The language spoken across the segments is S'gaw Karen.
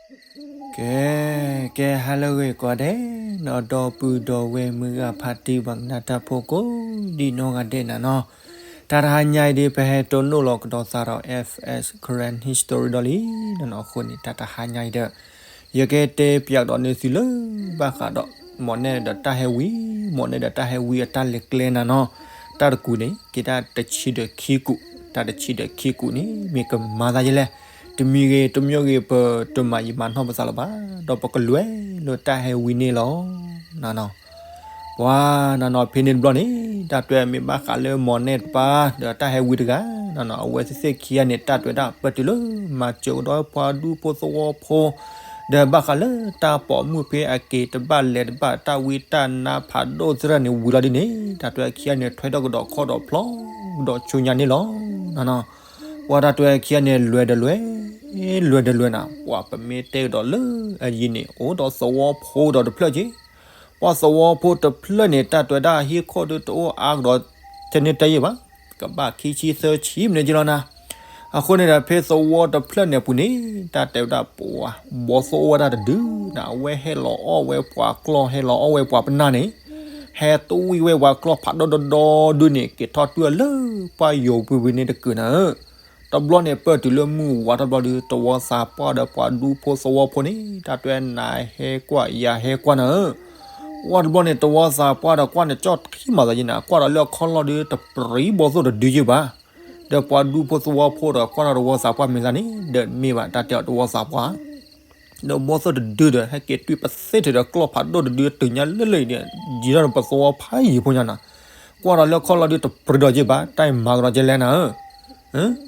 ကဲ, ကဲဟါလၢအဂ့ၤကိးဂၤဒဲး, နီၢ်ဒီပုၢ်ဒီဝဲၢ်မုၢ်ဂၤဖါတံၢ်ပှၤကနၣ်တၢ်ဖိကိးဒံနီၢ်ဂၤဒဲးနၤနီၤ, တၢ်တဟါညါအံၤဒ် ပဟဲတိၢ်နီၣ်လီၤကဒီးသးဒီး F S Karen History ဒီးလံ, နီၢ်နီၢ်အဃိန့ၣ် တၢ်တဟါညါအံၤဒီး ယကတဲပၠးကဒီးန့ၢ်သုလၢ ဘၣ်ဃးဒီး မီၢ်နဲၣ်ဒီးတၢ်ဟဲဝံ, မီၢ်နဲၣ်ဒီးတၢ်ဟဲဝံအတၢ်လဲၤကျဲနၤနီၤ, တၢ်တကူးန့ၣ် က့ၤတၢ်တဆံဒီးခံကူး, တၢ်တဆံဒီးခံကူးန့ၣ် မ့ၢ်ကမၤသးယဲလဲၣ်, တမံၤဂ့ၤတမံၤဂ့ၤ ပတမၤယံာ်မၤနီၢ်ပသးလၢၤဘၣ်, ဒီးပကလဲၤလၢတၢ်ဟဲဝံန့ၣ်လီၤ, နၤနီၤ ပှၤနၤနီၤ ဖဲန့ၣ်တဘျီန့ၣ် တၢ်တဲမ့ၢ်ဘၣ်ဃးလၢမီၢ်နဲၣ်တပၤ ဒီးတၢ်ဟဲဝံတဂၤ, နၤနီၤ အဝဲသ့ၣ်ခံဂၤန့ၣ် တၢ်တဲဝဲဒၣ် ပတုၤလၢမၤစၢၤကဒီးပှၤဒူဖိသဝီဖိ, ဒီးဘၣ်ဃးလၢတၢ်ပိာ်မုၣ်ဖဲအက့ၤတဘၣ်လဲၤတဘၣ် တၢ်ဝံတၢ်နါဖးဒိၣ်သ့ၣ်တဖၣ်န့ၣ်ဝံၤလီၤဒ်န့ၣ် တၢ်တဲခံဂၤန့ၣ် ထွဲထီၣ်ကဒီးခီၣ်ဒီးဖျီကဒီးဆူညါန့ၣ်လီၤ, နၤနီၤ ပှၤတၢ်တဲခံဂၤန့ၣ် လဲၤဒီးလဲၤ, လဲၤဒီးလဲၤနၤ, ပှၤပမ့ၢ်တဲကဒီးလၢအယံၤန့ၣ် အိၣ်ဒီးသဝီဖိဒီးတဖျၢၣ်က့ၤ, ပှၤသဝီဖိတဖျၢၣ်န့ၣ် တၢ်တဲဝဲဒၣ်ဟံၣ်ခိၣ်ဒုးတအိၣ်အါကဒီး ထဲန့ၣ်တယံာ်ဘၣ်, ကဘၣ်ခံဆံသၢဆံမံးနံးက့ၤလီၤနၤ, အဃိန့ၣ်ဒီး ဖဲသဝီတဖျၢၣ်န့ၣ်အပူၤန့ၣ် တၢ်တဲဝဲဒၣ်ပှၤ ဘီသိၣ်အိၣ်ဝဲဒၣ်တဒုနၤ, အဝဲဟဲလီၤအီၣ်ဝဲပှၤကျီၢ် ဟဲလီၤအီၣ်ဝဲပှၤပနၢ်န့ၣ် ဟဲတဝံၣ်ဝဲပှၤကျီၢ်ဖးဒိၣ်ဒီဒူၣ်န့ၣ် က့ၤထီၣ်တွၢ်လၢပှၢ်ယိၤပူၤဝံၤန့ၣ်တကုာ်နၤဧၢ, တဘျီန့ၣ် ပတုၤလၢမုၢ်ဝါထီၣ်ဘျီဒီး သဝီသးပှၢ်ဒီးပှၤဒူဖိသဝီဖိန့ၣ် တၢ်တဲနၤဟဲကွၢ်ယၤဟဲကွၢ်နၤဧၢ, ဝံၤတဘျီန့ၣ် သဝီသးပှၢ်ဒီးကွၢ်န့ၣ် ကၠီၣ်ထံမၤသးယံၤနၤ, ကွၢ်ဒီးလၢအခီၣ်လီၢ်ဒီး တပြံဘီသိၣ်တဒုယ့ၢ်ဘၣ်, ဒီးပှၤဒူဖိသဝီဖိဒီးကွၢ်ဒီးသဝီသးပှၢ်မဲာ်သၣ်န့ၣ် ဒီးမ့ၢ်ဘၣ်တၢ်တဲအီၤသဝီသးပှၢ် ဒီးဘီသိၣ်တဒုဒီး ဟဲက့ၤတွံၢ်ပသ့ထဲဒီးကျီၢ်ဖးဒိၣ်တဒု တုၤညါလၢလၢအံၤန့ၣ် ယံၤထီၣ်ဒီးပသဝီဖးယံၤဖိညါနၤ, ကွၢ်ဒီးလၢခီၣ်လီၢ်ဒုးတပြံဒီးယ့ၢ်ဘၣ် တၢ်အံၤမၤကဒီးကဲလဲၣ်နၤ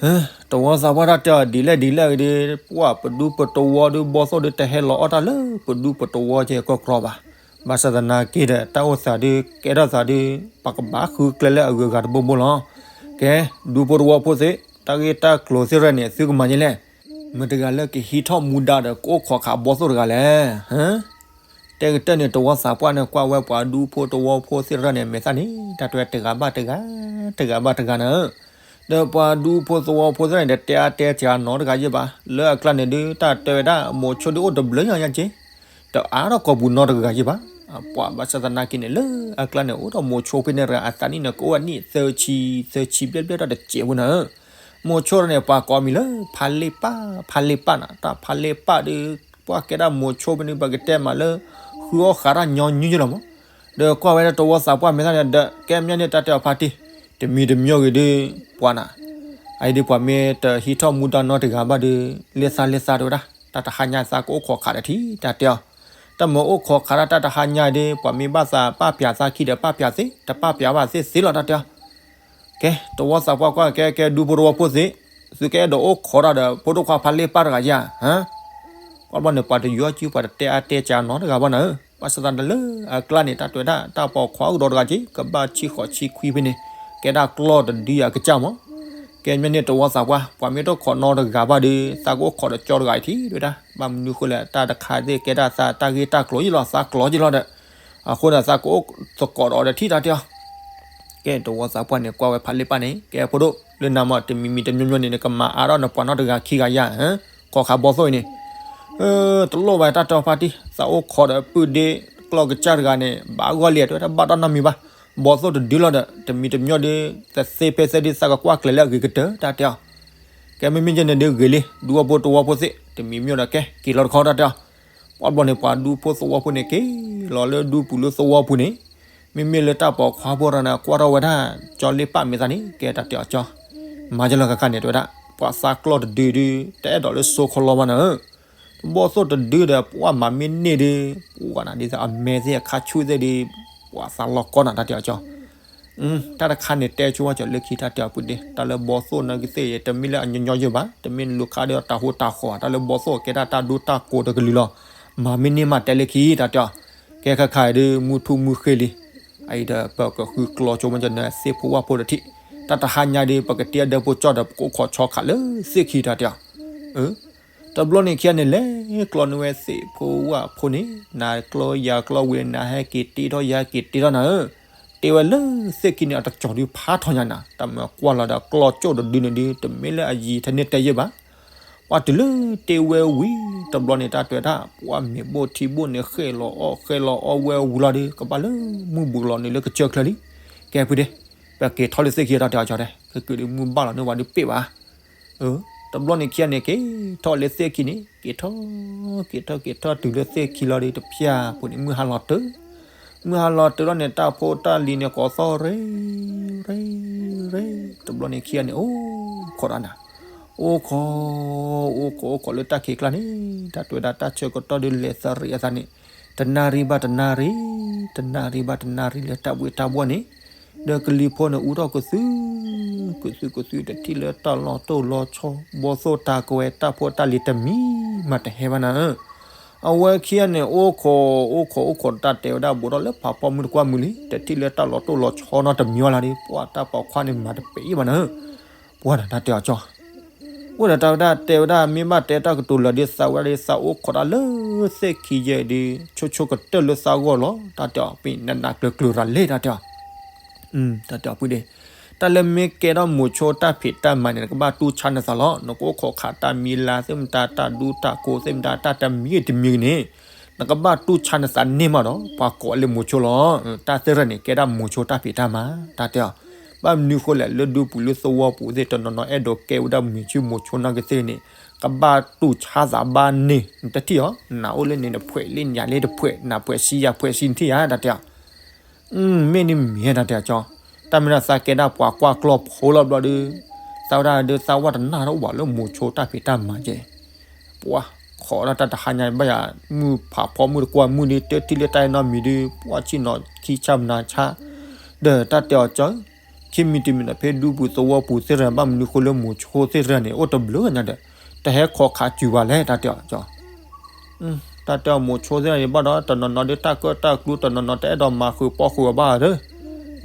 ဧၢ, သဝီသးပှၢ်တၢ်တဲအီၤဒ်လဲၣ်ဒ်လဲၣ်ဂ့ၤဒီး ပှၤပဒူပသဝီဒုး ဘီသိၣ်ဒုး တဟဲလီၤအီၣ်တၢ်လၢပဒူပသဝီကဲကီၢ်ကြီဘၣ်, ဘၣ်ဆၣ်သနာ်က့ဒီး တၢ်အိၣ်သးဒုး ကဲထီၣ်သးဒုး ပကဘၣ်ဃုကျဲလၢအဂုၤအဂၤတဘိဘိလီၤ, ကဲ ဒူဖိသဝီဖိသ့ၣ် တၢ်ဂ့ၢ်တၢ်ကျိၤသ့ၣ်ရဲၣ်န့ၣ် သုကမၤယဲလဲၣ်, မတၤတဂၤလၢကဟံးထီၣ်မူဒါဒီး ကအိၣ်ခိးခးဘီသိၣ်တဂၤလဲၣ်, တဲကတၢၢ်န့ၣ် သဝီသးပှၢ်န့ၣ် ကွၢ်ဝဲပှၤဒူဖိသဝီဖိသ့ၣ်တဖၣ်န့ၣ် မဲာ်သၣ်န့ၣ် တၢ်တဲတဂၤဘၣ်တဂၤ တဂၤဘၣ်တဂၤနၤဧၢ, ဒီးပှၤဒူဖိသဝီဖိသ့ၣ်တဖၣ်န့ၣ် တတဲအါတဲစှၤနီတဂၤယ့ၢ်ဘၣ်, လၢအကျါန့ၣ်ဒုး တၢ်တဲဝဲဒၣ် မိၤဆိဒုးအိၣ်တဘျုးညါယါက့ၤ, တအါထီၣ်ကိာ်ပူၤနီတဂၤယ့ၢ်ဘၣ်, ပှၤဘၣ်ဆၣ်သနာ်က့န့ၣ် လၢအကျါန့ၣ် အိၣ်ဒီးမိၤဆိဖဲန့ၣ်တဂၤ အသးနံၣ်န့ၣ် ကအိၣ်အနံၣ်သၢဆံ သၢဆံဘျဲၣ်ဘျဲၣ်ဒီးတစဲးဖိနၤဧၢ မိၤဆိန့ၣ် ပှၤကိးမံၤလၢ ဖါလ့ၣ်ပၢ် ဖါလ့ၣ်ပၢ်နၤ, တၢ်ဖါလ့ၣ်ပၢ်ဒီး ပှၤကဲဒၣ်မိၤဆိဖဲန့ၣ် ပကတဲမးလၢ ဃုအီၣ်ဃးတၢ်ညီနုၢ်ယ့ၢ်လီၤမး, ဒီးကွၢ်ဝဲဒၣ်သဝီသးပှၢ်မဲာ်သၣ်န့ၣ်ဒီး ကဲမ့ၢ်န့ၣ် တၢ်တဲအီၤဖါတံၢ်, တမံၤတမံၤဂ့ၤဒီး ပှၤနၤ, အအံၤဒုးပှၤမ့ၢ်တဟံးထီၣ်မူဒါနီတဂၤဘၣ်ဒီး လၢသးလၢသးတဲဝဲဒၣ်, တၢ်တဟါညါသးကအိၣ်ခိးခးဒီးထံ တၢ်တဲအီၤ, တၢ်မ့ၢ်အိၣ်ခိးခးဒၣ်တၢ်တဟါညါအံၤဒီး ပှၤမ့ၢ်ဘၣ်သးပာ်ပၠးသးခံဒီးပာ်ပၠးသ့, တပာ်ပၠးဘၣ်သ့သ့လီၤ တၢ်တဲအီၤ ကဲ သဝီသးပှၢ်ကွၢ် ကဲ ကဲ ဒူဖိသဝီဖိသ့ၣ်, သုကအဲၣ်ဒိးအိၣ်ခိးတၢ်ဒီး ဖိဒိၣ်ခွါဖါလ့ၣ်ပၢ်တဂၤဧါ, ဟါ, ပှၤဘျီန့ၣ် ပှၤတယီကံ ပှၤတတဲအါတဲစှၤနီတဂၤဘၣ်နၤဧၢ, ဘၣ်ဆၣ်သနာ်က့လၢအကျါန့ၣ် တၢ်တဲဝဲဒၣ် တၢ်ပိာ်ခွါကဒီးတဂၤက့ၤ ကဘၣ်ဆံဃိးဆံခွံဖဲန့ၣ်, ကဲဒၣ်ကျီၢ်တဒုအကစၢ်မး, ကဲမ့ၢ်န့ၣ်သဝီသးပှၢ် ပှၤမ့ၢ်တအိၣ်ခိးနီတဂၤဘၣ်ဒီး သးကအိၣ်ခိးဒီးကၠီတဂၤအံၤထံၣ် တဲဝဲဒၣ်, ဘၣ်မနုၤဃိလဲၣ် တၢ်တခါသ့ၣ်ကဲဒၣ်သးတၢ်ဂ့ၢ်တၢ်ကျိၤယ့ၢ်လီၤ သးကျိၤယ့ၢ်လီၤဒီး, အဃိန့ၣ် သးကအိၣ်သကိးဒီးအီၤဒီးထံၣ် တၢ်တဲအီၤ ကဲ သဝီသးပှၢ်န့ၣ် ကွၢ်ဝဲဖးလ့ၣ်ပၢ်န့ၣ် ကဲဖိဒိၣ် လၢနၤမး တမံၤမံၤတမံၤမံၤန့ၣ် နကမၤအါထီၣ်နပှၤနီတဂၤခံဂၤယါ, ဟါ, ခိးခးဘီသိၣ်အံၤန့ၣ်, တလိၣ်ဘၣ် တၢ်တဲအီၤဖါတံၢ် သးအိၣ်ခိးဒီးပုၢ်ဒ့ ကျီၢ်ကစၢ်တဂၤန့ၣ် ဘၣ်ဂီၢ်လံ တဲဝဲဒၣ် ဘၣ်တၢ်နီတမံၤဘၣ်, ဘီသိၣ်တဒုလီၤဒီး တမံၤတမံၤဒီး သသ့ဖဲသ့ဒီး သးကကွၢ်ကျဲၤလၢအဂ့ၤကတၢၢ် တၢ်တဲအီၤ ကဲမ့မ့ၢ်ယဲန့ၣ်ဒုးဂ့ၤလံ ဒူဖိသဝီဖိသ့ၣ် တမံၤမံၤဒီးကဲ က့ၤလီၤတခီ တၢ်တဲအီၤ, ပှၤဘျီန့ၣ် ပှၤဒူဖိသဝီဖိန့ၣ် က့ၤလီၤလၢဒူပူၤလၢသဝီပူၤန့ၣ်, မ့မ့ၢ်လၢတၢ်ပိာ်ခွါဖိတဂၤန့ၣ် ကွၢ်ထီၣ်ဝဲဒၣ် ကၠီလ့ၣ်ပၢ်မဲာ်သၣ်န့ၣ် ကဲတၢ်တဲအီၤကၠီ, မၤယလီၤခါခါန့ၣ် တဲဝဲဒၣ် ပှၤသးကျီၢ်တဒုဒုး တအဲၣ်ဒိးလၢစိခီလီဘၣ်နၤဧၢ တဘီၣ်သိၣ်တဒုဒီး ပှၤမၤမ့ၢ်န့ၢ်ဒီး ပှၤနၤဒ်သိးအမဲာ်သ့ၣ် အခါဆူၣ်သ့ၣ်ဒီး ပှၤသးလီၤကီနၤ တၢ်တဲအီၤကၠီ, တၢ်တခါန့ၣ် တဲဆိဝဲကၠီလၢခံ တၢ်တဲအီၤပုၢ်ဒ့ တၢ်လၢဘီၣ်သိၣ်နာ်က့သ့ၣ် တမ့ၢ်လၢအညီညီယဲၢ်ဘၣ်, တမ့ၢ်လူၤခးဒီးတၢ်ဟူတၢ်ဃီၤ တၢ်လၢဘီၣ်သိၣ်ကဲဒၣ်တၢ်ဒိတၢ်ကိးတကလုာ်လီၤ, မၤမ့ၢ်န့ၢ်မးတဲလၢခံ တၢ်တဲအီၤ, ကဲခါခါအံၤဒီး မုၢ်ထူၣ်မုၢ်ဃ့လံ, အအံၤဒီး ပကဃုကျီဆိမ့ၢ်ကၠီနသ့ၣ်ဖိဝၣ်ဖိတထံၣ်, တၢ်တဟါညါဒီး ပကတ့အဒၢဖိကၠီဒီး ပကအိၣ်ခိးဆီခးလၢသ့ၣ်ခံ တၢ်တဲအီၤ တဘျီန့ၣ်ခံဂၤန့ၣ် လဲၤကျီန့ၢ်ဝဲသ့ၣ်ဖိဝၣ်ဖိန့ၣ် နၤကျီယၤကျီဝံၤ နၤဟဲက့ၤတ့ထီၣ်ယၤဟဲက့ၤတ့ထီၣ်နၤဧၢ, တ့ဝဲလၢသ့ၣ်ခံန့ၣ် အတကၠီၤဒုးဖးထီညါနၤ, တၢ်မၤကွၢ်လီၤဒီးကျီကၠိၣ်တဒုန့ၣ်ဒုး တမ့ၢ်လၢအယံၤထဲန့ၣ်တဲယဲၢ်ဘၣ်, ပှၤတုၤလၢတ့ဝဲဝံၤ တဘျီန့ၣ် တၢ်တဲဝဲဒၣ် ပှၤမ့ၤဘိၣ်ထံဘိၣ်န့ၣ် ဃဲၣ်လီၤအီၣ်ဃဲၣ်လီၤအီၣ်ဝဲဝံၤလီၤဒီး ကဘၣ်လၢမုၢ်ဘူးလီၤန့ၣ်လၢကစၢၢ်ချၢလံ. ကဲဖုဒ့, ပက့ၤထီၣ်လၢသ့ၣ်ခံ တၢ်တဲအီၤကၠီတဲ, ခဲက့ၤဒီးမုၢ်ဘၣ်လီၤန့ၣ်ဝဲဒီးပ့ၣ်ဘၣ်. တဘျီန့ၣ်ခံဂၤန့ၣ် က့ၤထီၣ်လၢသ့ၣ်ခံန့ၣ် က့ၤထီၣ် က့ၤထီၣ်က့ၤထီၣ်တုၤလၢသ့ၣ်ခံလီၤဒီး တဖၠၣ်ဖိန့ၣ် မုၢ်ဟါလီၤတုၤ, မုၢ်ဟါလီၤတုၤလီၤန့ၣ် တၢ်ဖိတၢ်လံၤန့ၣ် ကိးသီၣ်ရ့ ရ့ ရ့, တဘျီန့ၣ်ခံဂၤန့ၣ် အိၣ်ခိးတၢ်နၤ, အိၣ်ခိး အိၣ်ခိး အိၣ်ခိးလၢတၢ်ခံးကျါန့ၣ် တၢ်တဲဝဲဒၣ် တၢ်ဆၢကတီၢ်ဒုးလဲၤသရံးအသးန့ၣ် တနၣ်ရံၣ်ဘၣ်တနၣ်ရံၣ်, တနၣ်ရံၣ်ဘၣ်တနၣ်ရံၣ်လၢတၢ်ဘှ့ၣ်တၢ်ဘှီၣ်န့ၣ် ဒီးကလံၤဖိန့ၣ် အူထီၣ်ကသု, ကသုကသု တထံၣ်လၢတၢ်လီၤတိၢ်လီၤဆီ ဘီၣ်သိၣ်တၢ်ကဝဲၤ တၢ်ဖိတၢ်လံၤတမံၤမးတဟဲဘၣ်နၤဧၢ. အဝဲခံဂၤန့ၣ် အိၣ်ခိး အိၣ်ခိး အိၣ်ခိး တၢ်တဲဝဲဒၣ် ဘူးထီၣ်လၢဖးဖီမုၢ်တကွၢ်မုၢ်လံ, တထံၣ်လၢတၢ်လီၤတိၢ်လီၤဆီနီတမံၤဝဲလၢၤဒီး ပှၤတၢ်ပိာ်ခွါန့ၣ် မၤတပဲာ်အံၤဘၣ်နၤဧၢ. ပှၤနၤ တၢ်တဲအီၤကၠီ, အိၣ်ဒီးတၢ်ဝဲဒၣ်တဲဝဲဒၣ် မ့ၢ်ဘၣ်တဲတၢ်ကတိၤလၢာ်ဒီး သးဝဲဒၣ်ဒီး သးအိၣ်ခိးတၢ်လၢသ့ၣ်ခံယဲၢ်ဒီး ဆိဆိကတၢၢ်လၢသးဂီၢ်လီၤ တၢ်တဲအီၤ, ပနနးကျၢၤကျၢၤရၤလဲၣ် တၢ်တဲအီၤ. တၢ်တဲအီၤဖုဒ့, တၢ်လၢမ့ၢ်ကဲထီၣ်မိၤဆိတၢ်ဖံးတၢ်မၤန့ၣ် နကဘၣ်တူၢ်ဆါနသးလီၤ. နကအိၣ်ခိးခးတၢ်မံၤလၢ်သ့ၣ်မတၤ တၢ်ဒူတၢ်ကိးသ့ၣ်မတၤ တၢ်တမံၤဂ့ၤတမံၤဂ့ၤန့ၣ် နကဘၣ်တူၢ်ဆါနသးန့ၢ်မးဒီး ပှၤကိးလၢမိၤဆိလီၤ. တၢ်သ့ၣ်ရၢၣ်န့ၣ် ကဲဒၣ်မိၤဆိတၢ်ဖံးတၢ်မၤ တၢ်တဲအီၤ. ဘၣ်မနုၤဃိလဲၣ် လၢဒူပူၤလၢသဝီပူၤသ့ၣ် တနီၤနီၤအဲၣ်ဒိးကဲဝဲဒၣ်မိၤဆိမိၤဆိနီၢ်ကသ့ၣ်န့ၣ် ကဘၣ်တူၢ်ဆါသးဘၣ်န့ၢ် နတထံၣ်အီၤ, နအိၣ်လၢန့ၣ် နဖှဲးလံနယၤလံတဖှဲး နဖှဲးဆံယၤဖှဲးဆံနထံၣ်ဧါ တၢ်တဲအီၤ. မ့ၢ်န့ၣ်မ့ၢ် တၢ်တဲအီၤကၠီ, တၢ်မ့ၢ်ဒၣ်သးကဲဒၣ်ပှၤကွၢ်ကျီၢ်ဖိလီၤဘျီဒီး သးဝဲဒၣ်ဒီးသးဝဲတနၢ်တအိၣ်ဘၣ်လၢမိၤဆိတၢ်ဖံးတၢ်မၤကဲ ပှၤခိးဒီးတၢ်တဟါညါဘၣ်ယၤ မုၢ်ဖးဖီမုၢ်တကွၢ်မုၢ်ဒီး တထံၣ်လၢတၢ်အဲၣ်နီတမံၤဒီး ပှၤဆ့ၣ်နီၤခံဆၣ်မနၤဆါ, ဒီးတၢ်တဲအီၤကၠီ, ခံမံၤတမံၤဒီး ဖဲဒူပူၤသဝီပူၤသ့ၣ်ရၢၣ် ဘၣ်မနုၤဃိလၢမိၤဆိသ့ၣ်ရၢၣ်န့ၣ် အိၣ်တဘျုးညါဒီး တဟဲခိးခးစုၤဘၣ်လဲၣ် တၢ်တဲအီၤကၠီ. တၢ်တဲအီၤမိၤဆိသ့ၣ်ရၢၣ်န့ၣ်ဘၣ်ဒီး တနီၤနီၤဒီးတၢ်ကၢၣ်တၢ်ကျူ တနီၤနီၤတအဲၣ်ဒိးမၤဃုာ်ပီၣ်ဃုာ်အီၤဘၣ်ဒီး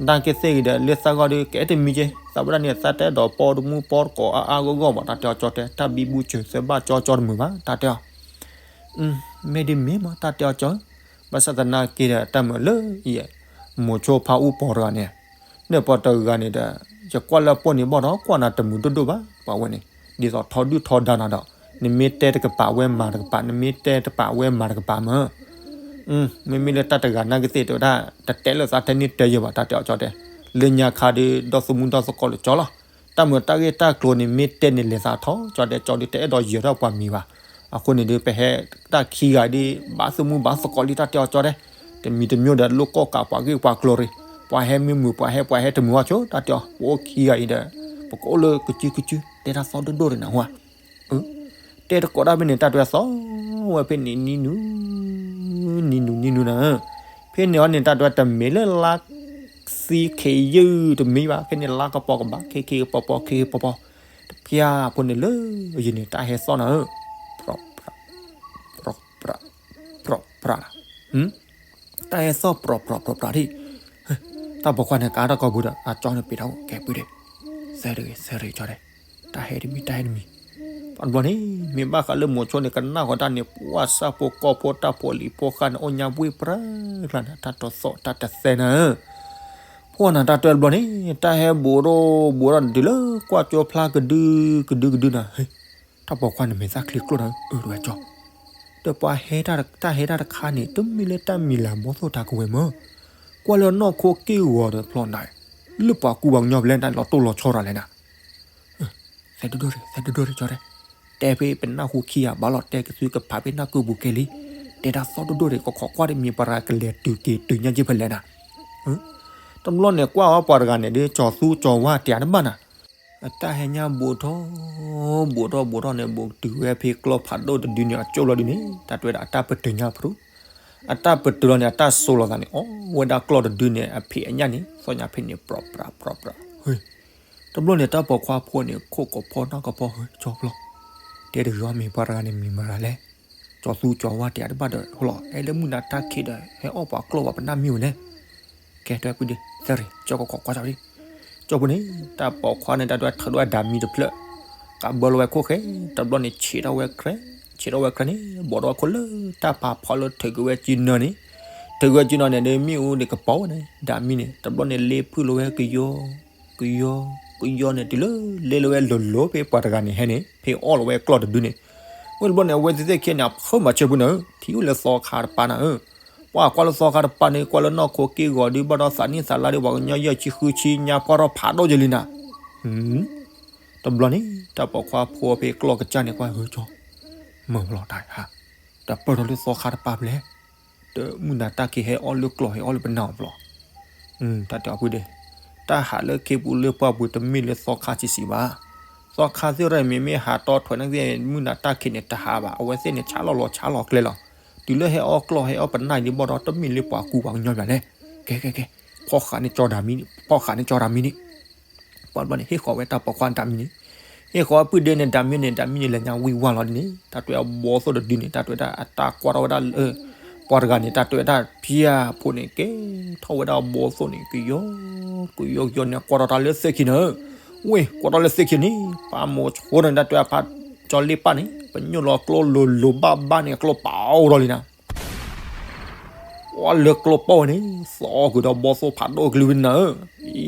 နာ်က့သ့ၣ်ဂ့ၤဒီး လၢသးဂီၢ်ဒီး ကအဲၣ်တမံၤက့ သးဝဲဒၣ်န့ၣ် သးတအဲၣ်ဒိးပီတမူပီတကိးအါအါဂီၢ်ဂီၢ်ဘၣ် တၢ်တဲအီၤကၠီတဲ တၢ်ဘံဘူစၢၤသၢဘၣ်ကၠီကၠီတမုာ်ဘၣ် တၢ်တဲအီၤ. မ့ၢ်ဒ်မ့ၢ်မး တၢ်တဲအီၤကၠီ, ဘၣ်ဆၣ်သနာ်က့ဒီး တၢ်မုာ်လၢယဲ မိၤဆိဖါအူပီၤတဂၤန့ၣ်, န့ၣ်ပီၤတဂၤန့ၣ်ဒီး ယကွၢ်လၢအပိၢ်န့ၣ်ဘၣ်ဒီး ကွၢ်နၤတမုာ်ဒိၣ်ဒိၣ်ဘၣ် ပှၤဝဲန့ၣ် ဒ်သိးထီဒုၣ်ထီဒါနၤဒီး နမ့ၢ်တဲတကပၤဝဲမၤတကပၤ နမ့ၢ်တဲတပၤဝဲမၤတကပၤမၢ် မ့မ့ၢ်လၢတၢ်တဂၤနာ်က့သ့ၣ်တဲဝဲဒၣ် တတဲလၢသးထဲန့ၣ်တဲယဲၢ်ဘၣ် တၢ်တဲအီၤကၠီတဲ, လၢညါခါဒီး ဒီသမူဒီသကိးလၢကၠီလီၤ. တၢ်မုာ်တၢ်ဂ့ၢ်တၢ်ကျိၤန့ၣ် မ့ၢ်တဲန့ၣ်လဲၤသးထီၣ် ကၠီတဲ ကၠီဒီးတအဲၣ်ဒိးယၢၤထီၣ်ပှၤမံၤဘၣ်. အဃိန့ၣ်ဒီး ပဟဲတၢ်ခံဂၤဒီး ဘၣ်သမူဘၣ်သကိးလံ တၢ်တဲအီၤကၠီတဲ, တမံၤတမံၤဒီး လိၣ်ကီၢ်ကးပှၤဂ့ၢ်ပှၤကျိၤရံ, ပှၤဟဲမ့ၢ်မုာ် ပှၤဟဲ ပှၤဟဲတမုာ်ဘၣ်ဆိ တၢ်တဲအီၤ ပအိၣ်ခံဂၤအံၤဒီး ပကအိၣ်လၢကစုကစု တဲတၢ်သီၣ်ဒိၣ်ဒိၣ်ရံနၢ်ဟူဧါ တဲတကိးဒၣ်ဖဲန့ၣ် တၢ်တဲသီၣ်ဝဲဖဲန့ၣ် နံၤနူၤ နံၤနူၤ နံၤနူၤနၤ, ဖဲန့ၣ်အီၤန့ၣ် တၢ်တဲတမ့ၢ်လၢလါသံခံယုၢ် တမ့ၢ်ဘၣ် ဖဲန့ၣ်လါကပီၤကဘၣ် ခ့ခ့ကပီၤပီၤ ခ့ခ့ပီၤပီၤ, တဖၠၣ်ဖိန့ၣ်လၢ ယန့ၣ် တၢ်ဟဲသီၣ်နၤဧၢ, ပြီ ပြီ ပြီ ပြီ တၢ်ဟဲသီၣ်ပြီ ပြီ ပြီ ပြီ ထံၣ်, တၢ်ပိာ်ခွါန့ၣ် ကးတၢ်ကိာ်ပူၤဒီး အကၠီန့ၣ်ပ့ၤထီၣ် ကဲပုၢ်ဒီး သဲတဂ့ၤ သဲတဂ့ၤ ကၠီဒီး တၢ်ဟဲတမံၤ တၢ်ဟဲတမံၤ, ပှၤတဘျီန့ၣ် မ့ၢ်ဘၣ်ဃးလၢမိၤဆိန့ၣ် ကနၣ်ဃီတၢ်န့ၣ် ပှၤဆၣ်ဖိကီၢ်ဖိ တၢ်ဖိလံၤဖိဃၢ်န့ၣ် အိၣ်ညါဘှ့ၣ်ပြၢကျါန့ၣ် တၢ်တသီၣ်တၢ်တသဲနၤဧၢ, ဖှီၣ်နၤ တၢ်တဲတဘျီန့ၣ် တၢ်ဟဲဘူးထီၣ်ဘူးထီၣ်န့ၣ် တုၤလၢကွၢ်ကၠိဖျါကဒု ကဒုကဒုနၤ တၢ်ပိာ်ခွါန့ၣ် မဲာ်သၣ်ချံကျိၣ်နၤဧၢ အၢ တဝဲကၠီ, ဒီးပှၤဟဲတၢ် တၢ်ဟဲတၢ်တခါန့ၣ် တမ့ၢ်လၢတၢ်မံၤလၤဘီၣ်သိၣ်တၢ်ကဝဲၤမၢ်, ကွၢ်လၢနီၢ်ခိက့ၢ်ဂီၤဒီးဖျီနၤ, လၢပှၤကူပှၤကညီဖဲလဲၣ် တၢ်လီၤတိၢ်လီၤဆီရၤလဲၣ်နၤ, သဲဒိၣ်ဒိၣ်ရံ သဲဒိၣ်ဒိၣ်ရံ ကၠီတဲ, တဲဖဲပနၢ်ဟူခံဂၤဘၣ်လီၤ တဲကသုကဖးဖဲနၢ်ကုပူၤကဲလံ, တဲတၢ်သီၣ်ဒိၣ်ဒိၣ်ရံ ကခိးကွၢ်တမံၤ ပှၤတဂၤကလဲၤတုၤက့ၤတုၤညါက့ဖဲလဲၣ်နၤ တဘျီန့ၣ် ကွၢ်အီၤပှၤတဂၤန့ၣ်ဒီး ကၠီၤသူကၠီၤဝါတယၤတဘၣ်နၤ, အတၢ်ဟဲညါဘူးထီၣ် ဘူးထီၣ်ဘူးထီၣ်န့ၣ် ဘူးတုၤဝဲဖဲကျီၢ်ဖးဒိၣ်တဒုန့ၣ် အကၠိၣ်လီၤဒုန့ၣ် တၢ်တဲဝဲဒၣ်အတၢ်ပတုာ်ညါဖရူ, အတၢ်ပတုာ်လီၤန့ၣ် အတၢ်စိလီၤသးန့ၣ် အီၣ်ဝဲဒၣ်ကျီၢ်တဒုန့ၣ် အဖံးအညၣ်န့ၣ် သီၣ်ညါဖဲန့ၣ် ပြီပြး ပြီပြး, တဘျီန့ၣ် တၢ်ပိာ်ခွါဖိန့ၣ် ခိၣ်ကဖီနၢ်ကဖီ ဟဲကၠီဖျီ, တဲတဂ့ၤအီၤ မ့ၢ်ပှၤတဂၤန့ၣ်မံၤမရၤလဲၣ် ကၠီၤသူကၠီၤဝါတယၤတဘၣ်ဒီး ဟိလီၤ အဲၣ်လၢမုၢ်နၤတၢ်ခံးဒီး ဟဲအီၣ်ပှၤကျီၢ်ဘၣ်ပနၢ်မ့ၢ်ဝဲလဲၣ်, ကဲတဲပုၢ်ဒီး သရ့ၣ် ကၠီကခိးကွၢ်ကၠီဒံး, ကၠီဖိန့ၣ် တၢ်ပိာ်ခွါန့ၣ် တၢ်ဒွဲၣ်ထုးဒွဲၣ်ဒၤမံတဖျၢၣ်, ကးဘၢလီၤဝဲခိၣ်ဃဲ, တဘျီန့ၣ် ဆံးထီၣ်ဝဲခြဲ, ဆံးထီၣ်ဝဲခြဲန့ၣ် ဘီးထီၣ်ဝဲခိၣ်လၢတၢ်ဖးဖီလၢထုးက့ၤဝဲကၠံနၢၤန့ၣ်, ထုးက့ၤဝဲကၠံနၢၤန့ၣ် ဒ်မ့ၣ်အူဒံးကပီၤဝဲန့ၣ် ဒၤမံန့ၣ် တဘျီန့ၣ် လ့ဖုၣ်လီၤဝဲကယီ ကယီ ကယီကယီန့ၣ် တုၤလၢလဲၤလၢဝဲလိၤလိၤဖဲပှၤတဂၤန့ၣ်ဟဲန့ၣ် ဖဲအီၣ်လီၤဝဲကျီၢ်တဒုန့ၣ်, ဝဲတဘျီန့ၣ် အဝဲသ့ၣ်သ့ၣ်ခံဂၤန့ၣ် အဖၢမၤဆၢဖုနၤဧၢ, ထံၣ်အိၣ်လၢသီခါတပၤနၤဧၢ, ပှၤကွၢ်လၢသီခါတပၤန့ၣ် ကွၢ်လၢနီၢ်ခိက့ၢ်ဂီၤဒုး ဘၣ်ဒီးသးနံၣ်သးလါဒီး ပှၤကညီယဲၢ်ဆံဃုဆံညါပှၢ်ထီၣ်ဖးဒိၣ်ယဲလံနၤ, တဘျီန့ၣ် တၢ်ပိာ်ခွါဖိဖဲကျီၢ်ကစၢ်န့ၣ် ကွၢ်ဧၢကၠီ, မၢလီၤတၢ်ဟါ, တၢ်ပၢၢ်ထီၣ်လၢသီခါတပၤဖျဲၣ်, တမုၢ်နၤတၢ်ခံးဟဲအီၣ်လၢကျီၢ်ဟဲအီၣ်လၢပနၢ်အီၤဘျီ, တၢ်တဲအီၤဖုဒဲး, တၢ်ဟးလၢခ့ပူၤလၢပှၢ်ပူၤတမ့ၢ်လၢသီခါဆံးဆံးဘၣ်, သီခါသ့ၣ်ရၢၣ်မ့မ့ၢ်ဟးတီထွဲးန့ၣ်သ့ၣ် မုၢ်နၤတၢ်ခံးန့ၣ်တဟးဘၣ်, အဝဲသ့ၣ်န့ၣ် ဆါလီၤလီၤဆါလီၤကျဲလီၤ, တုၤလၢဟဲအီၣ်ကျီၢ်ဟဲအီၣ်ပနၢ်ဒံးဘၣ်ဒီး တမ့ၢ်လၢပှၤကူပှၤကညီဘၣ်လဲၣ်, ကဲကဲကဲ, ဖီၣ်ဃာ်န့ၢ်ကၠီဒၣ်မံ, ဖီၣ်ဃာ်န့ၢ်ကၠီဒၣ်မံန့ၣ် ပှၤဘျီန့ၣ် ဟ့ၣ်ဃီၤဝဲတၢ်ပိာ်ခွါဒၣ်မံန့ၣ်, ဟ့ၣ်ဃီၤဝဲပုၢ်ဒ့န့ၣ် ဒၣ်မံန့ၣ် ဒၣ်မံန့ၣ်လဲၤညါဝံၢ်ဝါလီၤဒ်န့ၣ် တၢ်တွဲအဘီသိၣ်တဒုန့ၣ် တၢ်တွဲဒၣ်အတၢ်ကွၢ်ထီၣ်ဝဲဒၣ်လၢ ပှၤတဂၤန့ၣ် တၢ်တွဲဒၣ်ဖၠၣ်ဖိန့ၣ် ကဲထီၣ်ဝဲဒၣ်အဘီသိၣ်န့ၣ် ကယီ ကယီကယီန့ၣ် ကွၢ်ထီၣ်တၢ်လၢသ့ၣ်ခံနၤဧၢ, ဝ့ၢ် ကွၢ်ထီၣ်လၢသ့ၣ်ခံန့ၣ် ပှၤမိၤဆိန့ၣ် တၢ်တွဲအဖါကၠီလ့ၣ်ပၢ်န့ၣ် ပညိၣ်လီၤကျိလိၤလိၤဘၣ်ဘၣ်န့ၣ် အကျိပာ်အိၣ်ထီၣ်လံနၤ ပှၤလၢကျိပီၢ်ဝဲန့ၣ် သီအီၣ်ကွံာ်ဒီးဘီသိၣ်ဖးဒိၣ်ကလုၢ်ဝဲနၤဧၢ,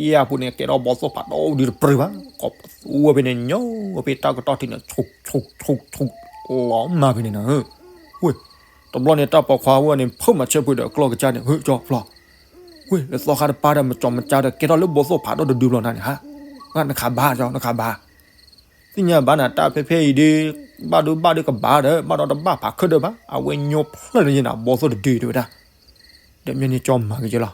ယဲၢ်ဖိန့ၣ် ကဲထီၣ်ဘီသိၣ်ဖးဒိၣ်ဒုတပြၢဘၣ်, ကိးပသူဝဲဖဲန့ၣ် ညီဖဲတၢ်ကတီၢ်ထံးန့ၣ် ဆူးဆူးဆူးဆူး လီၤမၢ်ဖဲန့ၣ်နၤဧၢ, ဝ့ၢ် တဘျီန့ၣ် တၢ်ပိာ်ခွါဝဲန့ၣ် ဖၢမၤဆၢဖုဒီးကျီၢ်ကစၢ်န့ၣ် ဟၢကၠီဖျီ, ဝ့ၢ် လၢသီခါတပၤဒီး မကၠီမကၠီဒီး ကဲထီၣ်လၢဘီသိၣ်ဖးဒိၣ်တဒုဘျီနၤန့ၣ်ဟါ, နခးဘၣ်ကၠီ နခးဘၣ် သ့ၣ်ညါဘၣ်နၤ တၢ်ဖဲဖဲအံၤဒုး ဘၣ်ဒုးဘၣ်ဒုးကဘၣ်ဒီး ဘၣ်ဒီးတဘၣ်ဖးခၢၣ်ဒၢးဘၣ် အဝဲညိဖျၢၣ်လၢယနၤ ဘီသိၣ်တဒုတဲဝဲဒၣ်, ဒီးမ့ၢ်န့ၣ်ကၠီမၤက့ၤကလီၤ,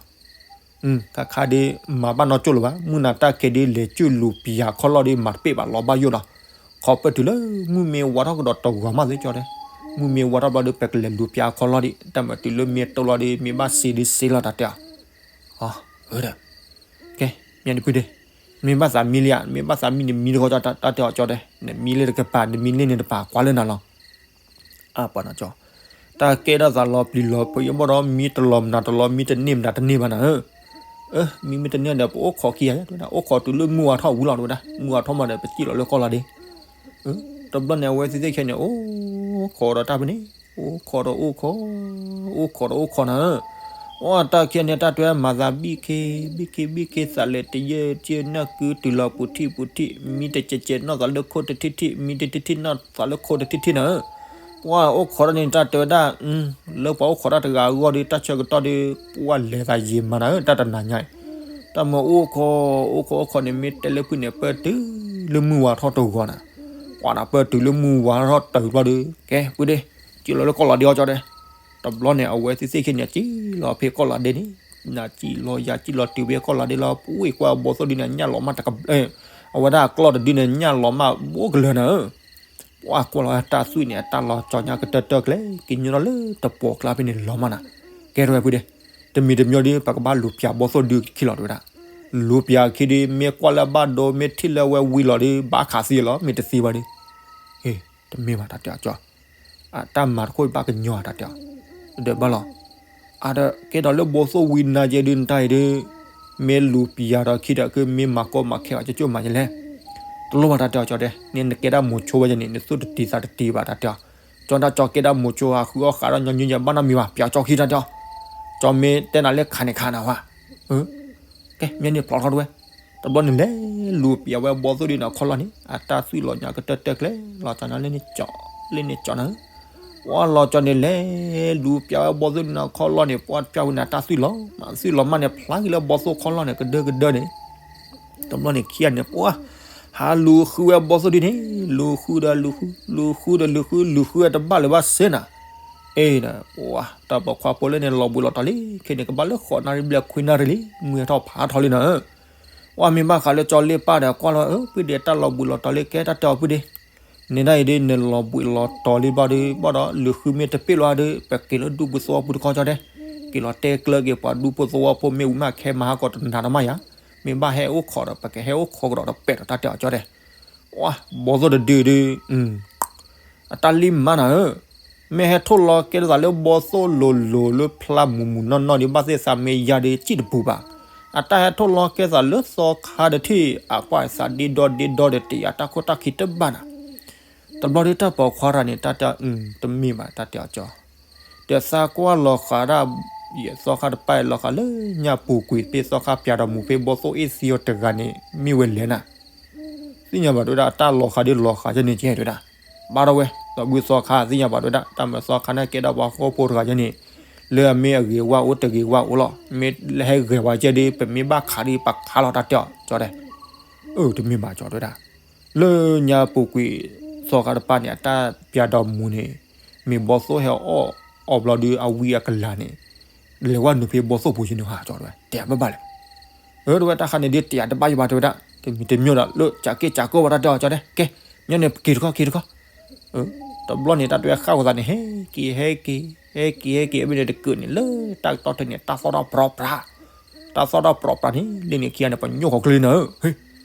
ခါခါဒုး မၤဘၣ်နီၢ်ကၠိၣ်လၢၤဘၣ် မုၢ်နၤတၢ်ခံးဒုး လဲၤကၠူၣ်လူၤပၠးခီလီၢ်ဒုး မၤတပ့ၢ်ဘၣ်လီၤဘၣ်ယိၣ်လီၤ, ခီပၢၢ်တုၤလၢ မုၢ်မ့ၢ်ဝါထီၣ်ကဒီးတဂီၤမးသ့ကၠီတဲ, မုၢ်မ့ၢ်ဝါထီၣ်ဘျီဒုး ပကလဲၤလူၤပၠးခီလီၢ်ဒံး တၢ်မၤတုၤလၢမ့ၢ်တိၢ်လီၤဒုး မ့ၢ်ဘၣ်စ့ဒုးစ့လီၤတၢ်တဲအီၤ ကဲ မ့ၢ်န့ၣ်ဖုဒ့, မ့ၢ်ဘၣ်သးမံလံဧါ, မ့ၢ်ဘၣ်သးမံန့ၣ် မံတခီကၠီ တၢ်တဲအီၤကၠီတဲ, နမံလ့ၣ်တကပၤ နမံလ့ၣ်န့ၣ်တပၤ ကွၢ်လၢနၤလီၤ, အပှၤနီၢ်ကၠီ, တၢ်ကဲထီၣ်သးလီၤပျံၤလီၤဖုးယဘီၣ်ဒီး မံတလီၤမနၤတလီၤ မံတန့ၢ်မနၤတန့ၢ်ဘၣ်နၤဧၢ, မံမ့ၢ်တန့ၢ်ဒီး ပအိၣ်ခိးခံဂၤ တဲဝဲဒၣ် အိၣ်ခိးတုၤလၢမုၢ်ဝါထီၣ်ဝံၤလီၤ တဲဝဲဒၣ် မုၢ်ဝါထီၣ်မးဒီး ပစံၣ်လီၤလၢကီၢ်လီၤဒ့ တဘျီန့ၣ် အဝဲသ့ၣ်သ့ၣ်ခဲန့ၣ် အိၣ်ခိးဒီးတၢ်ဖဲန့ၣ် အိၣ်ခိးဒီးအိၣ်ခိး အိၣ်ခိးဒီးအိၣ်ခိးနၤဧၢ, အိၣ်တၢ်ခံဂၤန့ၣ် တၢ်တွဲမၤသးဘံၣ်ခ့ ဘံၣ်ခ့ဘံၣ်ခ့ သးလဲၤတယၢၢ်တယၢၢ် နၢ်ကုတုၤလီၤပူၤထံၣ်ပူၤထံၣ် မံတကဲးကဲးနီၢ်သးလၢခိၣ်တထံၣ်ထံၣ် မံတထံၣ်ထံၣ်နီၢ်သးလၢခိၣ်တထံၣ်ထံၣ်နၤဧၢ, ပှၤအိၣ်ခိးတၢ်န့ၣ် တၢ်တဲဝဲဒၣ် လၢပှၤအိၣ်ခိးတၢ်တဂၤအဂီၢ်ဒီး တၢ်ဆၢကတီၢ်ဒီး ပှၤလဲၤသးယံာ်မးနၤဧၢ တၢ်တနၤညါအံၤ, တၢ်မ့ၢ်အိၣ်ခိး အိၣ်ခိးအိၣ်ခိးန့ၣ် မ့ၢ်တဲလၢဖုန့ၣ် ပၢၢ်တုၤလၢမုၢ်ဝါထီၣ်တဂီၤနၤ, ပှၤနၤပၢၢ်တုၤလၢမုၢ်ဝါထီၣ်တဂီၤဘျီဒီး ကဲ ဖုဒ့ စံၣ်လီၤလၢကီၢ်လီၤဒ့အီၤကၠီတဲ, တဘျီန့ၣ် အဝဲသ့ၣ်သ့ၣ်ခဲန့ၣ် စံၣ်လီၤဖဲကီၢ်လီၤဒ့န့ၣ် နၤစံၣ်လီၤယၤစံၣ်လီၤတုၤဖဲကီၢ်လီၤဒ့လီၤ ပှၤကွၢ်အဘီသိၣ်ဒုန့ၣ် ညၣ်လီၤမးတက အဝဲဒၣ်အကျီၢ်တဒုန့ၣ် ညၣ်လီၤမးဘိကလၢာ်နၤဧၢ, ပှၤကွၢ်လီၤတၢ်သွံၣ်န့ၣ် အတၢ်လီၤကၠီညါကတၢၢ်တၢၢ်ကျဲ ကညီထီၣ်လၢတပှီၤကျါဖဲန့ၣ်လီၤမးနၤ, ကဲထီၣ်ဝဲဖုဒ့, တမံၤတမံၤဒီး ပကဘၣ်လူၤပၠးဘီသိၣ်ဒုခံလီၤတဲဝဲဒၣ်, လူၤပၠးခံဒီး မ့ၢ်ကွၢ်လၢအဘၣ်ဒိ မ့ၢ်ထံၣ်လၢအဝဲဝံၤလီၤဒီး ဘၣ်ခးသံလီၤ မ့ၢ်တသံဘၣ်ဒီး, တမ့ၢ်ဘၣ်တၢ်တဲအီၤကၠီ အတၢ်မၤတခီဘၣ်ကညီတၢ်တဲအီၤ, ဒီးဘၣ်လီၤ, အဒီးကဲထီၣ်လၢဘီသိၣ်ဝံၤနၤယဲဒုးနတၢ်အံၤဒီး, မ့ၢ်လူၤပၠးဒီးခံဒီး ကမ့ၢ်မၤကီမၤခဲအီၤကၠိကၠိမးယဲလဲၣ်, တလိၣ်ဘၣ်တၢ်တဲအီၤကၠီတဲ, နကဲဒၣ်မိၤဆိဝဲယဲန့ၣ် နသူၣ်တတံၤသးတတံၤဘၣ်တၢ်တဲအီၤ, ကၠီတၢ်ကၠီကဲဒၣ်မိၤဆိ ဟးဃုအီၣ်ဃးဒီးညီနုၢ်ယဲဘၣ်နီတမံၤဘၣ် ပၠးကၠီခံတၢ်တဲအီၤ, ကၠီမ့ၢ်တဲနၤလၢခးန့ၣ်ခးနၤဝဲ ကဲ မ့ၢ်န့ၣ်ဖျိးထီၣ်တဝဲ, တဘျီန့ၣ်လဲၤလူၤပၠးဝဲဘီသိၣ်ဒုန့ၣ်ခီလီၢ်န့ၣ် အတၢ်သွံၣ်လီၤညါကတၢၢ်တၢၢ်ကျဲ လီၤကၠီညါလၢန့ၣ်ကၠီ, လၢန့ၣ်ကၠီနၤဧၢ, ပှၤလီၤကၠီန့ၣ်လဲၤလူၤပၠးဝဲဘီသိၣ်ဒုန့ၣ်ခီလီၢ်န့ၣ် ပှၤပၠးဝဲန့ၣ် အတၢ်သွံၣ်လီၤမး သွံၣ်လီၤမးန့ၣ် ဖျါက့ၤလၢဘီသိၣ်ခီလီၢ်န့ၣ် ကဒၢကဒၢန့ၣ်, တဘျီန့ၣ်ခံဂၤန့ၣ် ပှၤ ဟးလူၤဃုဝဲဘီသိၣ်ဒုန့ၣ် လူၤဃုဒီးလူၤဃု လူၤဃုဒီးလူၤဃု လူၤဃုဝဲတဘၣ်လၢၤဘၣ်စ့နၤ, အ့ဒီး ပှၤ တၢ်ပိာ်ခွါဖိလၢန့ၣ် လီၤဘှံးလီၤတီၤလံ ခဲန့ၣ် ကဘၣ်လၢဃိးနၣ်ရံၣ်ဘျဲၣ်ခွံနၣ်ရံၣ်လံ မုၢ်ဟဲထီၣ်ဖးထီလံနၤဧၢ, ပှၤမ့ၢ်ဘၣ်ဃးလၢကၠီလ့ၣ်ပၢ်ဒီး ကွၢ်လီၤ အၢ ပုၢ်ဒ့တၢ်လီၤဘှံးလီၤတီၤလံ ကဲတၢ်တဲအီၤပုၢ်ဒ့ န့ၣ်ဒၣ်အံၤဒ် နလီၤဘှံးလီၤတီၤလံဘျီဒီး ဘၣ်ဒီး လူၤဃုမ့ၢ်တပ့ၢ်လီၤဒီး ပက့ၤလၢဒူပူၤသဝီပူၤတခီကၠီတဲ, က့ၤလီၤတဲကျၢက့ၤပှၤဒူဖိသဝီဖိ မ့ၢ်ဝံၤမးခဲမၤဟးဂီၤတနၤတမးယၤ, မ့ၢ်ဘၣ်ဟဲအိၣ်ခိးဒီး ပကဟဲအိၣ်ခိးကဒီးဒီးပဲာ်ဒီးတၢ်တဲအီၤကၠီတဲ, ပှၤ ဘီသိၣ်တဒုဒု အတၢ်လံၢ်မးနၤဧၢ, မ့ၢ်ဟဲထိၣ်လီၤကဲထီၣ်သးလၢဘီသိၣ်လိၤလိၤလၢဖျါမူးမူးနီၢ်နီၢ်ဒီး ဘၣ်သ့ၣ်သးမ့ၢ်ယၤဒီး စံၣ်တပူၤဘၣ်, အတၢ်ဟဲထိၣ်လီၤကဲသးလၢသီခါတထံၣ် အကွၢ်သးဒ့ဒီဒ့ဒီဒီး တယာ်တၢ်ခိၣ်တၢ်ခံတဘၣ်နၤ, တဘျီဒုးတၢ်ပိာ်ခွါတဂၤန့ၣ် တၢ်တဲ တမ့ၢ်ဘၣ်တၢ်တဲအီၤကၠီ, ဒီးသးကွၢ်လီၤဃာ်ဒၣ် ယသီခါတပၤလီၤဃာ်လၢညၣ်ပူၤကွံာ်ဖဲသီခါပၠးဒီးမူးဖဲဘီသိၣ်အ့ၣ်သံအီၤတဂၤန့ၣ် မ့ၢ်ဝဲလဲၣ်နၤ, သ့ၣ်ညါဘၣ်တဲဝဲဒၣ် တၢ်လီၤဃာ်ဒ်လီၤဃာ်ယဲန့ၣ်ကဲတဲဝဲဒၣ်, ဘၣ်ထီၣ်ဝဲ စီၤဘူၣ်သီခါသ့ၣ်ညါဘၣ်တဲဝဲဒၣ် တၢ်မၤသီခါန့ၣ်ကဲဒၣ်ပှၤဃိဖိတဂၤယဲန့ၣ်, လၢအမ့ၢ်အဂ့ၤဝဲအိၣ်တဂ့ၤဝဲအိၣ်လီၤ, မ့ၢ်လၢဟဲဂဲၤဝဲကဲဒီး ပမ့ၢ်ဘၣ်ခးဒီးပခးလီၤတၢ်တဲအီၤကၠီတဲ, အၢ တမ့ၢ်ဘၣ်ကၠီတဲဝဲဒၣ်, လၢညါပူၤကွံာ် သီခါတပၤန့ၣ် အတၢ်ပျၢ်ဒီးမူန့ၣ် မ့ၢ်ဘီသိၣ်ဟဲအီၣ်အီၤဘျီဒီး အဝံအကလၤန့ၣ် လဲၤဝဲနုာ်ဖဲဘီသိၣ်ပူၤယဲန့ၣ်ဟါကၠီတဲဝဲ တဲဘၣ်ဘၣ်လဲၣ်, အၢ တဲဝဲတၢ်ခါန့ၣ်ဒ်တဲတဘၣ်ယဘၣ်တဲဝဲဒၣ်, တမ့ၢ်တမ့ၢ်ဒီးလၢကးက့ၤကးကီဘၣ်တၢ်တဲအီၤကၠီတဲ, ကဲ ညီန့ၣ်က့ၤတခီက့ၤတခီ, တဘျီန့ၣ် တၢ်တဲဝဲဃၣ်ဝဲသးန့ၣ် ဟဲက့ၤဟဲက့ၤ ဟဲက့ၤဟဲက့ၤ အမ့ၢ်န့ၣ်တကုးန့ၣ် လၢတၢ်ကတီၢ်ထဲန့ၣ် တၢ်သီၣ်ထီၣ်ပြီပြး, တၢ်သီၣ်ထီၣ်ပြီပြးန့ၣ် လၢန့ၣ်ခံဂၤန့ၣ် ပညိၣ်ဃီၤကျ့နၤဧၢ,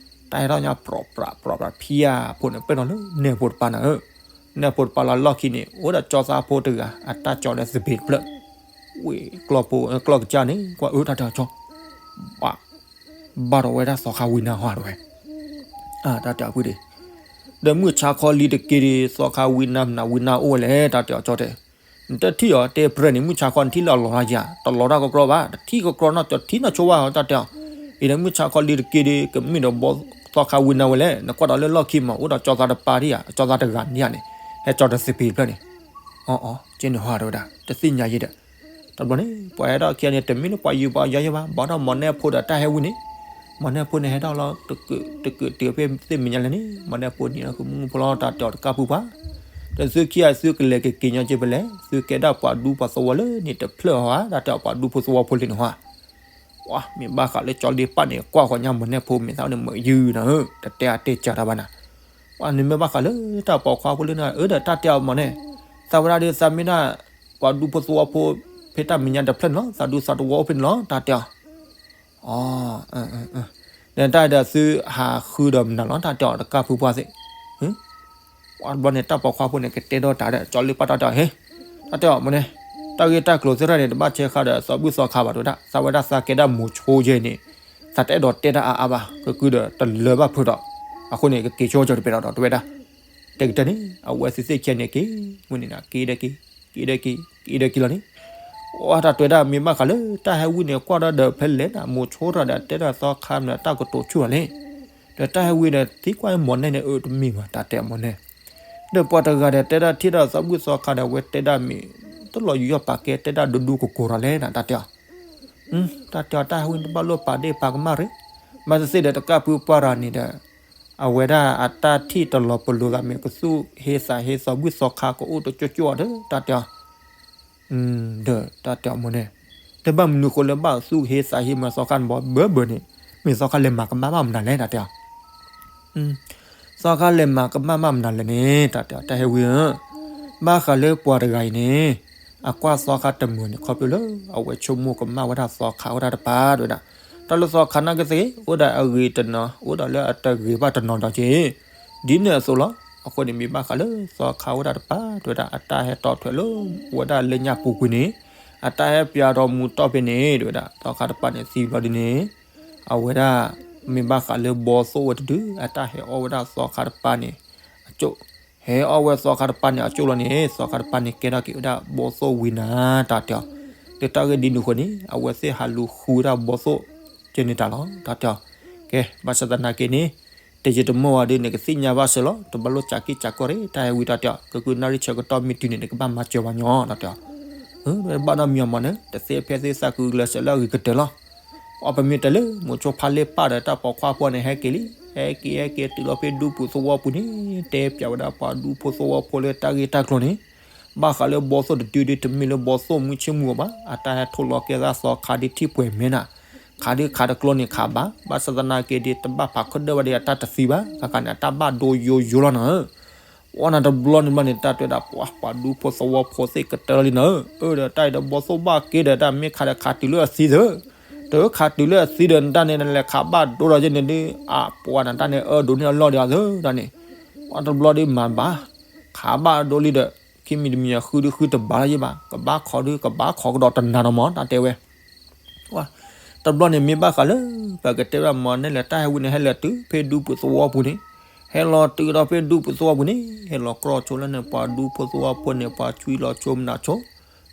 တၢ်ဟဲထီၣ်ညါပြီပြးပြီပြး ဖံယါဖိန့ၣ် ပၢၢ်နီၤလၢနဲၣ်ဖိတပၤနၤဧၢ, နဲၣ်ဖိတပၤလီၤလီၢ်ခံန့ၣ် အိၣ်ဒီးကၠီသးဖိတဂၤ အတၢ်ကၠီဒီးသပ့ၤတဖျၢၣ်, ဝံၤကျီၢ်ဖိ ကျီၢ်ကစၢ်န့ၣ် ကွၢ်အၢတၢ်တဲအီၤကၠီ, ဘၣ် ဘၣ်ဒီးဝဲဒၣ်သီခါဝံနၤဟါတဲဝဲ, တၢ်တဲအီၤဖုဒံး, ဒီးမုၢ်ဆါခီလံၤတက့ၤဒီး သီခါဝံနၤမနုၤဝံနၤအိၣ်ဝဲလဲၣ် တၢ်တဲအီၤကၠီတဲ, နတထံၣ်အီၤတဲပြဲန့ၣ် မုၢ်ဆါခီနထံၣ်လၢအလီၤတၢ်ယၤ တလီၤတၢ်ကကြီဘၣ် တထံၣ်ကကြီနီၢ်ကၠီထံနီၢ်ဆိဝဲဟီ တၢ်တဲအီၤ, အံၤဒီးမုၢ်ဆါခီလံၤတက့ၤဒီး ကမ့ၢ်ဒီးဘီသီခါဝံနၤဝဲလဲၣ် နကွၢ်ဒီးလၢလီၢ်ခံမး အိၣ်ဒီးကၠီသးတပၤဒံးဧါ ကၠီသးတဂၤန့ၣ်ဧါန့ၣ်, ဟဲကၠီဒီးသပ့ၤတဖျၢၣ်န့ၣ်, အီအီ ကဲန့ၣ်ဟါတဲဝဲဒၣ် တသ့ၣ်ညါယဲဒီး, တဘျီန့ၣ် ပှၤဟဲထီၣ်ခံဂၤန့ၣ် တမ့ၢ်လၢပှၤယူၤပှၤယီယဲဘၣ် ဘၣ်ဒီးမီၢ်နဲၣ်ဖိဒီးတၢ်ဟဲဝံန့ၣ်, မီၢ်နဲၣ်ဖိန့ၣ်ဟဲထီၣ်လီၤ တကုးတကုးတုၤဖဲသ့ၣ်မဲာ်ညါလဲၣ်န့ၣ် မီၢ်နဲၣ်ဖိန့ၣ်လီၤ ကမူဖိလီၤ တၢ်တဲအီၤတကၢ်ဖုပှၤ, ဒီးသုခံဂၤသုကလဲၤကက့ၤညီက့ၤဖဲလဲၣ် သုကဲဒၣ်ပှၤဒူပှၤသဝီလၢန့ၣ်တဖျၢၣ်ဟီဧါ တၢ်တဲအီၤပှၤဒူဖိသဝီဖိလံန့ၣ်ဟါ ပှၤမ့ၢ်ဘၣ်ဃးလၢကၠီလ့ပၣ်န့ၣ် ကွၢ်ဃီညါမီၢ်နဲၣ်ဖိမ့ၢ်သးန့ၣ်မုာ်ယုၢ်နၤဧၢ တတဲအတဲကၢ်တၢ်ဘၣ်နၤ, ပှၤနမ့ၢ်ဘၣ်ဃးလၢတၢ်ပိာ်ခွါဖိလၢနၤ အၢဒီးတၢ်တဲအီၤမီၢ်နဲၣ်, သးဝဲဒၣ်ဒီးသးမ့ၢ်ဒၣ် ပှၤဒူဖိသဝီဖိ ဖဲတၢ်မဲာ်ညါတဖျၢၣ်န့ၣ်လီၤ သးဒူသးသဝီအိၣ်ဖဲန့ၣ်လီၤ တၢ်တဲအီၤ အီ ဒီးတၢ်ဒီးသုဟးဃုဒီးမနုၤလီၤ တၢ်တဲအီၤတကၢ်ဖုပှၤသ့ၣ်, ပှၤတဘျီန့ၣ် တၢ်ပိာ်ခွါဖိန့ၣ် ကတဲဒီးတၢ်ဒီး ကၠီလ့ပၣ်တၢ်တဲအီၤ ဟ့ၣ်, တၢ်တဲအီၤမီၢ်နဲၣ်, တၢ်ဂ့ၢ်တၢ်ကျိၤသ့ၣ်တဖၣ်န့ၣ် တဘၣ်ဆဲးဃာ်ဒီးသီဘူၣ်သီခါဘၣ်တဲဝဲဒၣ် သးဝဲဒၣ်သးကဲဒၣ်မိၤဆိယဲၢ်န့ၣ်, သးတအဲၣ်ဒိးတဲတၢ်အါအါဘၣ် ကကုဒီးတလၢၤဘၣ်ဖုဒီး, အဃိန့ၣ် ကက့ၤဆိကၠီတပဲဒီးတဲဝဲဒၣ်, တဲကတၢၢ်န့ၣ် အဝဲသ့ၣ်သ့ၣ်ခံဂၤန့ၣ်က့ၤ, ဝဲန့ၣ် က့ၤဒီးက့ၤ, က့ၤဒီးက့ၤ, က့ၤဒီးက့ၤလီၤန့ၣ်, အတၢ်တဲဝဲဒၣ်မ့ၢ်ဘၣ်ဃးလၢတၢ်ဟဲဝံန့ၣ် ကွၢ်ဒီးဒီးဖဲလဲၣ်နၤ မိၤဆိတၢ်ဒီးတဲဒီးသီခါမနုၤတၢ်ကတိၤဆူၣ်လီၤလဲၣ်, ဒီးတၢ်ဟဲဝံဒီး သံကွၢ်မီၢ်နဲၣ်န့ၣ် အၢတမ့ၢ်ဘၣ် တၢ်တဲအီၤမီၢ်နဲၣ်, ဒီးပှၤတဂၤဒီးတဲဒၣ်ထံၣ်ဒီးသီဘူၣ်သီခါဒီး အဝဲတဲဒၣ်မ့ၢ် တလီၤယူးယီၣ်ပာ်ကဲ တဲဒၣ်ဒိဒူကကိးဒီးလဲၣ်နၤ တၢ်တဲအီၤ, တၢ်တဲအီၤတၢ်ဟဲဝံန့ၣ် တဘၣ်လိၣ်ပာ်ဒ့ၣ်ပာ်ကမၣ်ရ့ၣ်, ဘၣ်သ့ၣ်သ့ၣ်ဒီးတကၢ်ဖုပှၢ်ရၤန့ၣ်ဒီး အဝဲဒၣ်အတၢ်ထံၣ်တလီၤပလိာ်သးမ့ၢ် ကသူၣ်ဟ့သးဟ့သီဘူၣ်သီခါကအိၣ်တကၠိကၠိဒီး တၢ်တဲအီၤ, ဒီးတၢ်တဲအီၤမီၢ်န့ၣ်, တဘၣ်မနုၤဃိလၢဘၣ်သူၣ်ဟ့သးဟ့မၤသီခါန့ၣ်ဘၣ် ဘၢဘၢန့ၣ်, မ့ၢ်သီခါလဲၤမၤကမၣ်ဘၣ်မနုၤလဲၣ် တၢ်တဲအီၤ သီခါလဲၤမၤကမၣ်ဘၣ်မနုၤလဲၣ်န့ၣ် တၢ်တဲအီၤ တၢ်ဟဲဝံဧၢ, ဘၣ်ဃးလၢပှၤတဂၤအံၤန့ၣ်, အကွၢ်သီခါတမုာ်န့ၣ် ခီဖျိလၢ အဝဲဆိကမိၣ်ကမၣ်ဝဲဒၣ်သီခါဝဲဒၣ်တပၤ တဲဝဲဒၣ်, တၢ်လၢသီခါနာ်က့သ့ၣ် အိၣ်ဒီးအဂ့ၤတနီၤ အိၣ်ဒီးလၢအတဂ့ၤဘၣ်တနီၤဒီးက့ၤ, ဒ်န့ၣ်အသိးလီၤ, အဃိန့ၣ်မ့ၢ်ဘၣ်ဃးလၢသီခါဝဲဒၣ်တပၤ တဲဝဲဒၣ် အတၢ်ဟဲတီထွဲလၢ ဝဲဒၣ်လၢညါပူၤကွံာ်န့ၣ်, အတၢ်ဟဲပျၢ်ဒီးမူတီၢ်ဖဲန့ၣ် တဲဝဲဒၣ် သီခါတပၤန့ၣ်သံဘျီဒ်န့ၣ် အဝဲဒၣ် မ့ၢ်ဘၣ်ဃးလၢဘီသိၣ်ဝဲတဒု အတၢ်ဟဲအီၣ်ဝဲဒၣ်သီခါတပၤန့ၣ် အကၠိၣ်, ဟဲအီၣ်ဝဲသီခါတပၤန့ၣ် အကၠိၣ်လီၤန့ၣ် သီခါတပၤန့ၣ် ကဲထီၣ်က့ၤဝဲဒၣ်ဘီသိၣ်ဝံနၤ တၢ်တဲအီၤ, ဒီးတၢ်ဂ့ၢ်ဒ်န့ၣ်အဃိန့ၣ် အဝဲသ့ၣ်ဟးလူၤဃုဝဲဒၣ်ဘီသိၣ် ကဲန့ၣ်တၢ်လီၤ တၢ်တဲအီၤ, ကဲ ဘၣ်ဆၣ်သနာ်က့န့ၣ် တယံာ်တမီၢ်ဝဲဒီး နကသ့ၣ်ညါဘၣ်စၢၤလီၤ တဘၣ်လိၣ်ကးက့ၢ်ကးကီၢ်ရ့ၣ် တၢ်ဟဲဝံတၢ်တဲအီၤ ကကုနၣ်ရံၣ်ဆၢကတီၢ်မ့ၢ်တုၤန့ၣ် နကဘၣ်မၤစၢၤပှၤညီ တၢ်တဲအီၤ, ဘၣ်နီတမံၤအမီၢ်န့ၣ် တသ့ဖဲသ့သးကုကလၢၤစၢၤလၢအဂ့ၤကတၢၢ်လီၤ အီ ပမ့ၢ်တဲလၢ မိၤဆိဖါလ့ပၢ်ဒီးတၢ်ပိာ်ခွါဖိန့ၣ် ဟဲက့ၤလံ, ဟဲက့ၤ ဟဲက့ၤတုၤလီၤဖဲဒူပူၤသဝီပူၤန့ၣ် တဲပျးဝဲဒၣ်ပှၤဒူဖိသဝီဖိလၢတၢ်ဂ့ၢ်တၢ်ကျိၤန့ၣ်, ဘၣ်ဃးလၢဘီသိၣ်တဒုဒု တမ့ၢ်လၢဘီသိၣ်မုၢ်ဆ့ၣ်မုၢ်ဂီၤဘၣ်, အတၢ်ဟဲထိၣ်လီၤကဲသးသီခါဒ်ထံၣ်ပှဲၤမဲနၤ, ခးဒုခးတကျိၤန့ၣ်ခးဘၣ်, ဘၣ်ဆၣ်သနာ်က့ဒ်တဘၣ်ဖးခၢၣ်ဒၢၣ်ဘၣ်ဒီးအတၢ်တသံဘၣ်, ခါခါန့ၣ် အတၢ်ဘၣ်ဒိယိယိလီၤနၤဧၢ အီ နတဘျီန့ၣ်ဘျီန့ၣ် တၢ်တဲဝဲဒၣ်ပှၤ ပှၤဒူဖိသဝီဖိသ့ၣ်ကတၢၢ်လီၤလံနၤဧၢ, အၢ ဒီးတၢ်အံၤဒီးဘီသိၣ်ဘၣ်က့ဒီး တၢ်မ့ၢ်ခးဒီးခးတုၤလၢအသံသၢ, တခးတုၤလၢအသံဒီး နတၢ်န့ၣ် နလဲၤခးဘၣ်ဒိဒီးယဲန့ၣ်ဒုး အပှၤနတၢ်န့ၣ် အၢဒိးန့ၢ်အလီၢ်ဒီးအသၢ တၢ်န့ၣ်, ပှၤတဘျီဒုးမၤဘၣ်, ခးဘၣ်ဒိလံဒီး ခံမံၤတမံၤဃုဒုဃုတဘၣ်လီၤယဲဘၣ်, ကဘၣ်ခီဒု ကဘၣ်ခီကဒီးတနၤဒီးမး တၢ်တဲဝဲ တဘျီန့ၣ်မ့ၢ်ဘၣ်ဃးလၢ ပကတဲဝဲဒၣ်မီၢ်နဲၣ်လဲၣ် တၢ်ဟဲဝံန့ၣ် ဟဲလဲၤတုၤဖဲဒူပူၤသဝီပူၤန့ၣ်, ဟဲလီၤတုၤဒီးဖဲဒူပူၤသဝီပူၤန့ၣ် ဟဲလီၤကြီဆိလၢန့ၣ် ပှၤဒူဖိသဝီဖိန့ၣ် ပှၤဆွံလီၤဆိမနုၤဆိ,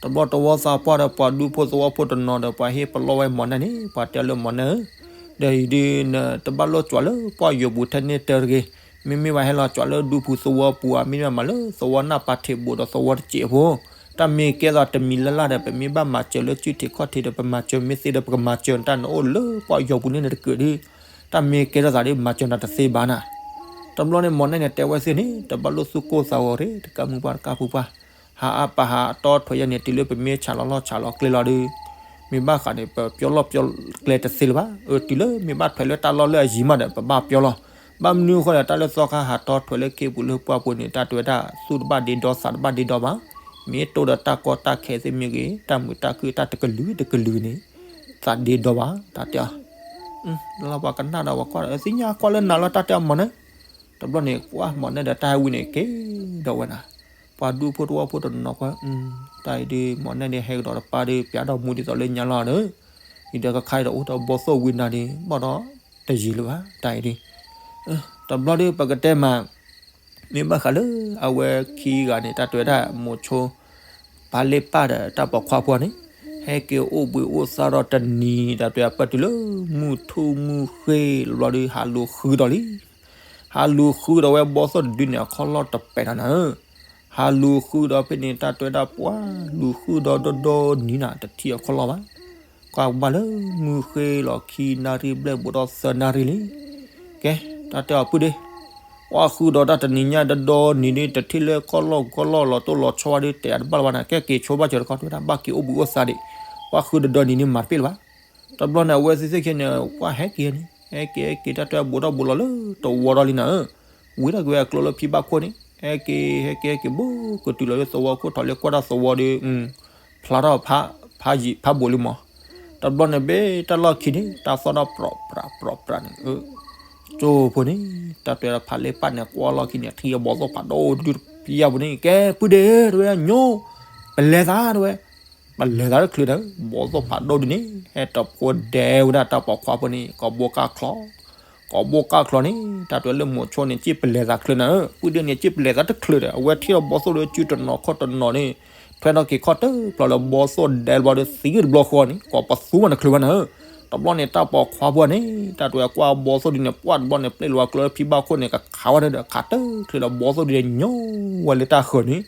တဘျီတဝီသးပှၢ်ဒီးပှၤဒူဖိသဝီဖိတနီၤဒီး ပှၤဟ့ၣ်ပလီၢ်ဝဲမီၢ်နဲၣ်န့ၣ် ပှၤတဲလၢမီၢ်နဲၣ်ဧၢ, ဒီးအံၤဒုး နတဘၣ်လိၣ်ကွၢ်လၢပှၢ်ယိာ်ပူၤထဲန့ၣ်တၢ်တဂ့ၤ, မ့မ့ၢ်ဘၣ်ဟဲလီၤကွၢ်လၢဒူပူၤသဝီပူၤဧါ, မ့မ့ၢ်မၤလၢသဝီနၢ်ပၤထံးဘိးဒီးသဝီတစဲးဖိ, တၢ်မ့ၢ်ကဲသိးတမံၤလၢ်လၢ်ဒီး ပမ့ၢ်ဘၣ်မၤစၢၤလၢစုၣ်ထံးခီၣ်ထံးဒီး ပမၤစၢၤမ့ၢ်သ့ဒီး ပကမၤစၢၤတၢ်နအိၣ်လၢပှၢ်ယိာ်ပူၤန့ၣ်နတကၢးဒုး, တၢ်မ့ၢ်ကဲထီၣ်သးဒုး မၤစၢၤနၤတသ့ဘၣ်နၤ. တဘျီန့ၣ် မိၢ်နဲၣ်န့ၣ်တဲဝဲသ့ၣ်န့ၣ် တဘၣ်လိၣ်သူၣ်ကိၢ်သးဂီၤရ့ၣ် တကးမုၢ်ပှၢ်တကးပူၤပှၢ်, ဟးအါပာ်ဟးအတီထွဲယဲန့ၣ် တုၤလၢပမ့ၢ်ဆးလီၤလီၢ်ဆးလီၤကျဲလီၤဒုး, မ့ၢ်ဘၣ်ဃးန့ၣ် ပပျီလီၢ်ပျီကျဲတသ့လၢၤဘၣ်. အၢ တုၤလၢမ့ၢ်ဘၣ်ထွဲလၢတၢ်လီၢ်လၢအယံၤမးဒီး ပဘၣ်ပျီလီၤ. ဘၣ်မနုၤအဃိလဲၣ် တၢ်လၢသီခါဟးတီထွဲလၢခ့ပူၤလၢပှၢ်ပူၤန့ၣ် တၢ်တဲဝဲဒၣ် သူၣ်တဘၣ်ဒ့ဒီ သးတဘၣ်ဒ့ဒီဘၣ်. မ့ၢ်တိၢ်ဒီးတၢ်ကီတၢ်ခဲသ့ၣ်မ့ၢ်ဂ့ၤ တၢ်မုာ်တၢ်ခုၣ်တၢ်တကလုာ်တကလုာ်န့ၣ် သးဒ့ဒီဘၣ် တၢ်တဲအီၤ. လၢပှၤကနၣ်ဒီးပှၤကွၢ်ဒီး သ့ၣ်ညါကွၢ်လၢနၤလီၤ တၢ်တဲအီၤမိၢ်နဲၣ်. တဘျီန့ၣ် ကွၢ်မိၢ်နဲၣ်ဒီးတၢ်ဟဲဝံန့ၣ် က့ၤဒီးဝဲနၤ, ပှၤဒူဖိတဝီဖိတနီၤကွၢ်, တၢ်အံၤဒုး မိၢ်နဲၣ်ဒုးဟဲကဒီးတပၢ်ဒုး ပျးထီၣ်မူဒ်သိးလၢညါလီၤဒီး, အံၤဒီးကခါအံၤဒီးအိၣ်ဒီးဘီသိၣ်ဝံနၤဒုး ဘၣ်ဒီးတယံၤလၢၤဘၣ် တၢ်အံၤဒုး. တဘျီဒုး ပကတဲမး မ့ၢ်ဘၣ်ဃးလၢအဝဲခံဂၤန့ၣ် တၢ်တဲဝဲဒၣ် မိၤဆိ ပၢ်လ့ၣ်ပၢ်ဒီးတၢ်ပိာ်ခွါဖိန့ၣ် ဟဲက့ၤအိၣ်ဘှံးအိၣ်သါဒီးတနံၤ တၢ်တဲဝဲဒၣ်ပၢၢ်တုၤလၢ မုၢ်ထူၣ်မုၢ်ဃ့ၢ်လီၤဒီး ဟးလူၤဃုဒီးလံ. ဟးလူၤဃုဒီးဝဲဘီသိၣ်တဒုန့ၣ် အခီၣ်လီၢ်တပဲာ်နၤနၤဧၢ, ဟးလူၤဃုဒီးဖဲန့ၣ် တၢ်တဲဝဲဒၣ်ပှၤလူၤဃုဒီးဒီဒီနံၤနၤ တထံၣ်အခီၣ်လီၢ်ဘၣ်. ကွၢ်ဘၣ်လၢမုၢ်ဃ့ၢ်လီၤခံနၣ်ရံၣ်ဘျဲၣ်ဘူးဒီးသၢနၣ်ရံၣ်လံ. ကဲ တၢ်တဲအီၤပုၢ်ဒ့, ကွၢ်ဃုဒီးတၢ်တနံၤညါဒီဒီနံၤဒုး တထံၣ်လၢခီၣ်လီၢ်ခီၣ်လီၢ်လီၤတိၢ်လီၤဆီဘၣ်ဒုး တဲယၤတဘၣ်လၢၤဘၣ်နၤ, ကဲက့ၤဆိဘၣ်စၢၤတခီတဲဝဲဒၣ် ဘၣ်က့ၤအိၣ်ဘှံးအိၣ်သါဒံး, ကွၢ်ဃုဒီဒီနံၤဒုးမၤတပ့ၣ်လၢၤဘၣ်. တဘျီန့ၣ် အဝဲသ့ၣ်သ့ၣ်ခဲန့ၣ် ကွၢ်ဟဲက့ၤန့ၣ် ဟဲက့ၤဟဲက့ၤ တၢ်တဲဝဲဘူးထီၣ်ဘူးလီၤလၢတဝီဒီးလံနၤဧၢ, ဝံၤထီၣ်က့ၤဝဲအကျိလၢဖံဘၣ်ခိၣ်န့ၣ် ဟဲက့ၤဟဲက့ၤဟဲက့ၤဘူးကတုၤလီၤလၢသဝီခိၣ်ထီၣ်လၢကွၢ်တၢ်သဝီဒီး ဖျါထီၣ်ဖးယံာ်ဖးဘူးလံမး. တဘျီန့ၣ်ဘၣ်တၢ်လီၢ်ခံန့ၣ် တၢ်သီၣ်ထီၣ်ပြီးပြးပြီးပြးန့ၣ် ကၠိဖိန့ၣ် တၢ်တဲဝဲဒၣ်ဖးလ့ၣ်ပၢ်န့ၣ် ကွၢ်လီၢ်ခံန့ၣ် ထံၣ်အဘီသိၣ်ဖးဒိၣ်တဒုတပျၢ်ပူၤန့ၣ် ကဲပုၢ်ဒ့ဧၢ တဝဲညိ ပလဲၤသးတဝဲ, ပလဲၤသးတချုးဒီး ဘီသိၣ်ဖးဒိၣ်ဒုန့ၣ် ဟဲတဖိဒဲဝဲဒၣ်တၢ်ပိာ်ခွါဖိန့ၣ် ကိးဘိကၢ်ချီ, ကိးဘိကၢ်ချီန့ၣ် တၢ်တဲဝဲလၢမိၤဆိန့ၣ် က့ၢ်ပလဲၤသးချုးနၤဧၢ, ပုၢ်ဒ့န့ၣ် က့ၢ်ပလဲၤသးတချုးဒီး အဝဲထံၣ်ဒီးဘီသိၣ်ဒီး စုတနီၤခီၣ်တနီၤန့ၣ် ထွဲထီၣ်က့ၤခီၣ်တဖျိးလၢဘီသိၣ်ဒဲတဘျီဒီး သံတဘျီဃီန့ၣ် ကိးပသူမးတချုးဘၣ်နၤဧၢ. တဘျီန့ၣ် တၢ်ပိာ်ခွါဖိန့ၣ် တၢ်တဲဝဲကွၢ်ဘီသိၣ်ဒုန့ၣ် ပှၢ်တဘျီန့ၣ် ပျဲလီၤဝဲကျိလၢဖံဘၣ်ခိၣ်န့ၣ် ကခးဝဲဒၣ်ဒီး ခးတချုးဒီးဘီသိၣ်ဒုန့ၣ် ညိဝဲလၢတၢ်ဃၢၤန့ၣ်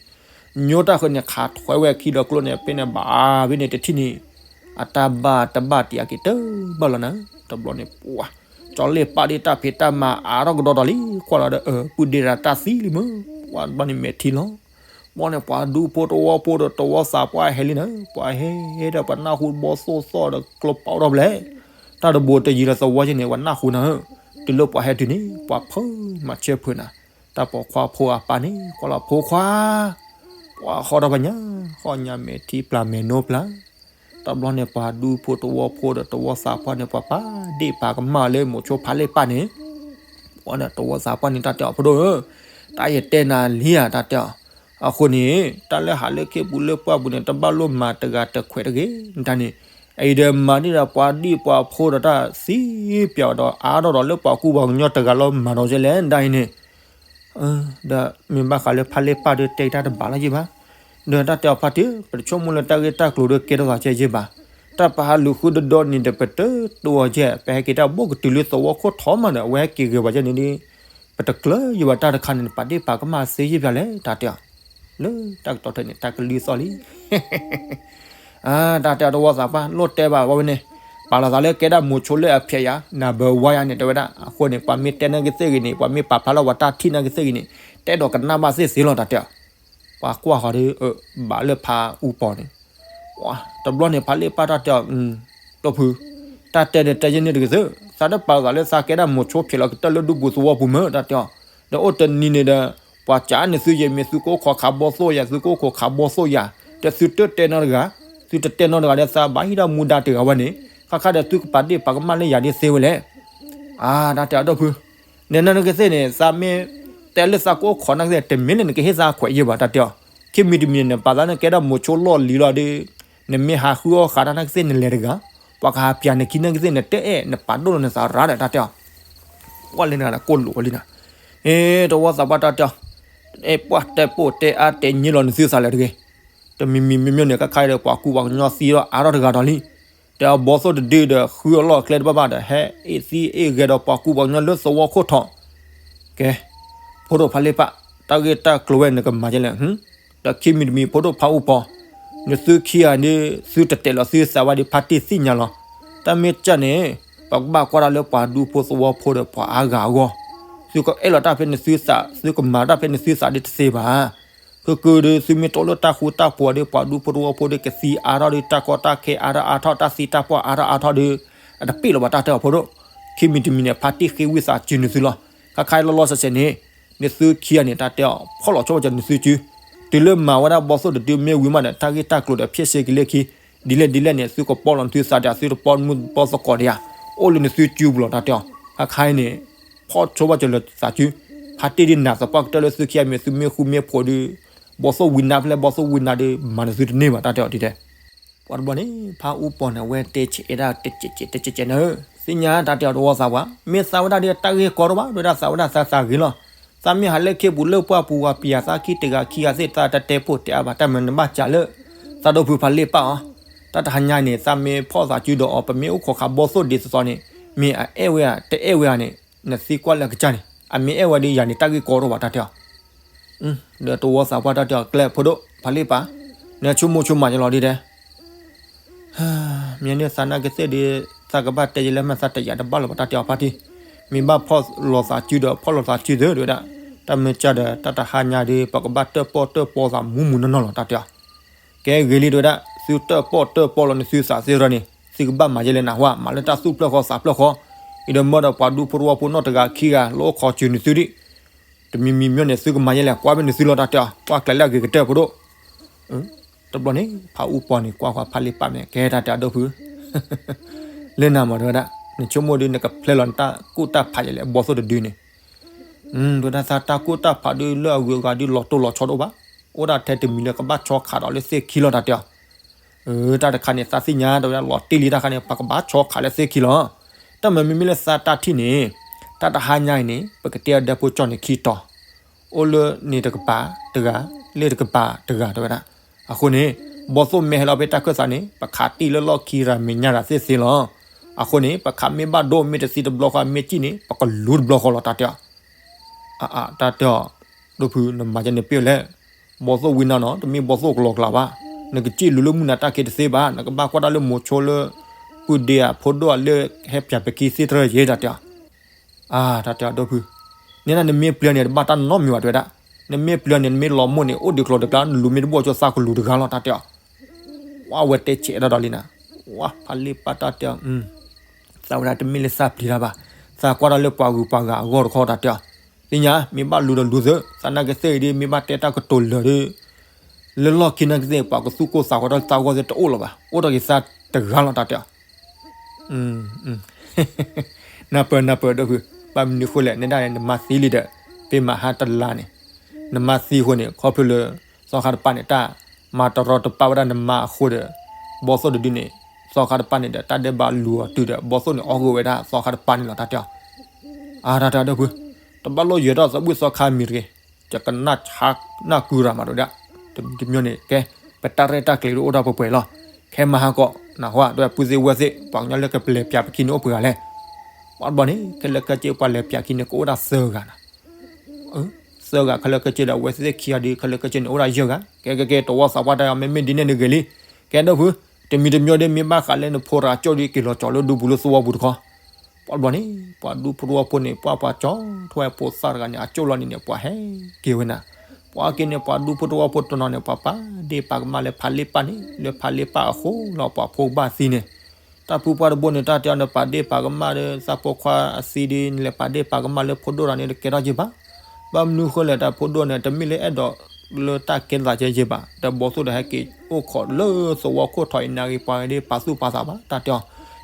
ညိတၢ်ဃၢၤန့ၣ် ခးထွဲဝဲခံဒီးကျိန့ၣ် ဖဲန့ၣ်ဘၣ်ဖဲန့ၣ်တထံၣ်န့ၣ် အတၢ်ဘၣ်တဘၣ်တံၢ်အက့ၤတဘၣ်လီၤနၤဧၢ. တဘျီန့ၣ် ပှၢ် ကၠီလ့ၣ်ပၢ်ဒ်တၢ်ဖံးတၢ်မၤအါထီၣ်ကဒီးဒီးလံ ကွၢ်လီၤဒီး အၢ ပုၢ်ဒ့ရၤတၢ်သံလံမ့ၢ် ပှၢ်တဘျီန့ၣ်မဲာ်ထံလီၤ. ဘီန့ၣ် ပှၤဒူဖိတဝီဖိဒီးတဝီသးပှၢ်ဟဲလံနၤဧၢ, ပှၤဟဲဒီးပှၤနၢ်ဟူဘီသိၣ်သီၣ်ဒီးကျိပာ်အိၣ်ထီၣ်ဖဲလဲၣ်, တၢ်တဘိးတယံၤလၢသဝီယဲန့ၣ် ပှၤနၢ်ဟူနၤဧၢ. တုၤလၢပှၤဟဲတုၤန့ၣ် ပှၤဖုးမၤဆၢဖုးနၤ, တၢ်ပိာ်ခွါဖိအပၢ်န့ၣ် ကွၢ်လီၤဖိခွါ ပှၤဟီထီၣ်ပှၤညါ ဟီၣ်ညါမဲာ်ထံပျၢ်မဲာ်နိပျၢ် တဘျီန့ၣ် ပှၤဒူဖိတဝီဖိဒီးတဝီသးပှၢ်န့ၣ် ပှၤပာ်ဒ့ၣ်ပာ်ကမၣ်လၢမိၤဆိဖးလ့ၣ်ပၢ်န့ၣ်, ပှၤန့ၣ်တဝီသးပှၢ်န့ၣ် တၢ်တဲအီၤဖိဒိၣ်ဧၢ, တၢ်ယတဲနၤလံဧါ တၢ်တဲအီၤ, အဃိန့ၣ် တၢ်လၢဟးလၢခ့ပူၤလၢပှၢ်ပူၤန့ၣ် တဘၣ်လိၣ်မၤတဂၤတခွဲးတဂ့ၤ တၢ်န့ၣ်, အံၤဒီးမၤန့ၢ်ဒီးပှၤဒံၣ်ပှၤဖိဒီးတၢ်သံပျၢ်ဒီးအါထီၣ်ဒီးလၢပှၤကူပှၤကညီတဂၤလီၤမၤဒီးယဲလဲၣ် တၢ်အံၤန့ၣ် ဒီးမ့ၢ်ဘၣ်ဃးလၢဖးလ့ၣ်ပၢ်ဒီးတဲတၢ်တဘၣ်လၢၤဘၣ်, ဒီးတၢ်တဲအီၤဖါတံၢ် ပတဆိကမိၣ်လၢတၢ်ဂ့ၢ်တၢ်ကျိၤဒီးကဲထီၣ်သးကဲယဲဘၣ်, တၢ်ပဟးလူၤဃုတဒီနံၤဒီးပတတိအီၤကဲ ပဟဲက့ၤတၢ်ဘိၣ်ကတုၤလၢသဝီခိၣ်ထီမးဒီး အဝဲဟဲက့ၤဂ့ၤဝဲယဲန့ၣ်ဒီး ပတကျၢၤယဲဘၣ်တၢ်တခါန့ၣ် ပာ်ဒ့ၣ်ပာ်ကမၣ်သ့ယဲဘၣ်လဲၣ် တၢ်တဲအီၤ, လၢတၢ်ကတိၤထဲန့ၣ် တၢ်ကလုၢ်သီၣ်လံ တၢ်တဲအီၤတဝီသးပှၢ် လိၣ်တဲဘၣ်ဝဲန့ၣ်, ပာ်လီၤသးလၢကဲဒၣ်မိၤဆိလၢအဖျဲးယၤ နဘၣ်ဝါယၤန့ၣ် တဲဝဲဒၣ်, အဃိန့ၣ် ပှၤမ့ၢ်တဲနာ်က့သ့ၣ်ဂ့ၤန့ၣ် ပှၤမ့ၢ်ပာ်ဖျါလၢပှၤတၢ်ထံၣ်နာ်က့သ့ၣ်ဂ့ၤန့ၣ် တဲဒီးကနၣ်ဘၣ်သ့ၣ်သ့လီၤ တၢ်တဲအီၤ, ပှၤကွၢ်ဃီဒီး ဘၣ်လၢဖးအူပီၤန့ၣ်, တဘျီန့ၣ် ဖးလ့ၣ်ပၢ်တၢ်တဲအီၤ, ဒီပုၢ်ဖု, တၢ်တဲန့ၣ်တဲယဲန့ၣ်တဂ့ၤသ့, သးတပာ်လီၤသးလၢသးကဲဒၣ်မိၤဆိဖျဲးလီၤကတၢၢ်လၢဒူပူၤသဝီပူၤမ့ၢ် တၢ်တဲအီၤ, ဒီးအိၣ်တနံၤန့ၣ်ဒီး ပှၤကးန့ၢ်သုယဲၢ်မ့ၢ်သုကအိၣ်ခိးခးဘီသိၣ်ယၤ သုကအိၣ်ခိးခးဘီသိၣ်ယၤ, ဒီးသုတတဲနီတဂၤ, သုတတဲနီတဂၤဒီးသးဘၣ်ဟံးဒီးမူဒါတဂၤဝဲန့ၣ်, ခါခါဒီးသုကပာ်ဒ့ၣ်ပာ်ကမၣ်လၢယၤဒ်သ့ဝဲလဲၣ် အါ တၢ်တဲအီၤဒီပုၢ်ဖု, နနာ်က့သ့ၣ်န့ၣ် သးမ့ၢ်တဲလၢသးကအိၣ်ခိးနာ်က့သ့ၣ် တမ့ၢ်လၢနကဟ့ၣ်သးခွဲးယဲၢ်ဘၣ် တၢ်တဲအီၤ, ခံမံၤတမံၤန့ၣ် နပာ်သးနကဲဒၣ်မိၤဆိလီၢ်လံၤလီၤဒီး နမ့ၢ်ဟးဃုအီၣ်ဃးတၢ်နာ်က့သ့ၣ် နလဲၤတဂၤ, ပှၤကဟးပျးနခံနာ်က့သ့ၣ် နတအဲၣ် နပာ်ဒိၣ်လီၤနသးရၣ်ဒီး တၢ်တဲအီၤ, ကွၢ်လၢနဂၤဒီးကိၣ်လိာ်ဝဲလံနၤ, အ့ တဝီသးပှၢ်တၢ်တဲအီၤ, အဲ ပှၤတဲပိာ်တဲအါတဲညံလီၤနသုသးလၢၤတဂ့ၤ, တမံၤမံၤမ့မ့ၢ်န့ၣ် ခါခါဒီးပှၤကူပှၤကညီသံဒီးအါထီၣ်တဂၤဒီးလံ တဲအီၤဘီသိၣ်တဒုဒီး ဃုအလီၢ်အကျဲတဘၣ်ဘၣ်ဒီး ဟဲအ့ၣ်သံအ့ၣ်ဂဲၤဒီးပှၤကူပှၤကညီလၢသဝီခိၣ်ထီၣ်, ကဲ, ဖိဒိၣ်ဖးလ့ပၢ်, တၢ်ဂ့ၢ်တၢ်ကျိၤဝဲန့ၣ် နကမၤဒ်လဲၣ်, ဒီးခံမံၤတမံၤ ဖိဒိၣ်ဖးအူပီၤ, နသုခံဂၤန့ၣ် သုတတဲာ်လီၤသုသးဘၣ်ဒီး ဖါတံၢ်သ့ၣ်ညါလီၤ. တၢ်မ့ၢ်ကၢ်န့ၣ် ပကဘၣ်ကွၢ်တၢ်လၢပှၤဒူဖိသဝီဖိဒီးပှၤအါဂၤအဂီၢ်, သုကအဲၣ်လီၤတၢ်ဖဲနသုသး သုကမၤတၢ်ဖဲနသုသးဒ်တသ့ဘၣ်. ဃုကုဒီး သုမ့ၢ်တအိၣ်လၢတၢ်ဃူတၢ်ဖိးဒီး ပှၤဒူဖိသဝီဖိဒီး ကသံအါထီၣ်ဒီး တၢ်ကီတၢ်ခဲအါထီၣ်အါထီၣ် တၢ်သံတၢ်ပှၢ်အါထီၣ်အါထီၣ်ဒီး အတပ့ၢ်လီၤဘၣ်တၢ်တဲအီၤဖိဒိၣ်, ခံမံၤတမံၤန့ၣ် ဖါတံၢ်ဃ့ဝံသးစူၤနသုလီၤ. ခါခါလီၤလီၤဆဲးဆဲးန့ၣ် နသုခံဂၤန့ၣ် တၢ်တဲအီၤ ဖီၣ်လီၤဆီဘၣ်ကၠီနသုစု, တုၤလၢမၤဝဲဒၣ်ဘီသိၣ်တဒုမ့ၢ်ဝံၤမးဒီး တၢ်ဂ့ၢ်တၢ်ကျိၤဒီး ဖျဲၣ်စ့ကလၢခံ, ဒ်လဲၣ်ဒ်လဲၣ်န့ၣ် သုကပီၢ်လီၤနသုသးဒီး သုတပီၢ်မုၢ်ပီၢ်သကိးဒံးဧါ, အိၣ်လၢနသုစုပူၤလီၤတၢ်တဲအီၤ. ခါခါအံၤန့ၣ် ဖီၣ်ဆိဘၣ်ကၠီလၢသးစု, ဖါတံၢ်ဒ်နၤသပှၢ်ကတၢၢ်လၢသုခံဂၤမ့ၢ်သုမ့ၢ်ဃူမ့ၢ်ဖိးဒီး ဘီသိၣ်ဝံနါဖဲလဲၣ် ဘီသိၣ်ဝံနါဒီး မၤနသုတန့ၢ်ဘၣ်တၢ်တဲအီၤဒ်တဲ ပှၤတဘျီန့ၣ် ဖးအူပီၤန့ၣ် အဝဲတဲဆဲးအဲၣ်ဒၣ်တကဲးကဲးတကဲးကဲးန့ၣ်, သ့ၣ်ညါတၢ်တဲအီၤတဝီသးပှၢ်, မ့ၢ်သးဝဲဒၣ်ဒီးတၢ်ဂ့ၢ်ကီတအိၣ်ဘၣ်, ဒ်ဝဲဒၣ်သးဝဲဒၣ်သးသးဂ့ၤလီၤ. သးမ့ၢ်ဟးလၢခ့ပူၤလၢပှၢ်ပူၤဝဲပယၤသးခံတဂၤခံဂၤသ့ၣ် သးတတဲဖိတဲအါဘၣ်, တၢ်မၤနဘၣ်စးလၢ သးဒိၣ်ဖုဖးလ့ပၢ်အီၤ, တၢ်တဟါညါအံၤန့ၣ် သးမ့ၢ်ဖီၣ်သးစုဒီးအီၤ ပမ့ၢ်အိၣ်ခိးခးဘီသိၣ်ဒ်သိးသိးန့ၣ် မ့ၢ်အအဲၣ်ဝဲဧါ တအဲၣ်ဝဲဧါန့ၣ် နသံကွၢ်လၢအကစၢ်န့ၣ် အမ့ၢ်အဲၣ်ဝဲဒီးယၤန့ၣ် တၢ်ဂ့ၢ်ကီတအိၣ်ဘၣ်တၢ်တဲအီၤ ဒီးတဝီသးပှၢ်တၢ်တဲအီၤကျဲဖိဒိၣ်ဖးလ့ပၢ်, နဆိကမိၣ်ဆိကမးယလီၤဒ်တဲ မ့ၢ်န့ၣ်သးနာ်က့သ့ၣ်ဒီး သးကဘၣ်တဲယလဲၣ်မး သးတယာ်တဘၣ်လၢၤဘၣ်တၢ်တဲအီၤဖါတံၢ်, မ့ၢ်ဘၣ်ဖီၣ်လီၤသးစုဒီးဖီၣ်လီၤသးစုသ့ဒ်ဝဲဒၣ်, တၢ်မ့ၢ်ကၢ်ဒီးတၢ်တဟါညါဒီး ပကဘၣ်တၢၣ်ပီၣ်တၢၣ်ပီသးမူးမူးနီၢ်နီၢ်လီၤတၢ်တဲအီၤ ကဲဂ့ၤလံဒ်ဝဲဒၣ် သုတၢၣ်ပီၣ်တၢၣ်ပီလီၤနသုသးသ့ၣ်ဒီးန့ၣ် သုကဘၣ်မၤယဲလဲၣ်နၢ်ဟူဧါ, မၤလၢတၢ်သူၣ်ဖျၢၣ်ဃီသးဖျၢၣ်ဃီ, အံၤဒီးမၢဒီးပှၤဒူဖိသဝီဖိနီၢ်တဂၤခံဂၤ လၢအိၣ်ခိးစၢၤနသုဒံး, တမံၤမံၤမ့ၢ်န့ၣ် သုကမၤယဲလဲၣ် ကွၢ်ဖဲန့ၣ်သုလီၤတၢ်တဲအီၤ, ကွၢ်ကျဲလၢအဂ့ၤကတၢၢ်ဖိဒိၣ် တဘျီန့ၣ် ဖးအူပီၤန့ၣ် ကွၢ်ဃီဖးလ့ပၢ်မ့ၢ် ကဲတၢ်တဲအီၤဒိၣ်ဖု လၢနၤမးဒ်ဝဲဒၣ် နဆိကမိၣ်ဒီးနကဖျဲလီၤနတၢ်ကူၣ်တၢ်ဖးယဲလဲၣ် ဘီသိၣ်တဒုန့ၣ် ဒ်ဝဲဒၣ်သးတၢ်ကူၣ်တၢ်ဖးဒုးလၢအဂုၤအဂၤဒုးလီၤတိၢ်လီၤဆီတအိၣ်ဘၣ်, အိၣ်ဒၣ်ထဲတမံၤလၢကဘၣ်ဆီခးဒီးလၢသ့ၣ်ခံလီၤတၢ်တဲအီၤ, တၢ်တခါန့ၣ် သးသ့ၣ်ညါဒ်ဝဲဒၣ်လီၤတံၢ်လံတၢ်ခါန့ၣ် ပကဘၣ်ဆီခးလၢသ့ၣ်ခံလီၤ, တၢ်မၤမ့မ့ၢ်လၢသးတၢ်ထံၣ်န့ၣ် တၢ်တဟါညါအံၤန့ၣ် ပကတဲအဒဲဖိကၠီၣ်န့ၣ်ခံတီၤ အိၣ်လၢန့ၣ်တကပၤတဂၤ လၢတကပၤတဂၤတဝဲဒၣ်, အဃိန့ၣ် ဘီသိၣ်မ့ၢ်ဟဲလီၤဖဲတၢ်ခၢၣ်သးန့ၣ် ပခးတံၢ်လၢလီၢ်ခံရၤမဲာ်ညါရၤသ့ၣ်သ့လီၤ, အဃိန့ၣ် ပခးမ့ၢ်ဘၣ်ဒိမ့ၢ်တသံတဘျီဃီမ့ၢ်စံၣ်န့ၣ် ပကလူၤတဘျီဃီလီၤတၢ်တဲအီၤ, အအတၢ်တဲအီၤ, ဒိၣ်ဖုနမၤယဲန့ၣ်ပ့ၢ်လဲၣ်, ဘီသိၣ်ဝံနါနီၤ တမ့ၢ်ဘီသိၣ်ကလီကလီဘၣ်, နကစံၣ်လူၤလၢမုၢ်နၤတၢ်ခံတသ့ဘၣ် နကဘၣ်ကွၢ်တၢ်လၢမိၤဆိလၢ ပုၢ်ဒ့ဧါ ဖိဒိၣ်ဧါလၢဟဲပၠးပခံသ့ၣ်တရၢယဲတၢ်တဲအီၤ အါ တၢ်တဲအီၤဒိၣ်ဖု, န့ၣ်နမ့ၢ်ပျၢၤန့ၣ် တဘၣ်တၢ်နီတမံၤဘၣ်တဲဝဲဒၣ်, နမ့ၢ်ပျၢၤန့ၣ် နမ့ၢ်လီၤမိၢ်န့ၣ် အိၣ်ဒံးကျိၤတကျါ နလူၤမ့ၢ်တဘၣ်ကၠိသးကလူၤတဂၤလီၤတၢ်တဲအီၤ, ဝဲဝဲတဲဆဲးဒၣ်ဒီးလံနၤ, ဝဲဖးလ့ပၢ်တၢ်တဲအီၤ, သးဝဲဒၣ်တမ့ၢ်လၢသးပျံၤတၢ်ဘၣ်, သးကွၢ်တၢ်လၢပှၤဂုၤပှၤဂၤအဂီၢ်တခီတၢ်တဲအီၤ, သ့ၣ်ညါ မ့ၢ်ဘၣ်လူၤဒီးလူၤသ့, သးနာ်က့သ့ၣ်အံၤဒ် မ့ၢ်ဘၣ်တဲတၢ်ကတိၤလၢာ်ဒီး လၢလီၢ်ခံနာ်က့သ့ၣ် ပှၤကသူၣ်ကိၢ်သးဂီၤတၢ်သးဂီၢ်သ့ၣ်တအိၣ်လၢၤဘၣ်, အိၣ်တ့ၢ်က့ၤသးတဂၤလီၤတၢ်တဲအီၤ နၢ်ပၢၢ်နၢ်ပၢၢ်ဒိၣ်ဖု, ဘၣ်မနုၤဃိလဲၣ် နဲဒၣ်န့ၣ် နမါသံလံဒီး ပ့မၤဟါတလါန့ၣ်, နမါသံအဃိန့ၣ် ခီဖျိလၢ သီခါတပၤန့ၣ် တၢ်မၤတရီတပါဝဲဒၣ်နမါအဃိဒီး ဘီသိၣ်တဒုန့ၣ် သီခါတပၤန့ၣ်ဒီး တၢ်ဒဲးဘးလူၤအီၤတုၤဒီး ဘီသိၣ်န့ၣ်အီၣ်ဂၢၢ်ဝဲဒၣ်သီခါတပၤန့ၣ်လီၤတၢ်တဲအီၤ, အါတၢ်တဲဒိၣ်ဖု, တဘၣ်လိၣ်ယၢၤထီၣ်သးဘုၣ်သီခါမံၤတဂ့ၤ, ယကနၢ်ဆါနၢ်ကုရၤမးဒိၣ်ဒၣ်, တမံၤတမံၤန့ၣ် ကဲ ပတၢ်ရဲၣ်တၢ်ကျဲၤဒ်အိၣ်ဒၣ်ပှဲၤပှဲၤလီၤ, ခဲမဟါကီး နၢ်ဟူဧါ ဒီးပုၢ်သ့ၣ်ဝဲၢ်သ့ၣ် ပှၤကညီလၢကလဲၤပၠးပခံန့ၣ်အိၣ်ပှဲၤဂၤလဲၣ်, ပှၤတဘျီန့ၣ် ခဲလၢာ်ခဲဆ့ပှၤလဲၤပၠးခံန့ၣ် ကအိၣ်ဒၣ်သၢဂၤနၤ သၢဂၤခဲလၢာ်ခဲဆ့ဒီး အဝဲသ့ၣ်ခံဂၤဒီး ခဲလၢာ်ခဲဆ့န့ၣ် အိၣ်ဒၣ်ယဲၢ်ဂၤ, ကဲကဲကဲ တဝီသးပှၢ်တၢ်အီၤ မ့မ့ၢ်ဒ်န့ၣ်နဂ့ၤလံ, ကဲဒိၣ်ဖု, တမံၤတမံၤဒီး မ့ၢ်ဘၣ်ဃးလၢနဖိရၤကၠိၣ်ဒီး က့ၤလီၤကၠီၤလၢဒူပူၤလၢသဝီပူၤတခီ, ပှၤတဘျီန့ၣ် ပှၤဒူဖိသဝီဖိန့ၣ် ပှၤပှၤကၠီထီၣ်ဝဲဖိသၣ်တဂၤန့ၣ် အကၠိၣ်လီၤန့ၣ်န့ၣ် ပှၤဟဲက့ၤဝဲနၤ, ပှၤက့ၤန့ၣ် ပှၤဒူဖိသဝီဖိတနီၤန့ၣ် ပှၤပာ်ဒ့ၣ်ပာ်ကမၣ်လၢဖးလ့ပၢ်န့ၣ် လၢဖးလ့ပၢ်အဃိလီၤ ပှၤဖိကဘၣ်သံန့ၣ် တၢ်ဖုပှၢ်တဘိန့ၣ် တၢ်တဲအီၤ နပာ်ဒ့ၣ်ပာ်ကမၣ်ဒီး သးဖိခွါအသံဒီး နလဲၤပာ်ဒ့ၣ်ပာ်ကမၣ်လၢဖိဒိၣ်တဂၤန့ၣ် တကဲထီၣ်က့ၤဘၣ်. ဘၣ်မနုၤဃိလဲၣ် တၢ်ဖိဒိၣ်န့ၣ် တမ့ၢ်လၢအဲၣ်ဒိးလၢတၢ်ကဲသးကဲက့ၤဘၣ်. ဒီးဘီသိၣ်ဒီးဟဲက့ၤအိၣ်ခိးလၢသဝီခိၣ်ထီၣ်အံၤ နဂ့ၤပှၤဂ့ၤဒ်ပာ်သူၣ်ပာ်သးဘၣ် တၢ်တဲအီၤ.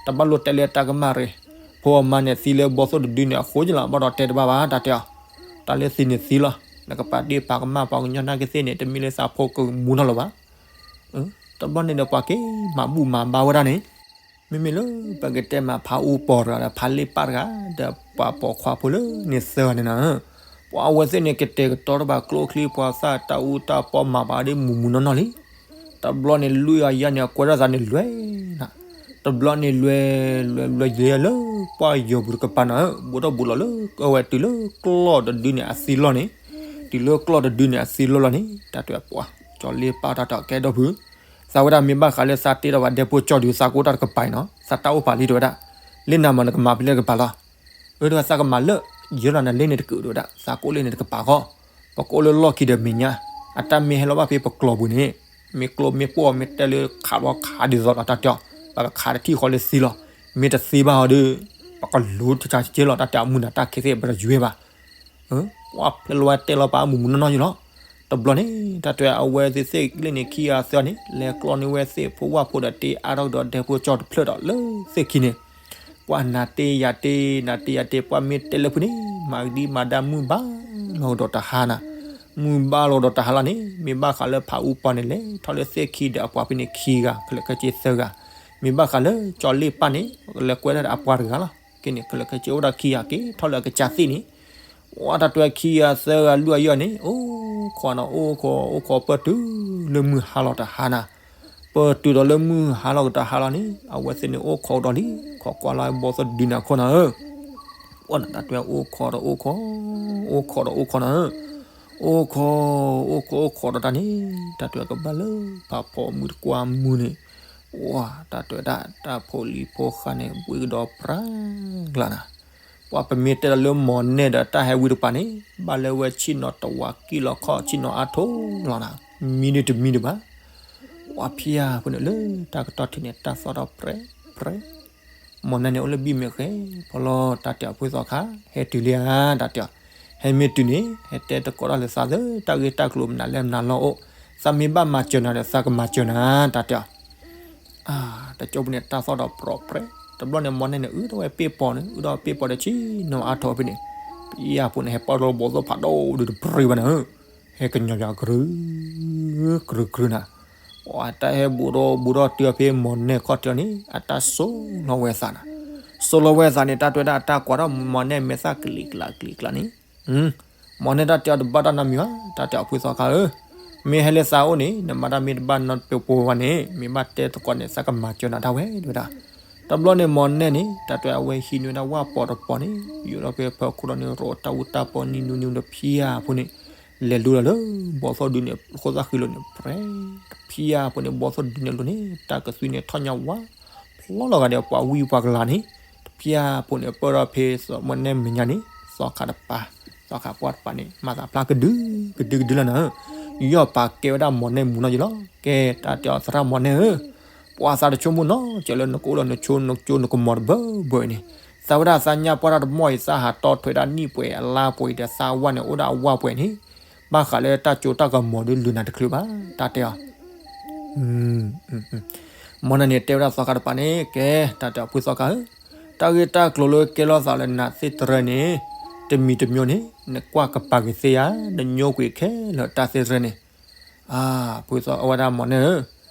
တဘၣ်လိၣ်တဲလၢတၢ်ကမၣ်ရ့ၣ်, ဖိအမါန့ၣ်သံလၢဘီသိၣ်တဒုန့ၣ်အဃိကလီၤ ဘၣ်ဒီးတဲတဘၣ်ဘၣ် တၢ်တဲအီၤ. တၢ်လၢသံန့ၣ်သံလီၤ. နကပာ်ဒ့ၣ်ပာ်ကမၣ်ပှၤကညီနာ်က့သ့ၣ်န့ၣ် တမ့ၢ်လၢသးဖိကမူထီၣ်လၢၤဘၣ်. တဘျီန့ၣ်ဒီးပှၤက့ၤမၤဘူၣ်မၤဘါဝဲဒၣ်န့ၣ်, မ့မ့ၢ်လၢပကတဲမးဖးအူပီၤတဂၤဒီး ဖးလ့ပၢ်တဂၤ ဒီးပှၤပိာ်ခွါဖိလၢန့ၣ်သၢဂၤန့ၣ်နၤ, ပှၤအဝဲသ့ၣ်န့ၣ် ကတဲာ်ကတီၤတဘၣ်ကျိချံ ပှၤသၣ်တၢ်အူတၢ်ပီမၤဘၣ်ဒ်မုၢ်မုၢ်နီၢ်နီၢ်လံ. တဘျီန့ၣ် လွံၢ်ဂၤယါန့ၣ် အကွဲထီၣ်သးန့ၣ်လွဲၢ်နၤ, တဘျီန့ၣ်လွဲၤ လွဲၤ လွဲၤယဲလၢပှၢ်ယီၤပူၤတကပၤနၤဧၢ, ဘူးထီၣ်ဘူးလီၤလၢ အဝဲတုၤလၢကျီၢ်တဒုန့ၣ်အသံလီၢ်န့ၣ်, တုၤလၢကျီၢ်တဒုန့ၣ်အသံလီၢ်လီၤန့ၣ် တၢ်တဲပှၤ ကၠီလ့ၣ်ပၢ်တၢ်တဲအီၤ ကဲဒီပုၢ်, သးဝဲဒၣ်မ့ၢ်ဘၣ်ဃးလၢသးတ့ထီၣ်ဘၣ်ဒဲဖိကၠီဒုး သးကအိၣ်တၢ်တကပၤအံၤနီၤ, သးတၢ်အိၣ်ပာ်လံ တဲဝဲဒၣ်, လၢနၤမးနကမၤဖဲလဲၣ်တကပၤလီၤ. အၢ တဲဝဲ သးကမၤလၢယဲလီၤ နၤလ့ၣ်န့ၣ်တကၢၢ် တဲဝဲဒၣ်, သးကအိၣ်လၢန့ၣ်တကပၤဃီ, ပကအိၣ်လၢလီၢ်ခံဒီးမဲာ်ညါ, အတၢ်မ့ၢ်ဟဲလီၤဘၣ်ဖဲပကျိၤပူၤန့ၣ်, မ့ၢ်ကျိမ့ၢ်ပိၢ်မ့ၢ်တဲလၢခးလီၤခးဒ်သိးဒီးတၢ်တဲအီၤ, ပကခးတထံၣ်ဃီလၢသံလီၤ, မ့ၢ်တသံဘၣ်ဟီဒီး ပကလူၤတကက့လီၤ တၢ်တဲအီၤ မုၢ်နၤတၢ်ခံးသ့ၣ် ပတယွဲဘၣ် ပှၤဖဲလီၤဝဲတဲလီၤပာ်မုာ်မုာ်နီၢ်နီၢ်ယလီၤ. တဘျီန့ၣ် တၢ်တဲအဝဲသ့ၣ်သ့ၣ်လ့ၣ်န့ၣ် ခံဂၤသၢဂၤန့ၣ် လဲၤကျီန့ၢ်ဝဲသ့ၣ်ဖိဝၣ်ဖိဒီးတ့အါထီၣ်ကဒီးဒဲဖိကၠီတဖျၢၣ်ဒီးလၢသ့ၣ်ခံန့ၣ်, ပှၤနၤတ့ယၤတ့ နၤတ့ယၤတ့ ပှၤမ့ၢ်တဲလၢဖုန့ၣ် မၤကဒံမၤဒါမုၢ်ဘၣ်လီၤကဒီးတဟါနၤ, မုၢ်ဘၣ်လီၤကဒီးတဟါလီၤန့ၣ် မ့ၢ်ဘၣ်ဃးလၢဖးအူပီၢ်န့ၣ် လဲၤထီၣ်လၢသ့ၣ်ခံဒီးအပှၤဖဲန့ၣ်ခံဂၤ ခဲလၢာ်ခဲဆ့သၢဂၤ, မ့ၢ်ဘၣ်ဃးလၢကၠီလ့ၣ်ပၢ်န့ၣ် လဲၤကွဲတၢ်ဒီးအပှၤတဂၤလီၤ. က့န့ၣ် ခဲလၢာ်ခဲဆ့အိၣ်ဒီးခံဂၤက့ၤထီၣ်လၢအကစၢ်သ့ၣ်န့ၣ်, ဝဲတၢ်တဲခံဂၤသၢဂၤလွံၢ်ဂၤယဲၢ်န့ၣ် အိၣ်ခိးနီၤ အိၣ်ခိး အိၣ်ခိးပၢၢ်တုၤလၢမုၢ်ဟါလီၤတဟါနၤ, ပၢၢ်တုၤဒီးလၢမုၢ်ဟါလီၤကဒီးတဟါလီၤန့ၣ် အဝဲသ့ၣ်န့ၣ်အိၣ်ခိးဒီးလံ ခိးကွၢ်လီၤဘီၣ်သိၣ်တဒုန့ၣ်အခိၣ်နၤဧၢ, အိၣ်နတၢ်တဲအိၣ်ခိးဒီးအိၣ်ခိး, အိၣ်ခိးဒီးအိၣ်ခိးနၤဧၢ, အိၣ်ခိး အိၣ်ခိးအိၣ်ခိးဒီးတၢ်န့ၣ် တၢ်တဲကဘၣ်လၢဖးဖီမုၢ်တကွၢ်မုၢ်န့ၣ်, ဝဲတၢ်တဲဒၣ်တၢ်ဖိလံၤဖိဃၢ်န့ၣ် ဘှံးကဒီးပြၢ်ကျါနၤ, ပှၤပမ့ၢ်တဲဒီးလၢမီၢ်နဲၣ်ဒီးတၢ်ဟဲဝံတပၤန့ၣ် ဘၣ်လၢဝဲဆ့ၣ်နီၤတဝးကံၣ်လီၤခီၣ် ဆ့ၣ်နီၤအါထီၣ်လီၤနၤ, မံဒုတမံဒုဘၣ်, ပှၤဖံးယၤဖိန့ၣ်လၢတၢ်ကတီၢ်ထံးန့ၣ် တၢ်သီၣ်ထီၣ်ပြဲပြဲ မီၢ်နဲၣ်န့ၣ်အိၣ်လၢဘံၣ်မဲာ်ဃဲဖီလီၤ တၢ်တဲအီၤဖုသီခါ ဟဲတုၤလံဧါ တၢ်တဲအီၤ, ဟဲမ့ၢ်တုၤန့ၣ် ဟဲတဲတကိးတၢ်လၢသးသၢ တၢ်ဂ့ၢ်တၢ်ကျိၤမနုၤလဲၣ်မနုၤလီၤအိၣ်, သးမ့ၢ်ဘၣ်မၤစၢၤနၤဒီးသးကမၤစၢၤနၤ တၢ်တဲအီၤ, တကၠိပူၤန့ၣ် တၢ်သီၣ်ထီၣ်ပြဲပြဲ, တဘျီန့ၣ် မီၢ်နဲၣ်န့ၣ် အုးထီၣ်ဝဲပ့ၢ်ပီၤန့ၣ် အုးထီၣ်ဝဲပ့ၢ်ပီၤဒီးဆ့ၣ်နီၤအါထီၣ်ဖဲန့ၣ်, ပယီၤဖိန့ၣ် ဟဲပာ်လီၤဘီၣ်သိၣ်ဖးဒိၣ်ဒုးတပြံဘၣ်နၤဧၢ, ဟဲကညီၤယၤကရူ ကရူကရူနၤ, ပှၤတၢ်ဟဲဘူးထီၣ်ဘူးထီၣ်တုၤဖဲမီၢ်နဲၣ်ခီၣ်ထံးန့ၣ် အတၢ်ဆိလီၤဝဲသးနၤ, ဆိလီၤဝဲသးန့ၣ် တၢ်တဲဝဲဒၣ်အတၢ်ကွၢ်ထီၣ်မီၢ်နဲၣ်မဲာ်သၣ်ကလံၤကျါကလံၤကျါန့ၣ်, မီၢ်နဲၣ်တၢ်တဲအီၤတဘၣ်တၢ်နီတမံၤဘၣ်, တၢ်တဲအီၤဖုသီခါဧၢ, မ့ၢ်ဟဲလၢသးအိၣ်န့ၣ် နမၤတၢ်မ့ၢ်တဘၣ်နီတပူၤဘၣ်န့ၣ် မ့ၢ်ဘၣ်တဲသကိးန့ၣ် သးကမၤစၢၤနၤတၢ်ဝဲတဲဝဲဒၣ်, တဘျီန့ၣ်မီၢ်နဲၣ်န့ၣ် တၢ်တဲအဝဲဟံးန့ၢ်ဝဲဒၣ်ဝၣ်ပီၤတပီၤန့ၣ် ယူၤထီၣ်ဖဲဖီခိၣ်လီၤန့ၣ် ရိးတၢ်အူတၢ်ပီနံၤနူနံၤဒီးဖံးယၤဖိန့ၣ် လဲၤလူလီၤလၢ ဘီၣ်သိၣ်ဒုန့ၣ် ဃိသၣ်ဃံလိာ်န့ၣ် ပြဲ ဖံးယၤဖိန့ၣ် ဘီၣ်သိၣ်ဒုန့ၣ်လိာ်န့ၣ် တၢ်ကသွံန့ၣ်ထီၣ်ညါဝါ ဖျီလီၤဂာ်ဒီးပှၤဝံပှၤကလၤန့ၣ်, တဖၠၣ်ဖိန့ၣ် ပၢၢ်ထီၣ်ဖဲမီၢ်နဲၣ်မဲာ်ညါန့ၣ် သီခါတပၤ, သီခါပှၢ်တပၤန့ၣ် မၤသးဖျါကဒု ကဒုကဒုလီၤနၤဧၢ, ယီၢ်ပာ်ကဲဝဲဒၣ်မီၢ်နဲၣ်မူနီၢ်ယလီၤ, ကဲတၢ်တဲအီၤသရၣ်မီၢ်နဲၣ်ဧၢ, ပှၤသးတဆိကမိၣ်နီတစဲးလၢနကအိၣ်ဒီးနဆိနကၠိနကမီၤတဘၢဘၢအံၤန့ၣ်, သးဝဲဒၣ်သးညၣ်ပှၢ်တၢ်တမီၢ်အံၤ သးဟးတီထွဲဒၣ်နံၣ်ပှဲၤအလါပှဲၤအံၤဒီးသးဝၣ်န့ၣ်အိၣ်ဒၣ်အဝၣ်ပှဲၤန့ၣ်, ဘၣ်ဃးလၢတၢ်ကၠိတၢ်ကမီၤဒီးလုၢ်နၤတချုးဘၣ်, တၢ်တဲအီၤ မီၢ်နဲၣ်န့ၣ်တဲဝဲဒၣ်သီခါတပၤန့ၣ် ကဲ တၢ်တဲအီၤဖုသီခါဧၢ, တၢ်ဂ့ၢ်တၢ်ကျိၤလၢကဲလိာ်သးလၢနၤသ့ၣ်တရၢန့ၣ် တမံၤတမံၤန့ၣ် နကွၢ်ကပၤက့ၤသ့ဧါ, နညိကွံာ်ခဲလၢာ်တၢ်သ့ၣ်တရၢန့ၣ်, ဖုသီအဝဲဒၣ်မီၢ်နဲၣ်ဧၢ,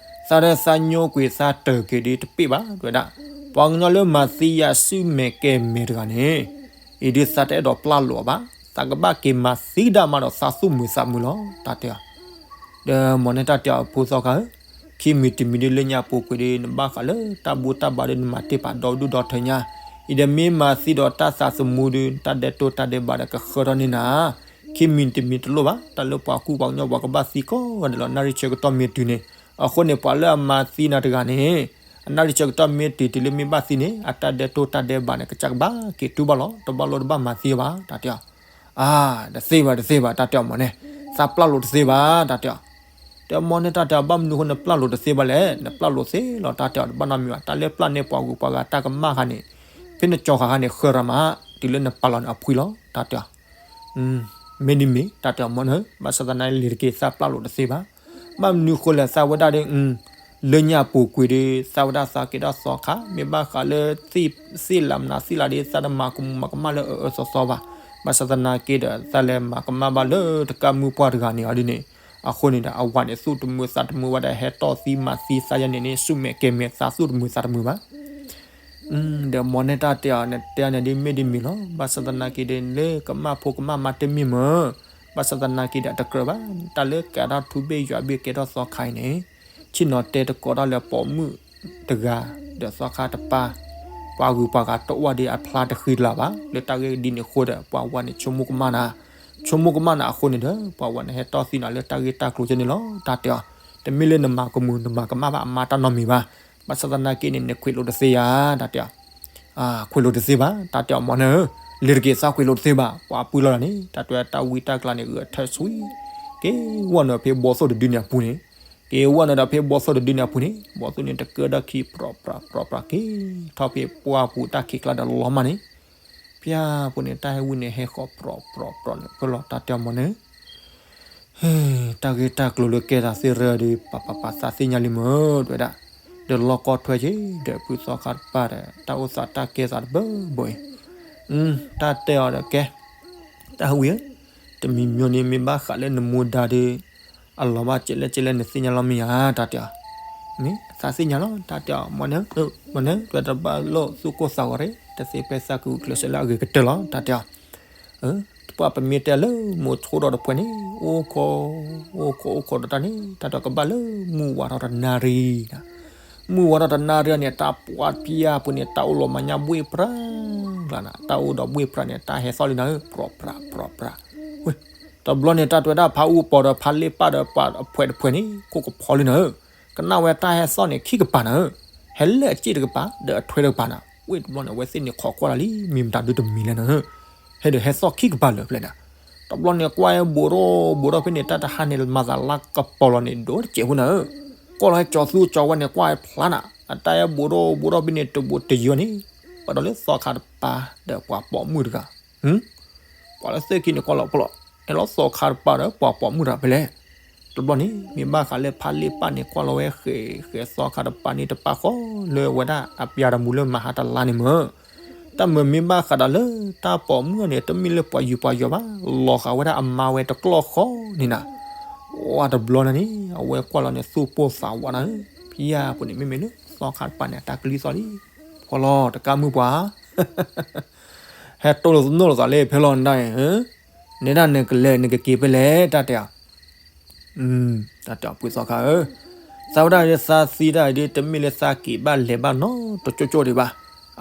သးဒီးသးညိကွံာ်သးတၢၢ်က့ၤဒ်တပ့ၢ်ဘၣ် တဲဝဲဒၣ်, ပှၤကညီလၢမၤသံယၤဆူမဲာ်ကဲမဲာ်တဂၤန့ၣ်, အံၤဒ်သးတအဲၣ်ဒိးပျၢ်လိာ်အီၤဘၣ်, သးကဘၣ်က့ၤမၤသံဒၣ်မးဒီးသးသူၣ်မုာ်သးမုာ်လီၤ တၢ်တဲအီၤ ဒီးမီၢ်နဲၣ်တၢ်တဲအီၤဖုသီခါဧၢ, ခံမံၤတမံၤဒ်လၢညါပူၤကွံာ်ဒီး နဘၣ်ဃးလၢတၢ်ဘူၣ်တၢ်ဘါဒီးနမၤတ့ၢ်ပာ်ဒီဒူၣ်ဒီထၢညါ, အံၤဒီးမ့ၢ်မၤသံဒီးတၢ်သးသမူဒီး တၢ်ဒဲးတိၢ်တၢ်ဒဲးဘးဒီးကဃၢထီၣ်န့ၢ်နၤ, ခံမံၤတမံၤတလိၣ်ဘၣ်, တၢ်လၢပှၤကူပှၤကညီပှၤကဘၣ်သံကိးဂၤဒဲးလီၤ နၣ်ရံၣ်ဆၢကတီၢ်မ့ၢ်တုၤန့ၣ်, အဃိန့ၣ် ပှၤလၢအမၤသံနၤတဂၤန့ၣ်, အနၣ်ရံၣ်ဆၢကတီၢ်မ့ၢ်တုၤတုၤလၢမ့ၢ်ဘၣ်သံန့ၣ် အတၢ်ဒဲးတိၢ်တၢ်ဒဲးဘးန့ၣ် ကစၢ်ကဘၣ်က့ၤတူၢ်ဘၣ်လီၤ, တဘၣ်လိၣ်တဘၣ်မၤသံဘၣ် တၢ်တဲအီၤ အါ, တသ့ဘၣ်တသ့ဘၣ် တၢ်တဲအီၤမီၢ်နဲၣ်, သးပျၢ်လိာ်တသ့ဘၣ် တၢ်တဲအီၤ, တဲမီၢ်နဲၣ်တၢ်တဲအီၤ ဘၣ်မနုၤအဃိနပျၢ်လိာ်တသ့ဘၣ်လဲၣ်, နပျၢ်လိာ်သ့လီၤ တၢ်တဲအီၤ တဘၣ်နီတမံၤဘၣ်, တၢ်လၢပျၢ်န့ၢ်ပှၤဂုၤပှၤဂၤတၢ်ကမၣ်ခါန့ၣ်, ဖဲနကၠီၤဃာ်ခါန့ၣ် ဃၢၤရၤမး, တုၤလၢနပာ်လီၤန့ၣ်အဖှံလီၤ တၢ်တဲအီၤ မ့ၢ်ဒ်မ့ၢ် တၢ်တဲအီၤမီၢ်နဲၣ်, ဘၣ်ဆၣ်သနာ်က့ လံၤတက့ၢ် သးပျၢ်လိာ်တသ့ဘၣ်, ဘၣ်မနုၤဃိလဲၣ် သးဝဲဒၣ်ဒီး လၢညါပူၤကွံာ်ဒီး သးဝဲဒၣ်သးက့ၤထီၣ်သီခါ မ့ၢ်ဘၣ်ဃးလၢ သ့ၣ်လၢမနုၤသ့ၣ်လၢ်ဒီး သးတမၤကမူၤမၤကမၣ်လၢအအၢအၢသီသီဘၣ်, ဘၣ်ဆၣ်သနာ်က့ဒီး သးလဲၤမၤကမၣ်ဘၣ်လၢတကးမုၢ်ပှၢ်တဂၤန့ၣ်အီၤဒ်န့ၣ်, အဃိန့ၣ်ဒီး အဝၤန့ၣ် သူၣ်တမုာ်သးတမုာ်ဝဲဒၣ် ဟဲတီၢ်သံမၤသံသးယါန့ၣ်န့ၣ် ဆူမဲာ်ကဲၤမဲာ် သးသူၣ်တမုာ်သးတမုာ်ဘၣ် ဒီးမီၢ်နဲၣ်တၢ်တဲအီၤ နတဲအီၤန့ၣ်ဒ်မ့ၢ်ဒ်မ့ၢ်လီၤ. ဘၣ်ဆၣ်သနာ်က့ဒီး လၢကမၣ်ဖိကမၣ်မါတမ့ၢ်မၢ်, ဘၣ်ဆၣ်သနာ်က့ဒီး တကြၢးဘၣ်, တၢ်လၢကးထီၣ်ထူဘ့ၣ်ယွၤဘ့ၣ်ကဲထီၣ်သီခါအံၤန့ၣ်, ဆ့ၣ်နီၤတဲတကိးတၢ်လၢပိာ်မုၣ်တဂၤ ဒီးသီခါတပၤ ပှၤဂုၤပှၤဂၤတအိၣ်ဒံးအဖျါတဃံတလၤဘၣ်. လၢတၢ်ဂ့ၢ်ဒ်န့ၣ်အဃိဒီး ပှၤဝၤန့ၣ်ဆိကမိၣ်ကမၣ်နၤ, ဆိကမိၣ်ကမၣ်နၤအဃိန့ၣ်ဒီး ပှၤဝၤန့ၣ်ဟဲတီၢ်သံနၤလၢတၢ်ဂ့ၢ်တၢ်ကျိၤကဲန့ၣ်လီၤ. တၢ်တဲအီၤ တမ့ၢ်လၢနမၤကမူၤနမၤကမၣ်ဘၣ်အမါတၢ်နီတမံၤဘၣ်. ဘၣ်ဆၣ်သနာ်က့န့ၣ် နခွဲးလိာ်တသ့ဧါ တၢ်တဲအီၤ ခွဲးလိာ်တသ့ဘၣ် တၢ်တဲအီၤ မီၢ်နၢၤဧၢ, လ့ၤတက့ၤသးခွဲးလိာ်တသ့ဘၣ်. ပှၤပုၢ်လီၤလၢ်န့ၣ် တၢ်တဲတၢ်ဝံတၢ်ကျါန့ၣ် ဂဲၤထၢၣ်ဆူၣ်, က့ၤဝဲနုာ်ဖဲဘီသိၣ်တဒုန့ၣ်အပူၤန့ၣ်, က့ၤဝဲနုာ်ဒီးဖဲဘီသိၣ်တဒုန့ၣ်အပူၤန့ၣ် ဘီသိၣ်န့ၣ်တကၢၢ်ဒီခံ ပြီပြီပြီ က့ၤထီၣ်ဖဲပှၢ်ပူၤတၢ်ခံးကျါဒီးလီၤမၢ်န့ၣ်, ဖၠါပူၤန့ၣ် တၢ်ဟဲဝံန့ၣ်ဟဲဃီၤပြီပြီပြီန့ၣ် ဖဲလီၤ တၢ်တဲအီၤ မီၢ်နၢၤ တၢ်ဂ့ၢ်တၢ်ကျိၤလၢကဲသးသ့ၣ်ရၢဒီး ပပပသးသ့ၣ်ညါလံမၢ် တဲဝဲဒၣ်, ဒီးလီၢ်ကီၢ်ထွဲက့ၤ ဒီးဖုသီခါတပၤဒီး တၢ်အိၣ်သးတၢ်ကဲသးတဘၢဘၢအံၤ, တၢ်တဲအီၤဒီးကဲ, တၢ်ဟဲဝံဧၢ, တမံၤမံၤန့ၣ် မ့ၢ်ဘၣ်ဃးလၢနမူဒါဒီး အလီၤဘၣ်ကဲလဲၣ်ကဲလဲၣ် နသ့ၣ်ညါလီၤမ့ၢ်ဧါ တၢ်တဲအီၤ, မ့ၢ်သးသ့ၣ်ညါလီၤ တၢ်တဲအီၤ မီၢ်နၢၤ, မီၢ်နၢၤ တဲတဘၣ်လိၣ်သူၣ်ကိၢ်သးဂီၤရ့ၣ် တသ့ဖဲသးကဂုာ်ကျဲးစၢးလၢအဂ့ၤကတၢၢ်လီၤ တၢ်တဲအီၤ ပှၤပမ့ၢ်တဲလၢမိၤဆိဒီးတဖှဲးန့ၣ် အိၣ်ခိး, အိၣ်ခိးအိၣ်ခိးဒီးတၢ်န့ၣ် တၢ်တဲအီၤကဘၣ်လၢမုၢ်ဝါထီၣ်တနၣ်ရံၣ်နၤ, မုၢ်ဝါထီၣ်တနၣ်ရံၣ်န့ၣ် တၢ်ပှၤဖၠါပူၤန့ၣ် တၢ်အိၣ်လီၤမၤညါဘှ့ၣ်ပြၢ်ကျါနၤ, တၢ်အိၣ်ဒီးဘှ့ၣ်ပြၢ်န့ၣ် တၢ်ဟဲသီၣ်လံနၤဧၢ ပြီပြီပြီ, တဘျီန့ၣ် တၢ်တဲဝဲဒၣ်ဖါအူပီၤဒီးဖါလ့ၣ်ပၢ်ဒီးပှၤအဖှဲးတဖှဲးန့ၣ် ကိၣ်ကဖီလံနၤဧၢ, ကနၣ်ဝဲတၢ်ဟဲသီၣ်န့ၣ်ခံကပၤနၤဧၢ, ဟဲလၢအစ့ၣ်တကပၤ ဒီးအထွဲတကပၤနၤ, ဝ့ၢ်တဘျီန့ၣ် အဝဲသ့ၣ်န့ၣ်ခိးကွၢ်လီၤလံ မ့ၢ်မတၤဒုတမံၤလဲၣ်နၤဧၢ, ဟဲဒီးဟဲသီၣ်ခံကပၤလၢာ်ဖဲလဲၣ်နၤ, တဘျီန့ၣ်ကွၢ်ဟဲဘူးထီၣ်ဘူးထီၣ်ဖဲန့ၣ် တၢ်တဟါန့ၣ်မၤသးလါကပီၤလီၤန့ၣ် ဒိၣ်တစဲးဖိနၤဧၢ, ကွၢ်လီၤဟဲကၠီၤသူကၠီၤဝဲန့ၣ် ကွၢ်ဟဲဖျါနၤ, အတၢ်ဟဲဘူးထီၣ်ဘူးထီၣ်ဖဲန့ၣ် တဘူးတယၢန့ၣ် ပှၤဒီးလၢသီခါတပၤဒီးပှၤပိာ်မုၣ်တဂၤ ပှၤလၢသ့ၣ်ခံန့ၣ်ကွၢ်လီၤဖီလီၤ, ဟဲလီၤသီခါတပၤဒီးပှၤပိာ်မုၣ်တဂၤဖဲလဲၣ်, တဘျီန့ၣ် မ့ၢ်ဘၣ်ဃးလၢဖါလ့ၣ်ပၢ်န့ၣ် ကွၢ်လီၤဝဲဃဲးဃဲးသီခါတပၤန့ၣ် တပာ်ဃီလၢဝဲဒၣ်အပျၤတမူလၢမၤဟါတလါန့ၣ်မၢ်, တၢ်မၢမ့ၢ်ဘၣ်ဃးဒီးလၢတၢ်ပိာ်မုၣ်န့ၣ် တမ့ၢ်လၢပှၤယူၤပှၤယီၤဘၣ်, လီၤဃာ်ဝဲဒၣ်အမါဝဲတကျီၢ်ဃီန့ၣ်နၤ, ပှၤတဘျီနၤန့ၣ် အဝဲကွၢ်လီၤန့ၣ် သူၣ်ပိၢ်သးဝးနၤဧၢ, ဖဲအပူၤန့ၣ် မ့မ့ၢ်လၢသီခါတပၤန့ၣ် အတၢ်ကလံၤသီလံ, ဖီလီၤ တကးမုၢ်ပှၤ ဟဲတိၢ်လိာ်သနိၣ်လိာ်သးလၢဖဲလီၤနဒၣ်အံၤ, နဲဒၣ်နကလဲၤနကက့ၤဖဲလဲၣ် တၢ်တဲအီၤ, တၢ်တဲအီၤဖုသီခါဧၢ, သးဝဲဒၣ်လၢသးသံတၢ်အံၤဒ် တမ့ၢ်လၢသးက့ၤဘၣ်လဲၤဘၣ်နီတကၠိကၠိဒံးဘၣ်,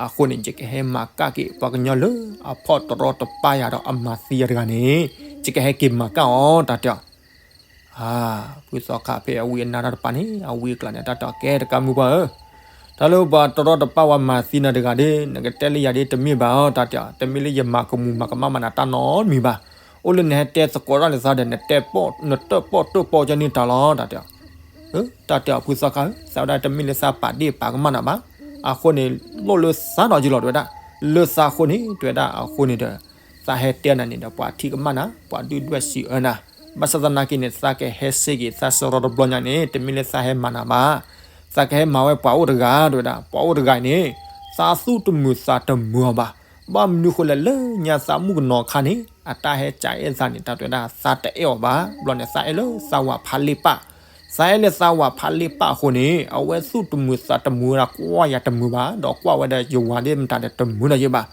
အဃိန့ၣ် ယကဟဲမၤကၣ်က့ၤ ပှၤကညီလၢအဖီၣ်တရီတပါယၤဒီးအမၤသံယၤတဂၤန့ၣ် ယကဟဲက့ၤမၤကၣ်အီၤ တၢ်တဲအီၤ ဖုသီခါဖဲအဝံအနါတၢ်တပၤန့ၣ် အဝံအကျါန့ၣ် တၢ်တဲအီၤကဲတကးမုၢ်ပှၤဧၢ, တၢ်လၢပှၤတရီတပါဝဲမၤသံနၤတဂၤဒ် နကတဲလၢယၤဒ်တမ့ၢ်ဘၣ်အီၤ တၢ်တဲအီၤ, တမ့ၢ်လၢယမၤကမူၤမၤကမၣ်ဘၣ်နၤတၢ်နီတမံၤဘၣ်, အိၣ်လၢနဟဲတဲသကိးတၢ်လၢသးဒီး နတဲပီၣ်နတၢၣ်ပီၣ်တၢၣ်ပီၣ်ကဲန့ၣ်တၢ်လီၤ တၢ်တဲအီၤ, တၢ်တဲအီၤဖုသီခါဧၢ, သးဝဲဒၣ်တမ့ၢ်လၢသးပာ်ဒ့ၣ်ပာ်ကမၣ်နၤဘၣ်, အဃိန့ၣ် လိၣ်လၢသးဒီးယလီၤ တဲဝဲဒၣ်, လၢသးအဃိန့ၣ် တဲဝဲဒၣ်အဃိန့ၣ်ဒီး သးဟဲတဲနၤန့ၣ်ဒီး ပှၤထံၣ်ကမၣ်နၤ ပှၤဒုၣ်ဒွဲၣ်စံးအၢနၤ, ဘၣ်ဆၣ်သနာ်က့န့ၣ် သးကဟဲစ့ၢ်ကီးသးစရီတဘျီညါန့ၣ် တမ့ၢ်လၢသးဟဲမၤနၤဘၣ်, သးကဟဲမၤဝဲပှၤအိၣ်တဂၤ တဲဝဲဒၣ်, ပှၤအိၣ်တဂၤအံၤန့ၣ် သးသူၣ်တမုာ်သးတမုာ်အီၤဘၣ်, ဘၣ်မနုၤဃိလဲၣ်လၢညါသးမုၣ်ကနီၤခါန့ၣ် အတၢ်ဟဲကးအဲၣ်သးန့ၣ် တၢ်တဲဝဲဒၣ် သးတအဲၣ်အီၤဘၣ်, ဘျီန့ၣ် သးအဲၣ်လၢသးဝၤဖးလ့ၣ်ပၢ်, သးအဲၣ်လၢသးဝၤဖးလ့ၣ်ပၢ်အဃိန့ၣ် အဝဲသူၣ်တမုာ်သးတမုာ်ဝဲဒၣ် ကွၢ်ယၤတမုာ်ဘၣ်, ဒီးကွၢ်ဝဲဒၣ်ယဝၤဒ်မတၤဒီးတမုာ်ဒီးယဘၣ်,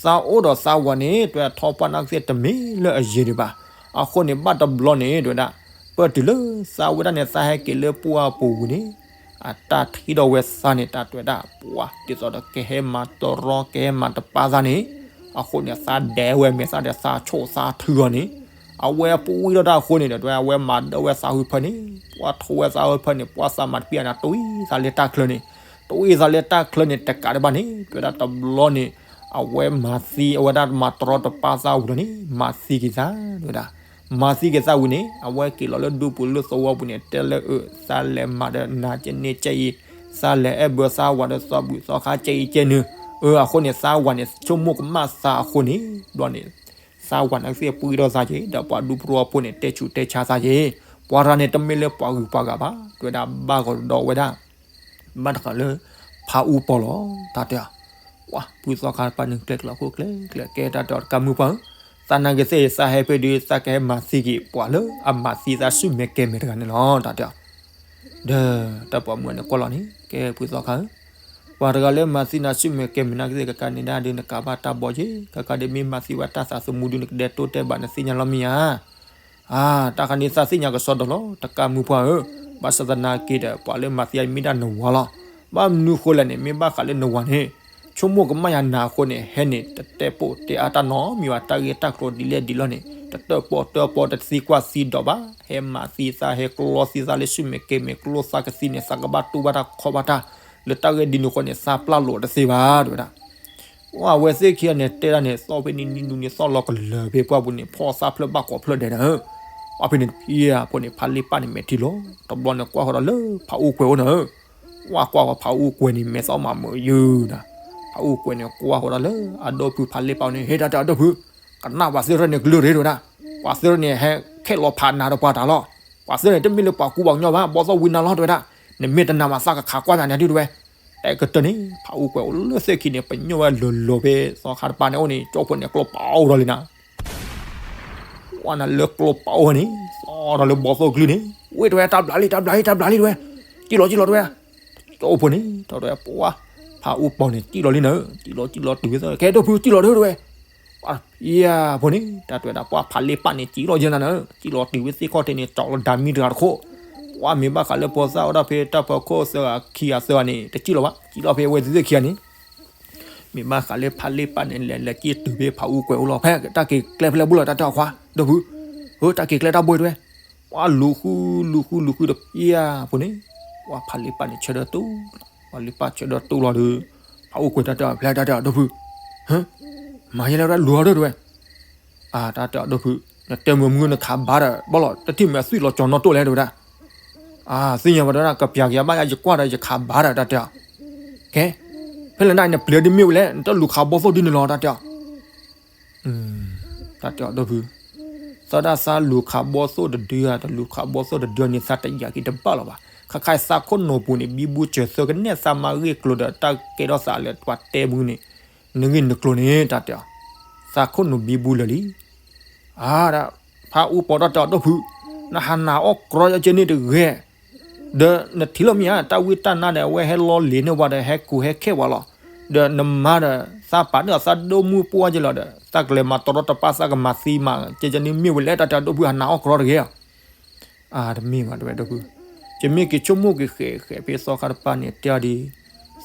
သးအိၣ်ဒီးသးဝၤန့ၣ် တဲဝဲဒၣ်ထီၣ်ပှၢ်နၢ်ကသ့ၣ်တမ့ၢ်လၢအယံၤဒံးဘၣ်, အဃိန့ၣ် ဘၣ်တဘျီန့ၣ် တဲဝဲဒၣ် ပၢၢ်တုၤလၢသးဝဲဒၣ်န့ၣ် သးဟဲက့ၤလၢပှၢ်ပူၤဝံၤန့ၣ် အတၢ်ထံၣ်ဒီးဝဲသးန့ၣ် တၢ်တဲဝဲဒၣ် ပှၤဒ်သိးဒီးကဟဲမၤတရီကဟဲမၤတပါသးန့ၣ်, အဃိန့ၣ် သးဒဲးဝဲမဲာ်သးဒီးသးဆိၣ်သးထုအီၤန့ၣ်, အဝဲပှံၢ်ထီၣ်တၢ်အဃိန့ၣ်ဒီး တဲဝဲ အဝဲမၤဒၢဝဲသးဟုဖၢန့ၣ်, ပှၤထိးဝဲသးဟုဖၢန့ၣ် ပှၤသးမၤတပံၢ်အနၤ တဝံသးလၢတၢ်ချၢန့ၣ်, တဝံသးလၢတၢ်ချၢန့ၣ် တကးဒံးဘၣ်န့ၣ် တဲဝဲဒၣ်တဘျီန့ၣ် အဝဲမၤသံ အဝဲဒၣ်မၤတရီတပါသးဝံၤလီၤန့ၣ် မၤသံက့ၤသး တဲဝဲဒၣ် မၤသံက့ၤသးဝံၤန့ၣ် အဝဲက့ၤလီၤလၢဒူပူၤလၢသဝီပူၤန့ၣ် တဲလၢအ သးလဲၤမၤဒီးနၤကဲန့ၣ်ကဲအံၤ, သးလဲၤအဲၣ်ဘၢသးဝၤဒီးသီဘူၣ်သီခါကဲအံၤကဲနုၤ, အၢ အဃိန့ၣ် သးဝၤန့ၣ် ဆိကမိၣ်ကမၣ်သးအဃိန့ၣ် ဘျီန့ၣ် သးဝၤန့ၣ်သ့ၣ်ပှံၢ်ထီၣ်သးက့ၤ ဒီးပှၤဒူပူၤသဝီဖိန့ၣ် တဲဆူးတဲဆါသးက့ၤ, ပှၤတဂၤန့ၣ် တမ့ၢ်လၢပှၤဂုၤပှၤဂၤဘၣ် တဲဝဲဒၣ် ဘၣ်ကဒီးဝဲဒၣ် ဘၣ်တဃးလၢ ဖးအူပီၤလီၤ တၢ်တဲ ပှၤဖုသီခါတပၤန့ၣ် ကျဲကျိးခိၣ်ကျဲကျဲ ကဲတၢ်တဲအီၤတကးမုၢ်ပှၢ်ဧၢ, သးနာ်က့ၤသ့ၣ် သးဟဲဖဲဒုး သးကဟဲမၤသံက့ၤပှၤလၢအမၤသံသးဆူၣ်မဲာ်ကဲၤမဲာ်တဂၤန့ၣ်လီၤ တၢ်တဲအီၤ, ဒီးတၢ်ပိာ်မုၣ်န့ၣ်ကွၢ်လီၤန့ၣ် ကဲဖုသီခါဧၢ, ပှၤတဂၤလၢမၤသံနၤဆူၣ်မဲာ်ကဲၤမဲာ်နာ်က့ၤသ့ၣ် ကကါန့ၣ်ဒၣ်ဒုး နကးဘၣ်တၢ်ဘီက့ၤ ကကါဒုးမ့ၢ်မၤသံဝဲတၢ်သးသမူဒုး နကဒဲးတိၢ်တဲဘၣ် နသ့ၣ်ညါလီၤမ့ၢ်ဧါ အါ တၢ်ခါန့ၣ်သးသ့ၣ်ညါကစီဒီလီၤ တကးမုၢ်ပှၢ်ဧၢ, ဘၣ်ဆၣ်သနာ်က့ဒီး ပှၤလၢမၤသံအမ့ၢ်ဒၣ်နဝၤလီၤ, ဘၣ်မနုၤဃိလဲၣ်န့ၣ် မ့ၢ်ဘၣ်ဃးလၢနဝၤန့ၣ် ဆိကမိၣ်ကမၣ်ယၤနၤအဃိန့ၣ် ဟဲန့ၣ် တတဲပိာ်တဲအါတၢ်နီတမံၤဘၣ်, တၢ်ဂ့ၢ်တၢ်ကျိၤဒ်လဲၣ်ဒ်လဲၣ်န့ၣ် တတၢၣ်ပီၣ်တၢၣ်ပီ တသံကွၢ်သံဒိးဘၣ်, ဟဲမၤသံသး ဟဲကျီသံသးလၢ ဆူမဲာ်ကဲမဲာ် ကျိသးကသံန့ၣ် သးကဘၣ်တူၢ်ဘၣ်တၢ်ခီၣ်ဘၣ်တၢ်, လၢတၢ်ဂ့ၢ်ဒ်န့ၣ်အဃိန့ၣ် သးပျၢ်လိာ်တသ့ဘၣ် တဲဝဲဒၣ်. အဝဲသ့ၣ်ခံဂၤန့ၣ် တဲဒၣ်န့ၣ် သီၣ်ဖဲန့ၣ် နံၤဒူန့ၣ် သီၣ်လီၤကလၢၤဖဲပှၢ်ပူၤန့ၣ် ဖီၣ်သၣ်ဖျၢၣ်ဘၣ်ကိးဖျၢၣ်ဒဲးနၤဧၢ. ပှၢ်ဖဲန့ၣ်တဖံးအဖိန့ၣ် ဖးလ့ပၢ်န့ၣ်မဲာ်ထံလီၤ. တဘျီန့ၣ်ကွၢ်ဃီဒီးလၢဖးအူကွဲၤအိၣ်နၤဧၢ. ကွၢ်ကွၢ်ဃီဖးအူကွဲၤန့ၣ် မဲာ်သီၣ်မၤမုာ်ယုာ်နၤ. ဖးအူကွဲၤန့ၣ်ကွၢ်ဃီဒီးလၢအဒီပုၢ်ဖးလ့ပၢ်န့ၣ် ဟ့ၣ်တၢ်တဲအဒီပုၢ်, ကနၣ်ပှၤသ့ၣ်တဖၣ်န့ၣ်ကလုၢ်ရ့ၣ်တဲဝဲဒၣ်. ပှၤသ့ၣ်တဖၣ်န့ၣ် ဟဲခဲလီၤဖးနၤဒီးပှၤတၢ်လီၤ. ပှၤသ့ၣ်တဖၣ်န့ၣ် တမ့ၢ်လၢပှၤကူပှၤကညီဘၣ်, ဘီၣ်သိၣ်ဝံနၤလီၤတဲဝဲဒၣ်. နမ့ၢ်တနာ်မး သးကခးကွၢ်နၤန့ၣ်ဒုတဲဝဲ. တဲကတၢၢ်န့ၣ် ဖးအူကွဲၤအိၣ်လၢသ့ၣ်ခံန့ၣ် ပညိၣ်ဝဲလီၤလီၤဖဲ သီခါတပၤန့ၣ်အိၣ်န့ၣ် ကၠီဖိန့ၣ်ကျိပာ်အိၣ်ဒီးလံနၤ ကွၢ်နၤလၢကျိပာ်အိၣ်ဝဲန့ၣ် သီၣ်ဒီးလၢဘီၣ်သိၣ်ကလုၢ်န့ၣ် ဝ့ၢ်တဲဝဲ တၢ်ဘျးလံ တၢ်ဘျးလံ တၢ်ဘျးလံတဲဝဲ, စံၣ်လီၤစံၣ်လီၤတဲဝဲ. ကၠီဖိန့ၣ် တၢ်တဲဝဲ ပှၤ ဖးအူပီၤန့ၣ် စံၣ်လီၤလံနၤဧၢ, စံၣ်လီၤစံၣ်လီၤတုၤဝဲသ့ၣ် ကဲဒီပုၢ် စံၣ်လီၤဒီးတဲဝဲ. ပှၤ ဖးအူဖိန့ၣ် တၢ်တဲဝဲဒၣ် ပှၤဖးလ့ပၢ်န့ၣ် စံၣ်လီၤယဲနၤနၤဧၢ, စံၣ်လီၤတုၤဝဲသ့ၣ်ခီၣ်ထံးန့ၣ် ကၠီလီၤဒၤမံတဂၤတခိၣ်. ပှၤမ့ၢ်ဘၣ်ဃးလၢဖိသၣ်အိၣ်ဒၣ်ဖဲတၢ်ဖီခိၣ်သၢဂၤခံဂၤသၢဂၤန့ၣ် တစံၣ်လီၤဘၣ်, စံၣ်လီၤဖဲအဝဲသ့ၣ်ခံဂၤန့ၣ် မ့ၢ်ဘၣ်ဃးလၢဖးလ့ပၢ်န့ၣ် လဲၤလဲၤက့ၤတုၤဖဲဖးအူကွဲၤအိၣ်လီၤ ဖဲတၢ်က့ၤကျဲဖဲလဲၣ်ဘူၣ်လီၤ တၢ်တဲအီၤခွါ ဒီပုၢ်, ဧၢ တၢ်က့ၤကျဲတၢ်ဘှဲတဲဝဲ. ပှၤလူၤဃု လူၤဃု လူၤဃုတဖံးအဖိန့ၣ် ပှၤဖးလ့ပၢ်န့ၣ် ဆၢထၢၣ်တူၢ်, ဖးလ့ပၢ်ဆၢထၢၣ်တူၢ်လီၤဒီး ဖးအူကွဲၤတၢ်တဲအီၤ ဖဲတၢ်တဲအီၤ ဒီပုၢ်, ဟၢ မၤယဲလဲၣ်ဝဲဒၣ်လူၤအီၤဒီးတဲဝဲ. အတၢ်တဲအီၤ ဒီပုၢ်, နတဲမုာ်မုာ်နခးဘၣ်ဒီး ဘၣ်လီၤ တထံၣ်မ့ၢ်အသွံၣ်လီၤကၠီၤနီၣ်တိၣ်လဲၣ်တဲဝဲဒၣ်. အသ့ၣ်ညါဘၣ်တဲဝဲဒၣ် ကပျးက့ၤယၤဘၣ်ယၤ ယကွၢ်ဒီးယခးဘၣ်ဒီး တၢ်တဲအီၤ. ကဲ ဖဲလဲၣ်နၤ နပျဲၤဒ်မ့ၢ်ဝဲလဲၣ် နတလူၤခးဘီၣ်သိၣ်ဒ်န့ၣ်လီၤ တၢ်တဲအီၤ. တၢ်တဲအီၤ ဒီပုၢ်, သဒၣ်သးလူၤခးဘီၣ်သိၣ်တဒုဧါ တလူၤခးဘီၣ်သိၣ်တဒုန့ၣ် သးတယာ်က့ၤတဘၣ်လီၤဘၣ်. ခါခါသးခိၣ်နူာ်ပူၤန့ၣ် ဘံဘူစၢၤသၢကနဲၣ် သးမါဂ့ၢ်ကျိၤဒီး တၢ်ကဲထီၣ်သးလၢပှၤတဲမုာ်န့ၣ် နဂ့ၢ်နကျိၤန့ၣ် တၢ်တဲအီၤ. သးခိၣ်နူာ်ဘံဘူလၢာ်လံ. အါ ဖးအူပီၤတၢ်တဲအီၤ ဒီပုၢ်, နဟးနာ်အီၣ်ကြီယကဲန့ၣ်တဂ့ၤ, ဒီးနထံၣ်လီၤမ့ၢ်ဧါ တၢ်ဝံတၢ်နါဒီး အဝဲဟဲလီလ့ၤန့ၢ်ပှၤဒီး ဟဲကူးဟဲခဲပှၤလီၤ. ဒီးနမါဒီး သးပာ်န့ၢ်အီၤသးဒိၣ်မုၢ်ပှၢ်က့လီၤဒီး သးကလဲၤမၤတရီတပါ သးကမၤသံမး ကဲကဲန့ၣ်မ့ၢ်ဝဲလဲၣ် တၢ်တဲအီၤ ဒီပုၢ် ဟးနာ်အီၣ်ကြီတဂ့ၤ. အါ တမ့ၢ်ဘၣ်တဲဝဲ ဒီပုၢ်, ယမ့ၢ်က့ၤဆိကမိၣ်က့ၤဃဲးဃဲးဖဲသီခါတပၤန့ၣ် တဲအီၤဒ်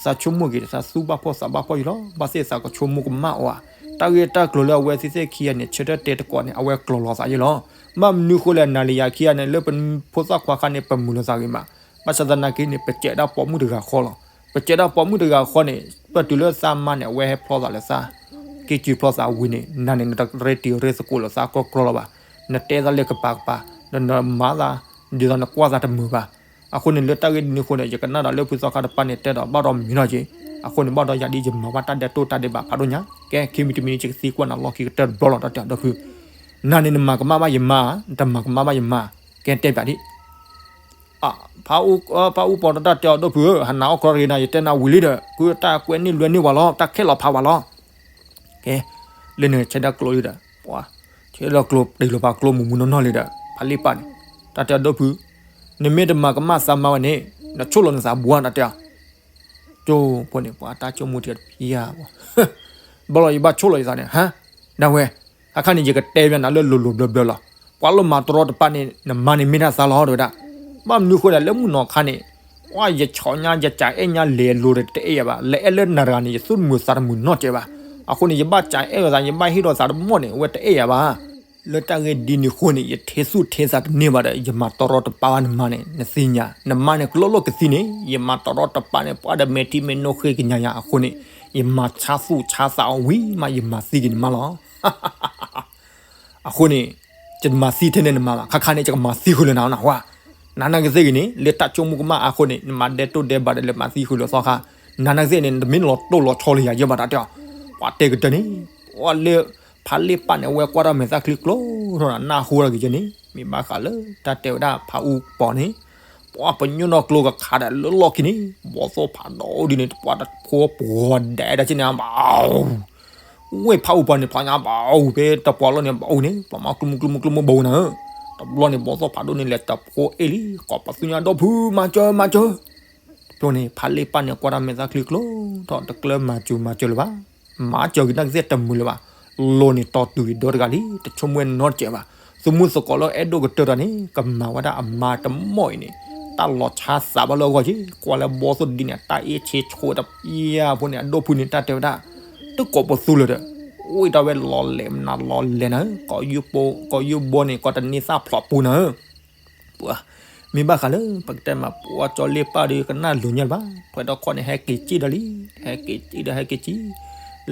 သးဆိကမိၣ်က့ၤဒီး သးသူၣ်ဘၣ်ဖှီၣ်သးဘၣ်ဖှီၣ်ယလီၤ. ဘၣ်သ့ၣ်သးကဆိကမိၣ်ကမၣ်အီၤဧါ. တၢ်ဂ့ၢ်တၢ်ကျိၤလၢအဝဲသ့ၣ်သ့ၣ်ခံဂၤန့ၣ် ဆၢထၢၣ်တဲတကိးန့ၣ် အဝဲကျိၤလီၤသးယလီၤ. ဘၣ်မနုၤဃိလဲၣ် နၤလၢယၤခံဂၤန့ၣ် လၢပဖိသၣ်ခွါခါန့ၣ် ပမုာ်လိာ်သးဂ့ၤမး. ဘၣ်ဆၣ်သနာ်က့န့ၣ် ပစဲးဒၣ်ပိာ်မုၣ်တဂၤဃီလီၤ. ပစဲးဒၣ်ပိာ်မုၣ်တဂၤဃီန့ၣ် ပတုၤလၢသးမါန့ၣ် အဝဲဟဲဖျီသးလၢသး က့ၤစူၤဖျီသးဝံၤန့ၣ် နၤန့ၣ် နတရ့တံၤရ့သကိးလိာ်သးကီကီလီၤဘၣ်. နတဲသးလၢကပၤကပၤ ဒီးနမၤသး ဒ်သိးနကွၢ်သးတမုာ်ဘၣ်. အဃိန့ၣ် လၢတၢ်ဂ့ၢ်ဒ်န့ၣ်အဃိန့ၣ် ယကနၣ်ဒီးလၢဖုသီခါတပၤန့ၣ် တဲဒီးဘၣ်ဒီးမံၤနီၢ်က့ၤ. အဃိန့ၣ် ဘၣ်ဒီးယၤဒ်ယမၤဘၣ်တၢ်ဒဲးတိၢ်တၢ်ဒဲးဘးဖးဒိၣ်ညါ. ကဲ ခံမံၤတမံၤန့ၣ် ယကသံကွၢ်နၤလီၢ်ခံကတၢၢ်တဘျီလီၤ တၢ်တဲအီၤ ဒီပုၢ်. နၤန့ၣ် နမၤကမၣ်ဘၣ်ယမါ, နတမၤကမၣ်ဘၣ်ယမါ. ကဲ တဲပၠးဒ် ဖးအူပီၤတၢ်တဲအီၤ ဒီပုၢ်ဧၢ, ဟးနာ်အီၣ်ကြီတဂ့ၤနၤ, ယတဲနၤဝံၤလံဒီး ဖုတၢ်ကွဲန့ၢ်လွဲန့ၢ်ပှၤလီၤ, တၢ်ခဲလီၤဖးဝဲလီၤ. ကဲ လၢန့ၣ်ဆၢဒၣ်ကျိၤလံဒီး ပှၤ ဆၢဒၣ်ကျိၤတ့ၢ်လီၤပာ်ကျိမုၢ်မုၢ်နီၢ်နီၢ်လံဒီး ဖးလ့ပၢ်န့ၣ် တၢ်တဲအီၤ ဒီပုၢ်, နမ့ၢ်တမၤကမၣ်သးမါဝဲန့ၣ် နဆိၣ်လီၤနသးဘှါ တၢ်တဲအီၤ. ကၠိဖိန့ၣ် ပှၤတၢ်ဆိကမိၣ်ထံတဖံးဧါ ဘၣ်လီၤ ယဘၣ်ဆိၣ်လီၤယသးန့ၣ် ဟါ ဒၣ်ဝဲ အခါန့ၣ် ယကတဲပၠးနၤလၢလိၤလိၤဘျၢဘျၢလီၤ. ပှၤလၢမၤတရီတပါန့ၣ် နမါန့ၣ်မ့ၢ်ဒၣ်သးလီၤ တဲဝဲဒၣ်. ဘၣ်မနုၤဃိလဲၣ် လၢမုၢ်နီၢ်ခါန့ၣ် ပှၤယဆီညါ ယကးအဲၣ်ညါလဲၤလိၤဒီးတအဲၣ်ယၤဘၣ်, လဲၤအဲၣ်လၢနၤတဂၤန့ၣ် ယသူၣ်တမုာ်သးတမုာ်နီတစဲးဘၣ်. အဃိန့ၣ် ယဘၣ်ကးအဲၣ်လိာ်သး ယဘၣ်ဟ့ၣ်လိာ်သးတမီၢ်န့ၣ် အဝဲတအဲၣ်ယၤဘၣ်. လၢတၢ်ဂ့ၢ်ဒ်န့ၣ်အဃိန့ၣ် ယထဲသူၣ်ထဲသးတန့ၢ်ဘၣ်ဒီး ယမၤတရီတပါဘၣ်နမါန့ၣ် နသ့ၣ်ညါ, နမါန့ၣ် ကလီၢ်လီၢ်ကသံန့ၣ် ယမၤတရီတပါန့ၣ် ပှၤဒီးမဲာ်ထံမဲာ်နိဃ့ကညးယၤအဃိန့ၣ် ယမၤဆါသူၣ်ဆါသးအီၤဝံၤမး ယမၤသံက့ၤနမါလီၤ. အဃိန့ၣ် ယတမၤသံထဲန့ၣ်နမါဘၣ်, ခါခါန့ၣ် ယကမၤသံဃုာ်လၢနၤနၢ်ဟူဧါ. နၤနာ်က့ၤသ့ၣ်ဂ့ၤန့ၣ် လၢတၢ်ဆိကမိၣ်ကမၣ်အဃိန့ၣ် နမၤဒဲးတိၢ်ဒဲးဘးဒီး လဲၤမၤသံဃုာ်လၢသီခါ, နၤနာ်က့ၤသ့ၣ်န့ၣ် နတမ့ၢ်လီၤတိၢ်လီၤဆီလၢယၤယဲဘၣ် တၢ်တဲအီၤ. ပှၤတဲကတၢၢ်န့ၣ် ပှၤလၢ ဖးလ့ပၢ်န့ၣ် အဝဲကွၢ်တၢ်မဲာ်သၣ်ချံကျိထီၣ်နၤ နၢ်ဟူတၢ်က့ၤကဲန့ၣ် မ့ၢ်ဘၣ်ဃးလၢတၢ်တဲဝဲဒၣ်ဖးအူပီၤန့ၣ် ပှၤပညိၣ်နီၢ်ကျိကခးဒီးလၢလီၢ်ခံန့ၣ် ဘီၣ်သိၣ်ဖးဒိၣ်ဒ်န့ၣ် ပှၤတဖိပှီၤဒဲးဒၣ်က့ၤန့ၣ် ဘၣ် ဝ့ၢ်ဖးအူပီၤန့ၣ် ဖးညါဘၣ်အူဖဲတပှၤလီၢ်န့ၣ် ဘၣ်အူန့ၣ် ပှၤမၤကျိမုၢ်ကျိမုၢ်ကျိမုၢ်ဘၣ်အူနၤဧၢ, တဘျီန့ၣ် ဘီၣ်သိၣ်ဖးဒိၣ်န့ၣ် လဲၤတဖိအ့ၣ်လံ ကိးပသူညါဒီဖု မၤစၢၤ မၤစၢၤ, တဘျီန့ၣ် ဖးလ့ပၢ်န့ၣ် ကွၢ်တၢ်မဲာ်သၣ်ချံကျိထီၣ် တကျၢမၤစၢၤမၤစၢၤလၢၤဘၣ်, မၤစၢၤက့ၤတၢ်ကစဲၣ်တမုာ်လၢၤဘၣ်, လီၤန့ၣ်တီတုၤအံၤဒီတဂၤလံ တဆိကမိၣ်ဝဲနီတစဲးဘၣ်, သုမုၢ်သကိးလၢအဲၣ်ဒိၣ်ကတၢၢ်တၢ်န့ၣ် ကမၤဝဲဒၣ်အမါတမီၢ်အံၤန့ၣ် တၢ်လီၤဆါသးဘၣ်လၢအဂီၢ်က့ၤ ကွၢ်လၢဘီသိၣ်ဒုန့ၣ် တၢ်အ့ၣ်ဆ့ဆိတပျၢ်ဖိန့ၣ် အဒိၣ်ဖုန့ၣ် တၢ်တဲဝဲဒၣ် တကိးပသူလၢၤဒီး အိၣ်တၢ်ဝဲလီၤလဲၤမနုၤလီၤလဲၤနၤ ကိးယုၢ်ဘီန့ၣ် ကိးတန့ၢ်သၣ်ဖျိးပူၤနၤ ပှၤ မ့ၢ်ဘၣ်ဃးလၢ ပကတဲမး ပှၤကၠီလ့ၣ်ပၢ်ဒီးကနၣ်လိၤညါလၢၤဘၣ် ထွဲဒီခီၣ်န့ၣ် ဟဲက့ၤစံၣ်ဒီးလံ ဟဲက့ၤစံၣ်ဒီးဟဲက့ၤစံၣ်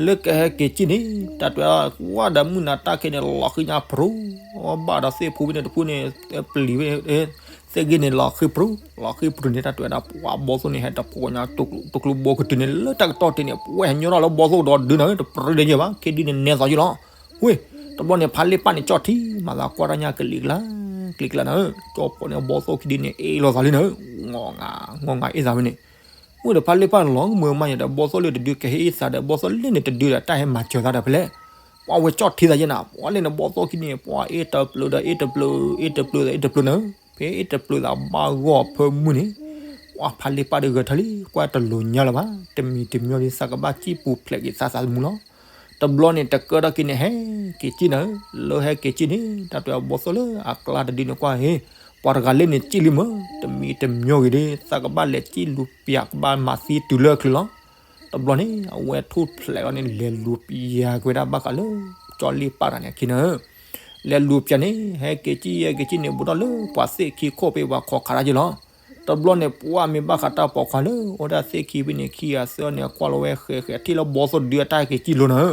လၢကဟဲက့ၤစံၣ်န့ၣ် တၢ်တဲဝဲဒၣ်မုၢ်နၤတၢ်ခဲန့ၣ် လီၤဃံညါပြူၤ ဘၣ်ဒီးသ့ၣ်ဖူဝဲန့ၣ်တဖုန့ၣ် ပျံၤဝဲ သ့ၣ်ဂ့ၢ်န့ၣ် လီၤဃံပြူၤ လီၤဃံပြူၤန့ၣ် တၢ်တဲဝဲဒၣ် ပှၤဘီသိၣ်န့ၣ် ဟဲတပှီၤညါ တကျိဘီကတုၤန့ၣ် လၢတၢ်ကတီၢ်တ့ၢ်န့ၣ် ပဝဲဟဲညီထီၣ်လၢဘီသိၣ်ဒီးဒုးနၤ တပြၢတယဲၢ်ဘၣ် ခ့ဒုန့ၣ်နဲသိးယုၢ်လီၤ ဝ့ၢ် တဘျီန့ၣ် ဖးလ့ၣ်ပၢ်န့ၣ် ကၠီၣ်ထံ မၤသးကွၢ်တၢ်ညါကလံၤကျါ ကလံၤကျါနၤ ကၠီၣ်ဖိန့ၣ် ဘီသိၣ်ခံဒုန့ၣ် အ့ၣ်လိာ်သးလံနၤ ငီၢ်ငါ ငီၢ်ငါအ့ၣ်သးဝဲန့ၣ် ဝ့ၢ်ဒီးဖးလ့ၣ်ပၢ်န့ၣ် လီၤမုာ်မးယၤဒီး ဘီသိၣ်လၢတဒုကဟဲအ့ၣ်သးဒီး ဘီသိၣ်လၢန့ၣ်တဒုဒီး တၢ်ဟဲမၤစၢၤသးဒီးဖဲလဲၣ် ပှၤဝဲကၠီၣ်ထံသးယဲနၤ ပှၤလၢန့ၣ် ဘီသိၣ်ခံန့ၣ် ပှၤအ့ၣ်တပျုးဒီးအ့ၣ်တပျုး အ့ၣ်တပျုးဒီးအ့ၣ်တပျုးနၤ ဖဲအ့ၣ်တပျုးသးဘၣ်ဂီၢ်ဖၢမုၢ်န့ၣ် ပှၤဖးလ့ၣ်ပၢ်ဒီးဂဲၤထၢလံ ကွၢ်တလိၤညါလၢၤဘၣ် တမံၤတမံၤဒီး သးကဘၣ်စံၣ်ပူၤဖျဲးက့ၤသးသးသမူလီၤ တဘျီန့ၣ် တကၢထီၣ်က့ၤန့ၣ် ဟဲက့ၤစံၣ်နၤ လၢဟဲက့ၤစံၣ်န့ၣ် တၢ်တဲအဘီသိၣ်လၢအကျါတဒုန့ၣ်ကွၢ်ဟ့ၣ် ပှၤတဂၤလၢန့ၣ်စံၣ်လံမၢ် တမံၤတမံၤဂ့ၤဒီး သးကဘၣ်လဲၤစံၣ်လူၤပၠး ကဘၣ်မၤသံတုၤလၢအချုးလီၤ တဘျီန့ၣ် အဝဲထူၣ်ဖျဲးလီၤန့ၣ် လဲၤလူၤပၠးက့ၤဝဲဒၣ်ဘၣ်ဃးလၢ ကၠီလ့ၣ်ပၢ်တဂၤန့ၣ်အခံနၤ လဲၤလူၤပၠးန့ၣ် ဟဲက့ၤစံၣ် ဟဲက့ၤစံၣ်န့ၣ် ဘူးထီၣ်လၢပှၤသ့ၣ်ခံခိၣ်ဖဲ ပှၤခိးခးတၢ်ယဲလီၤ တဘျီန့ၣ် ပှၤမ့ၢ်ဘၣ်ဃးတၢ်ပိာ်ခွါလၢ အိၣ်ဒၣ်သ့ၣ်ခံဖဲန့ၣ် ခံဂၤသၢဂၤန့ၣ် ကွၢ်လီၤဝဲဃဲးဃဲး ထံၣ်လၢဘီသိၣ်ဒုအတၢ်ဟဲက့ၤစံၣ်လိၤနၤ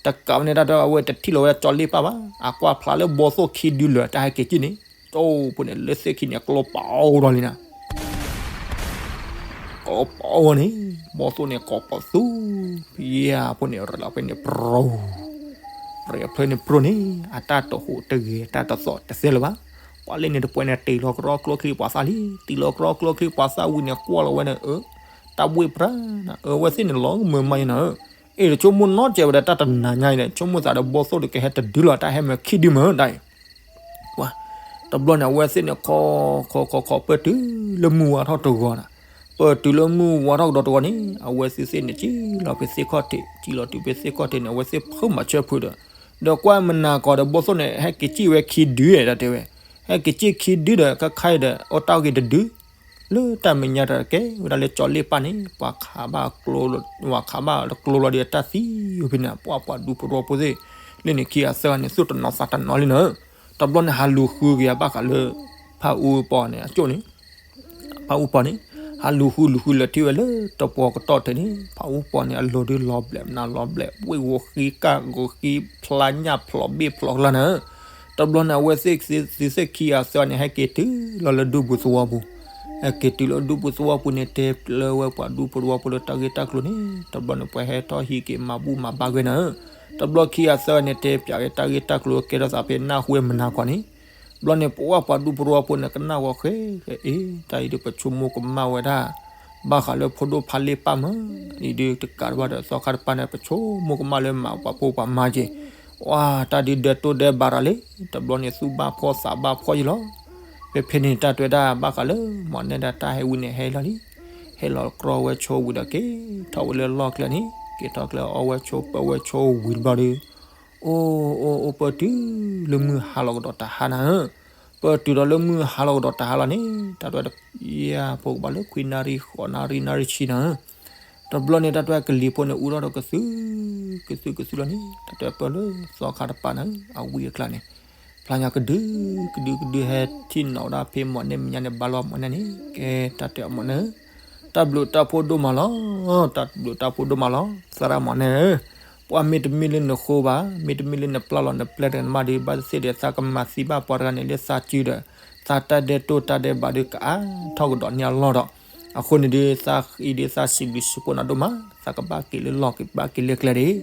တကးဝဲန့ၣ် တၢ်တဲအဝဲတထံၣ်လီၤဝဲဒၣ်ကၠီလ့ၣ်ပၢ်ဘၣ် အကွၢ်ဖျါလၢဘီသိၣ်ခံဒုလၢာ်တၢ်ဟဲက့ၤစံၣ်န့ၣ် ကၠီဖိန့ၣ် လၢသ့ၣ်ခံန့ၣ် ကျိပာ်အီၤဒီးလံနၤ ကျိပာ်အီၤန့ၣ် ဘီသိၣ်န့ၣ် ကိးပသူ ဖဲအဖိန့ၣ် ရ့လီၤဖဲန့ၣ်ပြိ ရ့ဖျၢၣ်န့ၣ်ပြိန့ၣ် အတၢ်တဟူးတဂဲၤ တၢ်တသီၣ်တသဲလၢၤဘၣ် ပှၤလၢန့ၣ်တပှဲၤန့ၣ် တ့ၢ်လီၤကရီကျိချံပှၤသးလံ တ့ၢ်လီၤကရီကျိချံပှၤသးဝံၤန့ၣ် ကွၢ်လီၤဝဲန့ၣ် အၢ တၢ်ဘှ့ၣ်ပြၢနၤ အၢ အဝဲသ့ၣ်န့ၣ် လီၤမုာ်မးယဲနၤ အ့ၣ် တဆိကမိၣ်နီတစဲးဝဲဒီးတၢ်တနၤညါအံၤန့ၣ် ဆိကမိၣ်သးဒီးဘီသိၣ်ဒီးကဟဲတဒုလီၤ တၢ်ဟဲမၢခံဒုမၢဒၣ်အံၤ ပှၤ တဘျီန့ၣ် အဝဲသ့ၣ်န့ၣ် ခိးခိးခိးခိး ပၢၢ်တုၤလၢမုၢ်ဝါထီၣ်တဂီၤနၤ ပၢၢ်တုၤလၢမုၢ်ဝါထီၣ်ကဒီးတဂီၤန့ၣ် အဝဲသ့ၣ်သ့ၣ်န့ၣ် စံၣ်လီၤဖဲသ့ၣ်ခီၣ်ထံး စံၣ်လီၤတုၤဖဲသ့ၣ်ခီၣ်ထံးန့ၣ် အဝဲသ့ၣ်ဖုမၤဆၢဖုဒီး ဒီးကွၢ်မနၤကီးဒီးဘီသိၣ်န့ၣ် ဟဲက့ၤစံၣ်ဝဲခံဒု တၢ်တဲဝဲ ဟဲက့ၤစံၣ်ခံဒုဒီး ခါခါအံၤဒီး အိၣ်တၢ်ဂ့ၤတဒု လၢတၢ်မဲာ်ညါတၢ်တကဲ ဝဲဒၣ်လၢကၠီလ့ၣ်ပၢ်န့ၣ် ပှၤခးဘၣ်ကျိ ပှၤခးဘၣ်ကျိလီၤဒီးတၢ်သံဝဲဖဲန့ၣ် ပှၤပှၤဒူပရီဖိသ့ၣ် လၢန့ၣ်ခံဂၤသၢဂၤန့ၣ် သူၣ်တနီၤသးတနီၤလံနၤ တဘျီန့ၣ် ဟးလူၤဃုက့ၤအဘၣ်ဃးလၢ ဖးအူပီၤန့ၣ် အကၠိၣ်န့ၣ် ဖးအူပီၤန့ၣ် ဟးလူၤဃုလူၤဃုလၢာ်ထံၣ်ဝဲလၢတပှီၤကတီၢ်ထဲန့ၣ် ဖးအူပီၤန့ၣ် အလိၤဒုလီၤဘျဲးမနုၤလီၤဘျဲး ဝ့ၢ်ဂိၤဃံကၢ်ဂိၤဃံ ဖျါညၣ်ဖျိးဘ့ၣ်ဖျိးကျါနၤ တဘျီန့ၣ် အဝဲသ့ၣ်သ့ၣ်ခံဂၤသၢဂၤန့ၣ် ဟဲက့ၤတုၤလီၤလၢဒူပူၤသဝီပူၤ ဟဲက့ၤတုၤလၢဒူပူၤသဝီပူၤန့ၣ် တဲလၢဝဲပှၤဒူပူၤသဝီပူၤလၢတၢ်ဂ့ၢ်တၢ်ကျိၤန့ၣ် တဘျီန့ၣ် ပှၤဟဲထီၣ်ဟံးက့ၤမၤဘူၣ်မၤဘါကွံာ်နၤ တဘျီခံဂၤသၢဂၤန့ၣ် တဲပၠးက့ၤတၢ်ဂ့ၢ်တၢ်ကျိၤကဲထီၣ်သးဖဲနၢ်ဟူဝဲမနၤကီးန့ၣ် ဘျီန့ၣ် ပဝဲပှၤဒူပရီဖိန့ၣ် ကနၣ်ဂီၤဃဲဃဲအ့ တၢ်အံၤဒုးပဆိကမိၣ်ကမၣ်ဝဲဒၣ် ဘၣ်ဃးလၢဖိဒိၣ်ဖးလ့ၣ်ပၢ်မး အံၤဒုးတကးတဘၣ်ဒီး သီခါတပၤန့ၣ် ပဆိကမိၣ်ကမၣ်လၢမၤပှၤဖိပှၤမါက့ၤ ဝဲတၢ်ဒုးဒဲတိၢ်ဒဲဘးရၤလံ တဘျီန့ၣ် သူၣ်ဘၣ်ဖှီၣ်သးဘၣ်ဖှီၣ်ယံလီၤ ဖဲဖဲန့ၣ် တၢ်တဲဝဲဒၣ်ဘၣ်ဃးလၢ မီၢ်နဲၣ်ဒၣ်တၢ်ဟဲဝံၤန့ၣ် ဟဲလီၤလံ ဟဲလီၤကြီဝဲဆိဝံၤဒီး က့ၤထီၣ်ဝဲလၢလီၢ်ကျဲန့ၣ် က့ၤထီၣ်ကျဲအီဝဲဆိပၢဝဲဆိဝံၤတဘျီဒီး အိၣ်အိၣ်အိၣ် ပၢၢ်တုၤလၢမုၢ်ဟါလီၤကဒီးတဟါနၤဧၢ, ပၢၢ်တုၤဒီးလၢမုၢ်ဟါလီၤကဒီးတဟါလီၤန့ၣ် တၢ်တဝဲတယၤဖိကဘၣ်လၢခွံနၣ်ရံၣ် ဃိးနၣ်ရံၣ် နၣ်ရံၣ်ဆံနၤဧၢ, တဘျီန့ၣ် တၢ်တဝဲကလံၤဖိန့ၣ် အူထီၣ်ဒီးကသု ကသုကသုလီၤန့ၣ် တၢ်တဝဲပၢၢ်လၢသီခါတပၤနၤဧၢ အဝံၣ်အကျါန့ၣ် ဖျါညါကဒု ကဒုကဒုဟဲထံၣ်နီၤဝဲဒၣ်ဖဲမီၢ်နဲၣ်မဲာ်ညါန့ၣ် ဘါလီၤမီၢ်နဲၣ်န့ၣ် ကဲတၢ်တဲအီၤမီၢ်နဲၣ်ဧၢ, တၢ်ဘျုးတၢ်ဖှိၣ်ဒိၣ်မးလီၤ, တၢ်ဘျုးတၢ်ဖှိၣ်ဒိၣ်မးလီၤ သရၣ်မီၢ်နဲၣ်ဧၢ, ပှၤမ့တမ့ၢ်လၢနဃိဘၣ် မ့တမ့ၢ်လၢနပျၢ်လီၤနပျဲၢ်တကနမးဒီး ဘၣ်သ့ၣ်သ့ၣ်ဒီး သးကမၤသံဘၣ်ပှၤတဂၤန့ၣ်လၢသးစုဒီး သးတၢ်ဒဲတိၢ်တၢ်ဒဲးဘးဒီးကအါထီၣ်ကဒီးန့ၢ်အလီၢ်ဒီး အဃိန့ၣ်ဒီး သးအံၤဒီးသးစံးဘျုးစံးဖှိၣ်နၤဒိၣ်မး သးကဘၣ်က့ၤလၢလီၢ်ကဘၣ်က့ၤလၢကျဲဒၣ်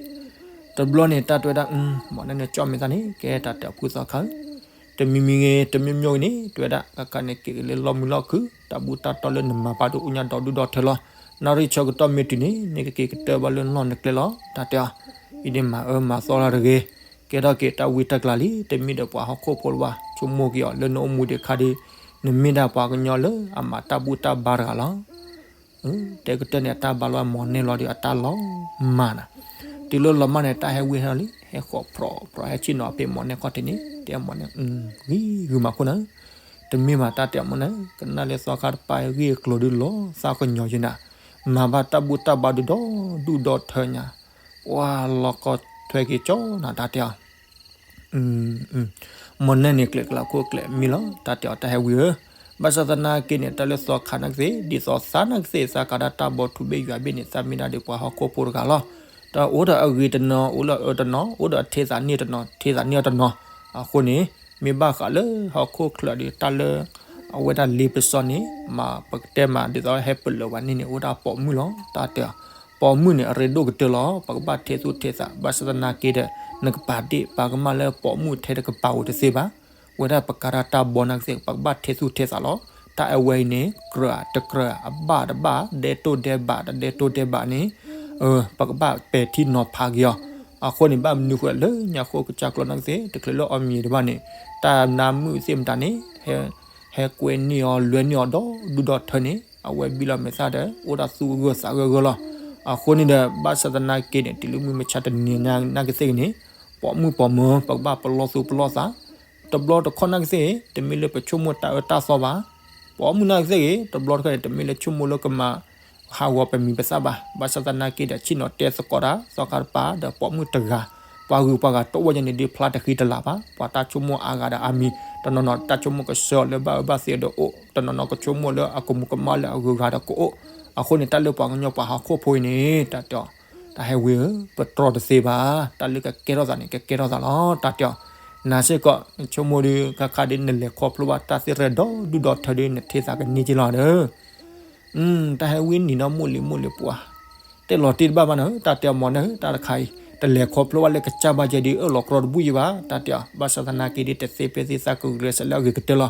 တဘျီန့ၣ် တၢ်တဝဲဒၣ် မီၢ်နဲၣ်န့ၣ် ကၠီၣ်မဲာ်သးန့ၣ် ကဲတၢ်တဲအီၤဖုသီခါဧၢ, တမံၤမံၤဂ့ၤ တမံၤမံၤဂ့ၤန့ၣ် တဝဲဒၣ် ကကန့ၣ်က့ၤက့ၤလၢလီၢ်မုာ်လီၢ်ခုၣ် တၢ်ဘူၣ်တၢ်တီလၢနမၤဘၣ်ဒီး အိၣ်ညါဒီဒူၣ်ဒီထၢလီၤ, နၣ်ရံၣ်ဆၢကတီၢ်မ့ၢ်တုၤန့ၣ် နကက့ၤကတၢၢ်ဘၣ်လၢလီၢ်နကျဲလီၤ တၢ်တဲအီၤ, အံၤဒ်မၤအၢမၤသီလီၤတဂ့ၤ, ကဲထီၣ်က့ၤတၢ်ဝံတၢ်ကျါလံ, တမ့ၢ်ဒီးပှၤဟီၣ်ခိၣ်ဖိလၢၤဘၣ်, ဆိကမိၣ်က့ၤအီၤလၢနအိၣ်မူဒံးခါဒီး နမ့ၢ်ဒၣ်ပှၤကညီလၢအမၤတၢ်ဘူၣ်တၢ်ဘါတဂၤလီၤ. တဲကတၢၢ်န့ၣ် အတၢ်ဘါလီၤမီၢ်နဲၣ်လီၤဒီးအတၢ်လီၤမၢ်နၤ, တုၤလၢလီၤမၢ်န့ၣ် တၢ်ဟဲဝံဟဲလီၤလံ, ဟဲဃီးဖြီးဖြီးဟဲဆ့ၣ်နီၤဖဲမီၢ်နဲၣ်ခီၣ်ထံးန့ၣ် တဲမီၢ်နဲၣ် ဂံၤဂုာ်မးခိၣ်နၤ, တမ့ၢ်ဘၣ် တၢ်တဲအီၤမ့ၢ်န့ၣ် ကနၣ်လၢသီခါတပၤအဂ့ၢ်အကျိၤဒုးလီၤသးကညီၤယဲနၤ, မၤဘၣ်တၢ်ဘူၣ်တၢ်ဘါဒုးဒီဒူၣ်ဒီထၢညါ, ပှၤလီၤကီထွဲက့ၤကၠီနၤ တၢ်တဲအီၤ မ့ၢ်န့ၣ်န့ၣ် ကျဲးကလးခိၣ်ကျဲးမံလီၤ တၢ်တဲအီၤ တၢ်ဟဲဝံဧၢ, ဘၣ်ဆၣ်သနာ်က့န့ၣ် တၢ်လၢသီခါနာ်ကသ့ၣ် ဒ်သိးသးနာ်ကသ့ၣ် သးကးဒၣ်တၢ်ဘီထူဘ့ၣ်ယွၤဘ့ၣ်န့ၣ် သးမ့ၢ်ဒၣ်ဒ်ပှၤဟီၣ်ခိၣ်ဖိတဂၤလီၤ. တၢ်အိၣ်ဒီးအဂ့ၤတနီၤ အိၣ်လၢအအၢတနီၤ အိၣ်ဒီးအထ့သးန့ၢ်တနီၤ ထ့သးန့ၢ်အီၤတနီၤ, အဃိန့ၣ် မ့ၢ်ဘၣ်ဃးလၢဟီၣ်ခိၣ်ချၢဒီး တၢ်လၢ အဝဲဒၣ်လ့ပစီန့ၣ် မ့ၢ်ပကတဲမး ဒ်သိးဟဲပလၢၢ်ဝဲန့ၣ်န့ၣ် အိၣ်ဒၣ်ပိာ်မုၣ်လီၤ တၢ်တဲအီၤ, ပိာ်မုၣ်န့ၣ် အရ့ဒိၣ်ကတၢၢ်လီၤ ပကဘၣ်ထ့သူၣ်ထ့သး ဘၣ်ဆၣ်သနာ်က့ဒီး နကပာ်ဒ့ၣ်ပာ်ကမၣ်လၢပိာ်မုၣ်ထဲတကပၤဧိၤတသ့ဘၣ်, ဝဲဒၣ်ပကးတၢ်တၢ်ဘီနာ်ကသ့ၣ် ပကဘၣ်ထ့သူၣ်ထ့သးလီၤ, တၢ်အဝဲအံၤန့ၣ် ကြၢးတကြၢး အဘၣ်တဘၣ် ဒဲတိၢ်ဒဲဘး တဒဲတိၢ်ဒဲဘးန့ၣ် ပကဘၣ်ပဲာ်ထံနီၤဖးက့ၤအီၤ, အဃိန့ၣ် ဘၣ်မနုၤဃိလၢညါဃိကစၢ်ကျိာ်နာ်ကသ့ၣ် တချုးလၢအီၤမံၤတဘၣ်န့ၣ် တၢ်နါမုၣ်သ့ၣ်မတၤန့ၣ် ဟဲကွဲန့ၢ်အီၤ လွဲန့ၢ်အီၤဒီဒူၣ်ဒီထၢန့ၣ် အဝဲဘံလီၤမဲာ်သၣ်ဒီး အိၣ်ဒၣ်သူၣ်ဂၢၢ်သးဂၢၢ်ဂၢၢ်လီၤ. အဃိန့ၣ်ဒီး ဘၣ်ဆၣ်သနာ်က့န့ၣ် တုၤလၢမုၢ်မဆါတနံၤညါနာ်ကသ့ၣ်ဂ့ၤန့ၣ် ပိာ်မုၣ်ပိာ်မၢၤ ပကဘၣ်ပလီၢ်သူၣ်ပလီၢ်သး တဘျီတခီၣ်နာ်ကသ့ၣ် တမ့ၢ်လၢပဆိကမိၣ်တၢ်အၢတၢ်သီဘၣ်. ပိာ်မုၣ်နာ်ကသ့ၣ်ဂ့ၤ တဘျီတခီၣ်န့ၣ် တမ့ၢ်လၢဆိကမိၣ်လၢကမၤ ဟးဂီၤပမံၤပသၣ်ဘၣ်. ဘၣ်ဆၣ်သနာ်က့ဒီး ဆ့ၣ်နီၤတဲသကိးတၢ် သီခါတပၤဒီးပိာ်မုၣ်တဂၤ ပှၤဂုၤပှၤဂၤတအိၣ်ဝဲညါန့ၣ် ဒုးဖျါတဃံတလၤဘၣ်. ပှၤတၢ်ဆိကမိၣ်အါဂၤဒီးအါမံၤ တနီၤနီၤတၢ်ဆိကမိၣ်ကဆှၢအီၤလၢဘၣ်အၢဘၣ်သီဒီးအိၣ် တနီၤနီၤကဆိကမိၣ်လၢအကမူးကမၣ်လၢအဂုၤအဂၤဒီးကအိၣ်. အဃိန့ၣ် တၢ်လၢပှၤကညီပှၤဟီၣ်ခိၣ်ဖိအံၤန့ၣ် တၢ်တဲအီၤ တၢ်ဟဲဝံဧၢ ပတြီတသ့ဘၣ်. တၢ်လၢကကဲထီၣ်သးန့ၣ် ကကဲထီၣ်သးလီၤ တၢ်တဲအီၤ. နၤစ့ၢ်ကီး နဆိကမိၣ်ဒီး ခါခါဒ်နလဲၤခီဖျိဘၣ်တၢ်သ့ၣ်တဖၣ်ဒီဒူၣ်ဒီထၢဒီး နထ့သးကန့ၢ်က့လီၤဒီး တၢ်ဟဲဝံနံၤနီၢ်မိၢ်လံၤမိၢ်လံၤပှၤ တဲလီၤတံၢ်တဘၣ်ဘၣ်နၤ တၢ်တဲအီၤမ့ၢ်န့ၣ် တၢ်တခါအံၤ တလဲၤခီဖျိဘၣ်လၢကစၢ်ဘၣ်ယဲဒ်အၢၣ်လီၤကြီတဘူၣ်ယံၤဘၣ် တၢ်တဲအီၤ. ဘၣ်ဆၣ်သနာ်က့ဒ်တသ့ဖဲသ့ၣ်သးကဂုာ်ကျဲးစၢးလၢအဂ့ၤကတၢၢ်လီၤ.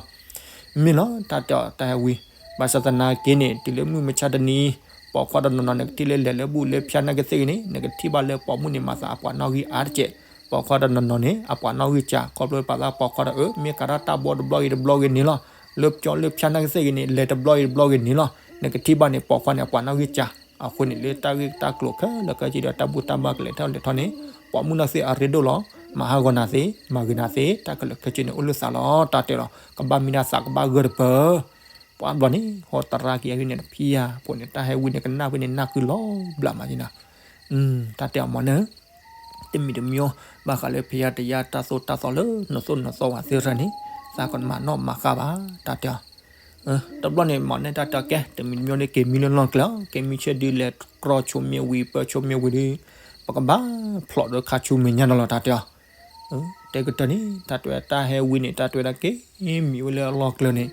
မ့ၢ်လီၤ တၢ်တဲအီၤ တၢ်ဟဲဝံ ဘၣ်ဆၣ်သနာ်က့န့ၣ် တုၤလၢမုၢ်မဆါတနံၤ ပိာ်ခွါတနီၤနီၤ နကထံၣ်လၢလဲၤလၢဘူၣ်လၢဖၠါနာ်ကသ့ၣ်ဂ့ၤန့ၣ် နကထံၣ်ဘၣ်လၢပိာ်မုၣ်န့ၣ်မၤသးအပှၤနီၣ်ဂံၢ်အါတက့ၢ်. ပိာ်ခွါတနီၤနီၤန့ၣ် အပှၤနီၣ်ဂံၢ်စှၤ ခီဖျိပာ်သးပိာ်ခွါဒီးအၢ မ့ၢ်ကးထီၣ်တၢ်ဘီတဘျီဂ့ၤတဘျီဂ့ၤန့ၣ်လီၤ. လၢပကၠီလၢဖၠါနာ်ကသ့ၣ်ဂ့ၤန့ၣ် လဲၤတဘျီဂ့ၤတဘျီဂ့ၤန့ၣ်လီၤ. နကထံၣ်ဘၣ်န့ၣ်ပိာ်ခွါန့ၣ်အပှၤနီၣ်ဂံၢ်စှၤ. အဃိန့ၣ် လၢတၢ်ဂ့ၢ်တၢ်ကျိၤခဲလၢာ်ခဲဆ့ဒီး တၢ်ဘူၣ်တၢ်ဘါကလဲၤထီၣ်လဲၤထီၣ်န့ၣ် ပိာ်မုၣ်နာ်ကသ့ၣ်အရ့ဒိၣ်လီၤ. မၤဟးဂီၤနၤသ့ မၤဂ့ၤနၤသ့ တၢ်ခဲလၢာ်ခဲဆ့န့ၣ် အိၣ်လၢသးလီၤ တၢ်တဲလီၤ. ကဘၣ်မ့ၢ်ဒၣ်သးကဘၣ်ဂၢၢ်တပၢၢ် ပှၤဘျီန့ၣ် ဟီသရၣ်က့ၤအဂ့ၢ်န့ၣ် ဖံယၤဖိန့ၣ် တၢ်ဟဲဝံန့ၣ် ကနၣ်ဖဲန့ၣ် နၢ်ကုလီၤဘျးမးက့နၤ. တၢ်တဲအီၤမ့ၢ်န့ၣ် တမံၤတမံၤ ဘၣ်ဃးလၢဖဲယၤတယါတၢ်သိၣ်တၢ်သီလၢ နသိၣ်နသီဝဲသ့ၣ်တဖၣ်န့ၣ် သးကမၤနီၣ်မၤဃါဘၣ် တၢ်တဲအီၤ. တဘျီန့ၣ် မ့ၢ်န့ၣ် တၢ်တဲအီၤကဲ တမံၤတမံၤန့ၣ် က့ၤမံလၢလီၢ်ကျဲလီၤ. က့ၤမံဆၢဒုးလဲၤကြီဆိမ့ၢ်ဝံၤ ပၢဆိမ့ၢ်ဝံၤဒီး ပကဘၣ်ဖျိးဒီးခါဆူမဲာ်ညါဒီးလီၤ တၢ်တဲအီၤ. တဲကတၢၢ်န့ၣ် တၢ်တဲဝဲတၢ်ဟဲဝံန့ၣ် တၢ်တဲဝဲဒၣ်က့ၤမံဝဲလၢအလီၢ်ကျဲန့ၣ်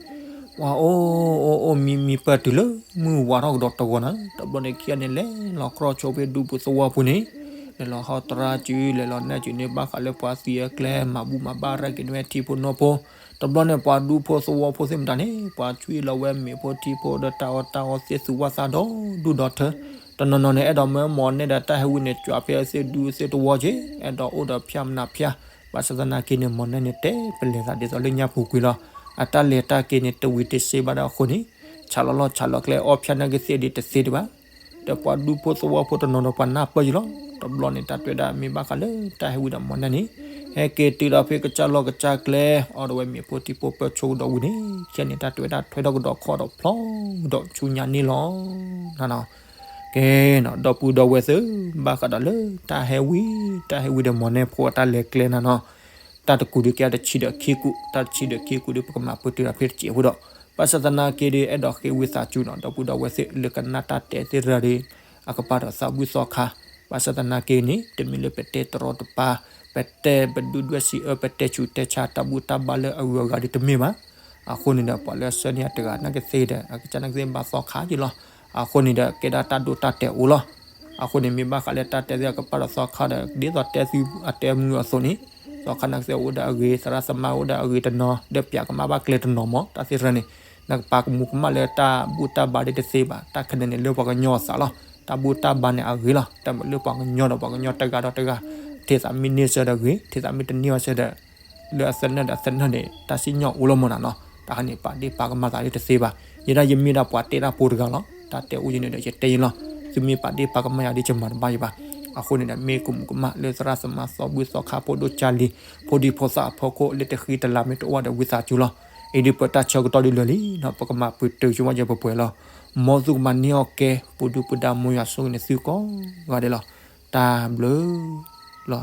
ပှၤအိၣ်အိၣ်အိၣ်မံမံပၢၢ်တုၤလၢ မုၢ်ဝါထီၣ်ကဒီးတဂီၤန့ၣ် တဘျီန့ၣ်ခံဂၤန့ၣ် လဲၤလီၤကြီဆိဖဲဒူဖိသဝီဖိန့ၣ် လဲၤလီၤဟီၣ်သရၣ်စု လဲၤလီၤနဲၣ်စုန့ၣ် ဘၣ်ဃးလၢပှၤသံအကျဲ မၤဘူၣ်မၤဘါရဲၣ်က့ၤန့ၢ်ဝဲထံဖိနီၢ်ဖိ တဘျီန့ၣ် ပှၤဒူဖိသဝီဖိသ့ၣ်မတၤန့ၣ် ပှၤဆွံလီၤဝဲမ့ၤဖိထံဖိဒီးတၢ်အီၣ်တၢ်အီသ့ၣ်သူၣ်ဝၣ်သးဒီး ဒူၣ်ဒီးထၢ တနီၤနီၤန့ၣ် အဲၣ်ဒိးမၢမ့ၢ်န့ၣ်ဒီး တၢ်ဟဲဝံန့ၣ် ကွၢ်ဖဲအသ့ၣ်ဒူသ့ၣ်တဝီက့ၤ အဲၣ်ဒိးအိၣ်ဒီးဖၠါမနုၤဖၠါ. ဘၣ်ဆၣ်သနာ်က့န့ၣ် မ့ၢ်န့ၣ်န့ၣ် တဲပလဲၤသးဒ်သိးလၢညါပူၤကွံာ်လီၤ. အတၢ်လဲၤတၢ်က့ၤန့ၣ် တဝံၤတစ့ဘၣ်ဒီးအဃိန့ၣ် ဆးလီၤလီၢ်ဆးလီၤကျဲ အီၣ်ဖၠါနာ်ကသ့ၣ်ဒ်တသ့ဒံးဘၣ်. ဒီးပှၤဒူဖိသဝီဖိတနီၤဒီးပှၤနၢ်ပၢၢ်ယံၤလီၤ. တဘျီန့ၣ် တၢ်တဲဝဲဒၣ် မ့ၢ်ဘၣ်ဃးလၢတၢ်ဟဲဝံဒီးမ့ၢ်န့ၣ်န့ၣ် ဟဲက့ၤတုၤဒီးဖဲကစၢ်လီၢ်ကစၢ်ကျဲ အီၣ်ဒီးဝဲမ့ၤဖိထံဖိပၢဆိကဒီးဝံၤန့ၣ် ခဲန့ၣ် တၢ်တဲဝဲဒၣ်ထွဲထီၣ်ကဒီးခီၣ်ဒီးဖျီဒီးဆူညါန့ၣ်လီၤ. ကဲနီၤ ဒီပုၢ်ဒီဝဲၢ်သ့ၣ် ဘၣ်ဃးဒီးလၢတၢ်ဟဲဝံ တၢ်ဟဲဝံဒီးမ့ၢ်န့ၣ်ဖိအတၢ်လဲၤကျဲနၤနီၤ တၢ်တကူာ်ဒုးကဲတဆံဒီးခံကူာ် တၢ်တဆံဒီးခံကူာ်ဒုး ပကမၤပတုာ်ဒီးဖဲတစဲးဖိဒီး ဘၣ်ဆၣ်သနာ်က့ဒီး အဲၣ်ဒိးဃ့ဝံသးစူၤနီၤ ဒီပုၢ်ဒီဝဲၢ်သ့ၣ် လၢကနၣ်တၢ်တဲသ့ၣ်တဖၣ်ဒီး အကပၤဒီးသးဘုၣ်သီခါ ဘၣ်ဆၣ်သနာ်က့န့ၣ် တမ့ၢ်လၢပတဲတရီတပါ ပတဲပဒုၣ်ဒွဲၣ်စံးအၢ ပတဲဆူးတဲဆါတၢ်ဘူၣ်တၢ်ဘါလၢအဂုၤအဂၤဒ်တမ့ၢ်ဘၣ်. အဃိန့ၣ်ဒီး ပှၤလၢအဆှၢန့ၢ်အတဂၤနာ်ကသ့ၣ်ဒီး အကစၢ်နာ်ကသ့ၣ်ဘၣ်သီခါက့ၤလီၤ. အဃိန့ၣ်ဒီး ကဲဒၣ်တၢ်ဒိတၢ်တဲာ်အိၣ်လီၤ. အဃိန့ၣ် မ့ၢ်ဘၣ်ဃးလၢတၢ်တဲသ့ၣ်အကပၤဒီးသီခါဒီး ဒ်သိးတဲသုအတဲမုာ်အသိးန့ၣ် သီခါနာ်ကသ့ၣ်အိၣ်ဒီးအဂ့ၤ သရၣ်သမါအိၣ်ဒီးအဂ့ၤတနီၤ ဒီးပၠးကမၣ်ဘၣ်ကျဲတနီၤမး တၢ်သ့ၣ်တဖၣ်န့ၣ် နကပာ်ကမူးကမၣ်လၢတၢ်ဘူၣ်တၢ်ဘါဒ်တသ့ဘၣ်. တၢ်ခဲန့ၣ်န့ၣ် လၢပှၤကညီအသးလီၤ. တၢ်ဘူၣ်တၢ်ဘါန့ၣ်အဂ့ၤလီၤ. တၢ်မ့ၢ်လၢပှၤကညီဒီးပှၤကညီတဂၤဒီးတဂၤ ထံသးမ့ၢ်န့ၢ်ဆၢဒီးဂ့ၤ ထံသးမ့ၢ်တန့ၢ်ဘၣ်ဆၢဒီး လၢအသနၢၣ်ဒီးအသနၢၣ်န့ၣ် တၢ်စံၣ်ညီၣ်အိၣ်လီၤမးနၤနီၤ. တၢ်ဟးန့ၣ် ပာ်ဒ့ၣ်ပာ်ကမၣ်သးဒ်တသ့ဘၣ်. ယဲဒၣ်ယမ့ၢ်ဒၣ်ပှၤတဲတၢ်ဖိတဂၤလီၤ. တၢ်တဲအိၣ်ယဲန့ၣ်ဒီး ယတဲယဲလီၤ. သုမ့ၢ်ပာ်ဒ့ၣ်ပာ်ကမၣ်ယၤဒ်ယမၤတဘၣ်ယဘၣ်. အဃိန့ၣ်ဒီး မ့ၢ်ကမူးကမၣ်လၢသရၣ်သမါသီဘုၣ်သီခါဖိဒိၣ်ကၢ်လံၤ ဖိဒံဖိသၣ်အဖီခိၣ် လၢတဃံတလၤမ့ၢ်တအိၣ်ဘၣ်ဒီးဝံသးစူၤလီၤ. အံၤဒုးပတၢ်ဆၢကတီၢ်ဒုးလၢာ်လံနီၤ, ပကမၤပတုာ်ဆိကမိၣ်ကဲပှဲၤပှဲၤလီၤ. မ်သုကမၤန့ၢ်အီၣ်ကဲ ပူၤဒုၣ်ပူၤဒါ မ်ယွၤဆိၣ်ဂ့ၤန့ၣ်သုကိးဂၤဒဲးလီၤ. တၢ်ဘျုးလီၤ.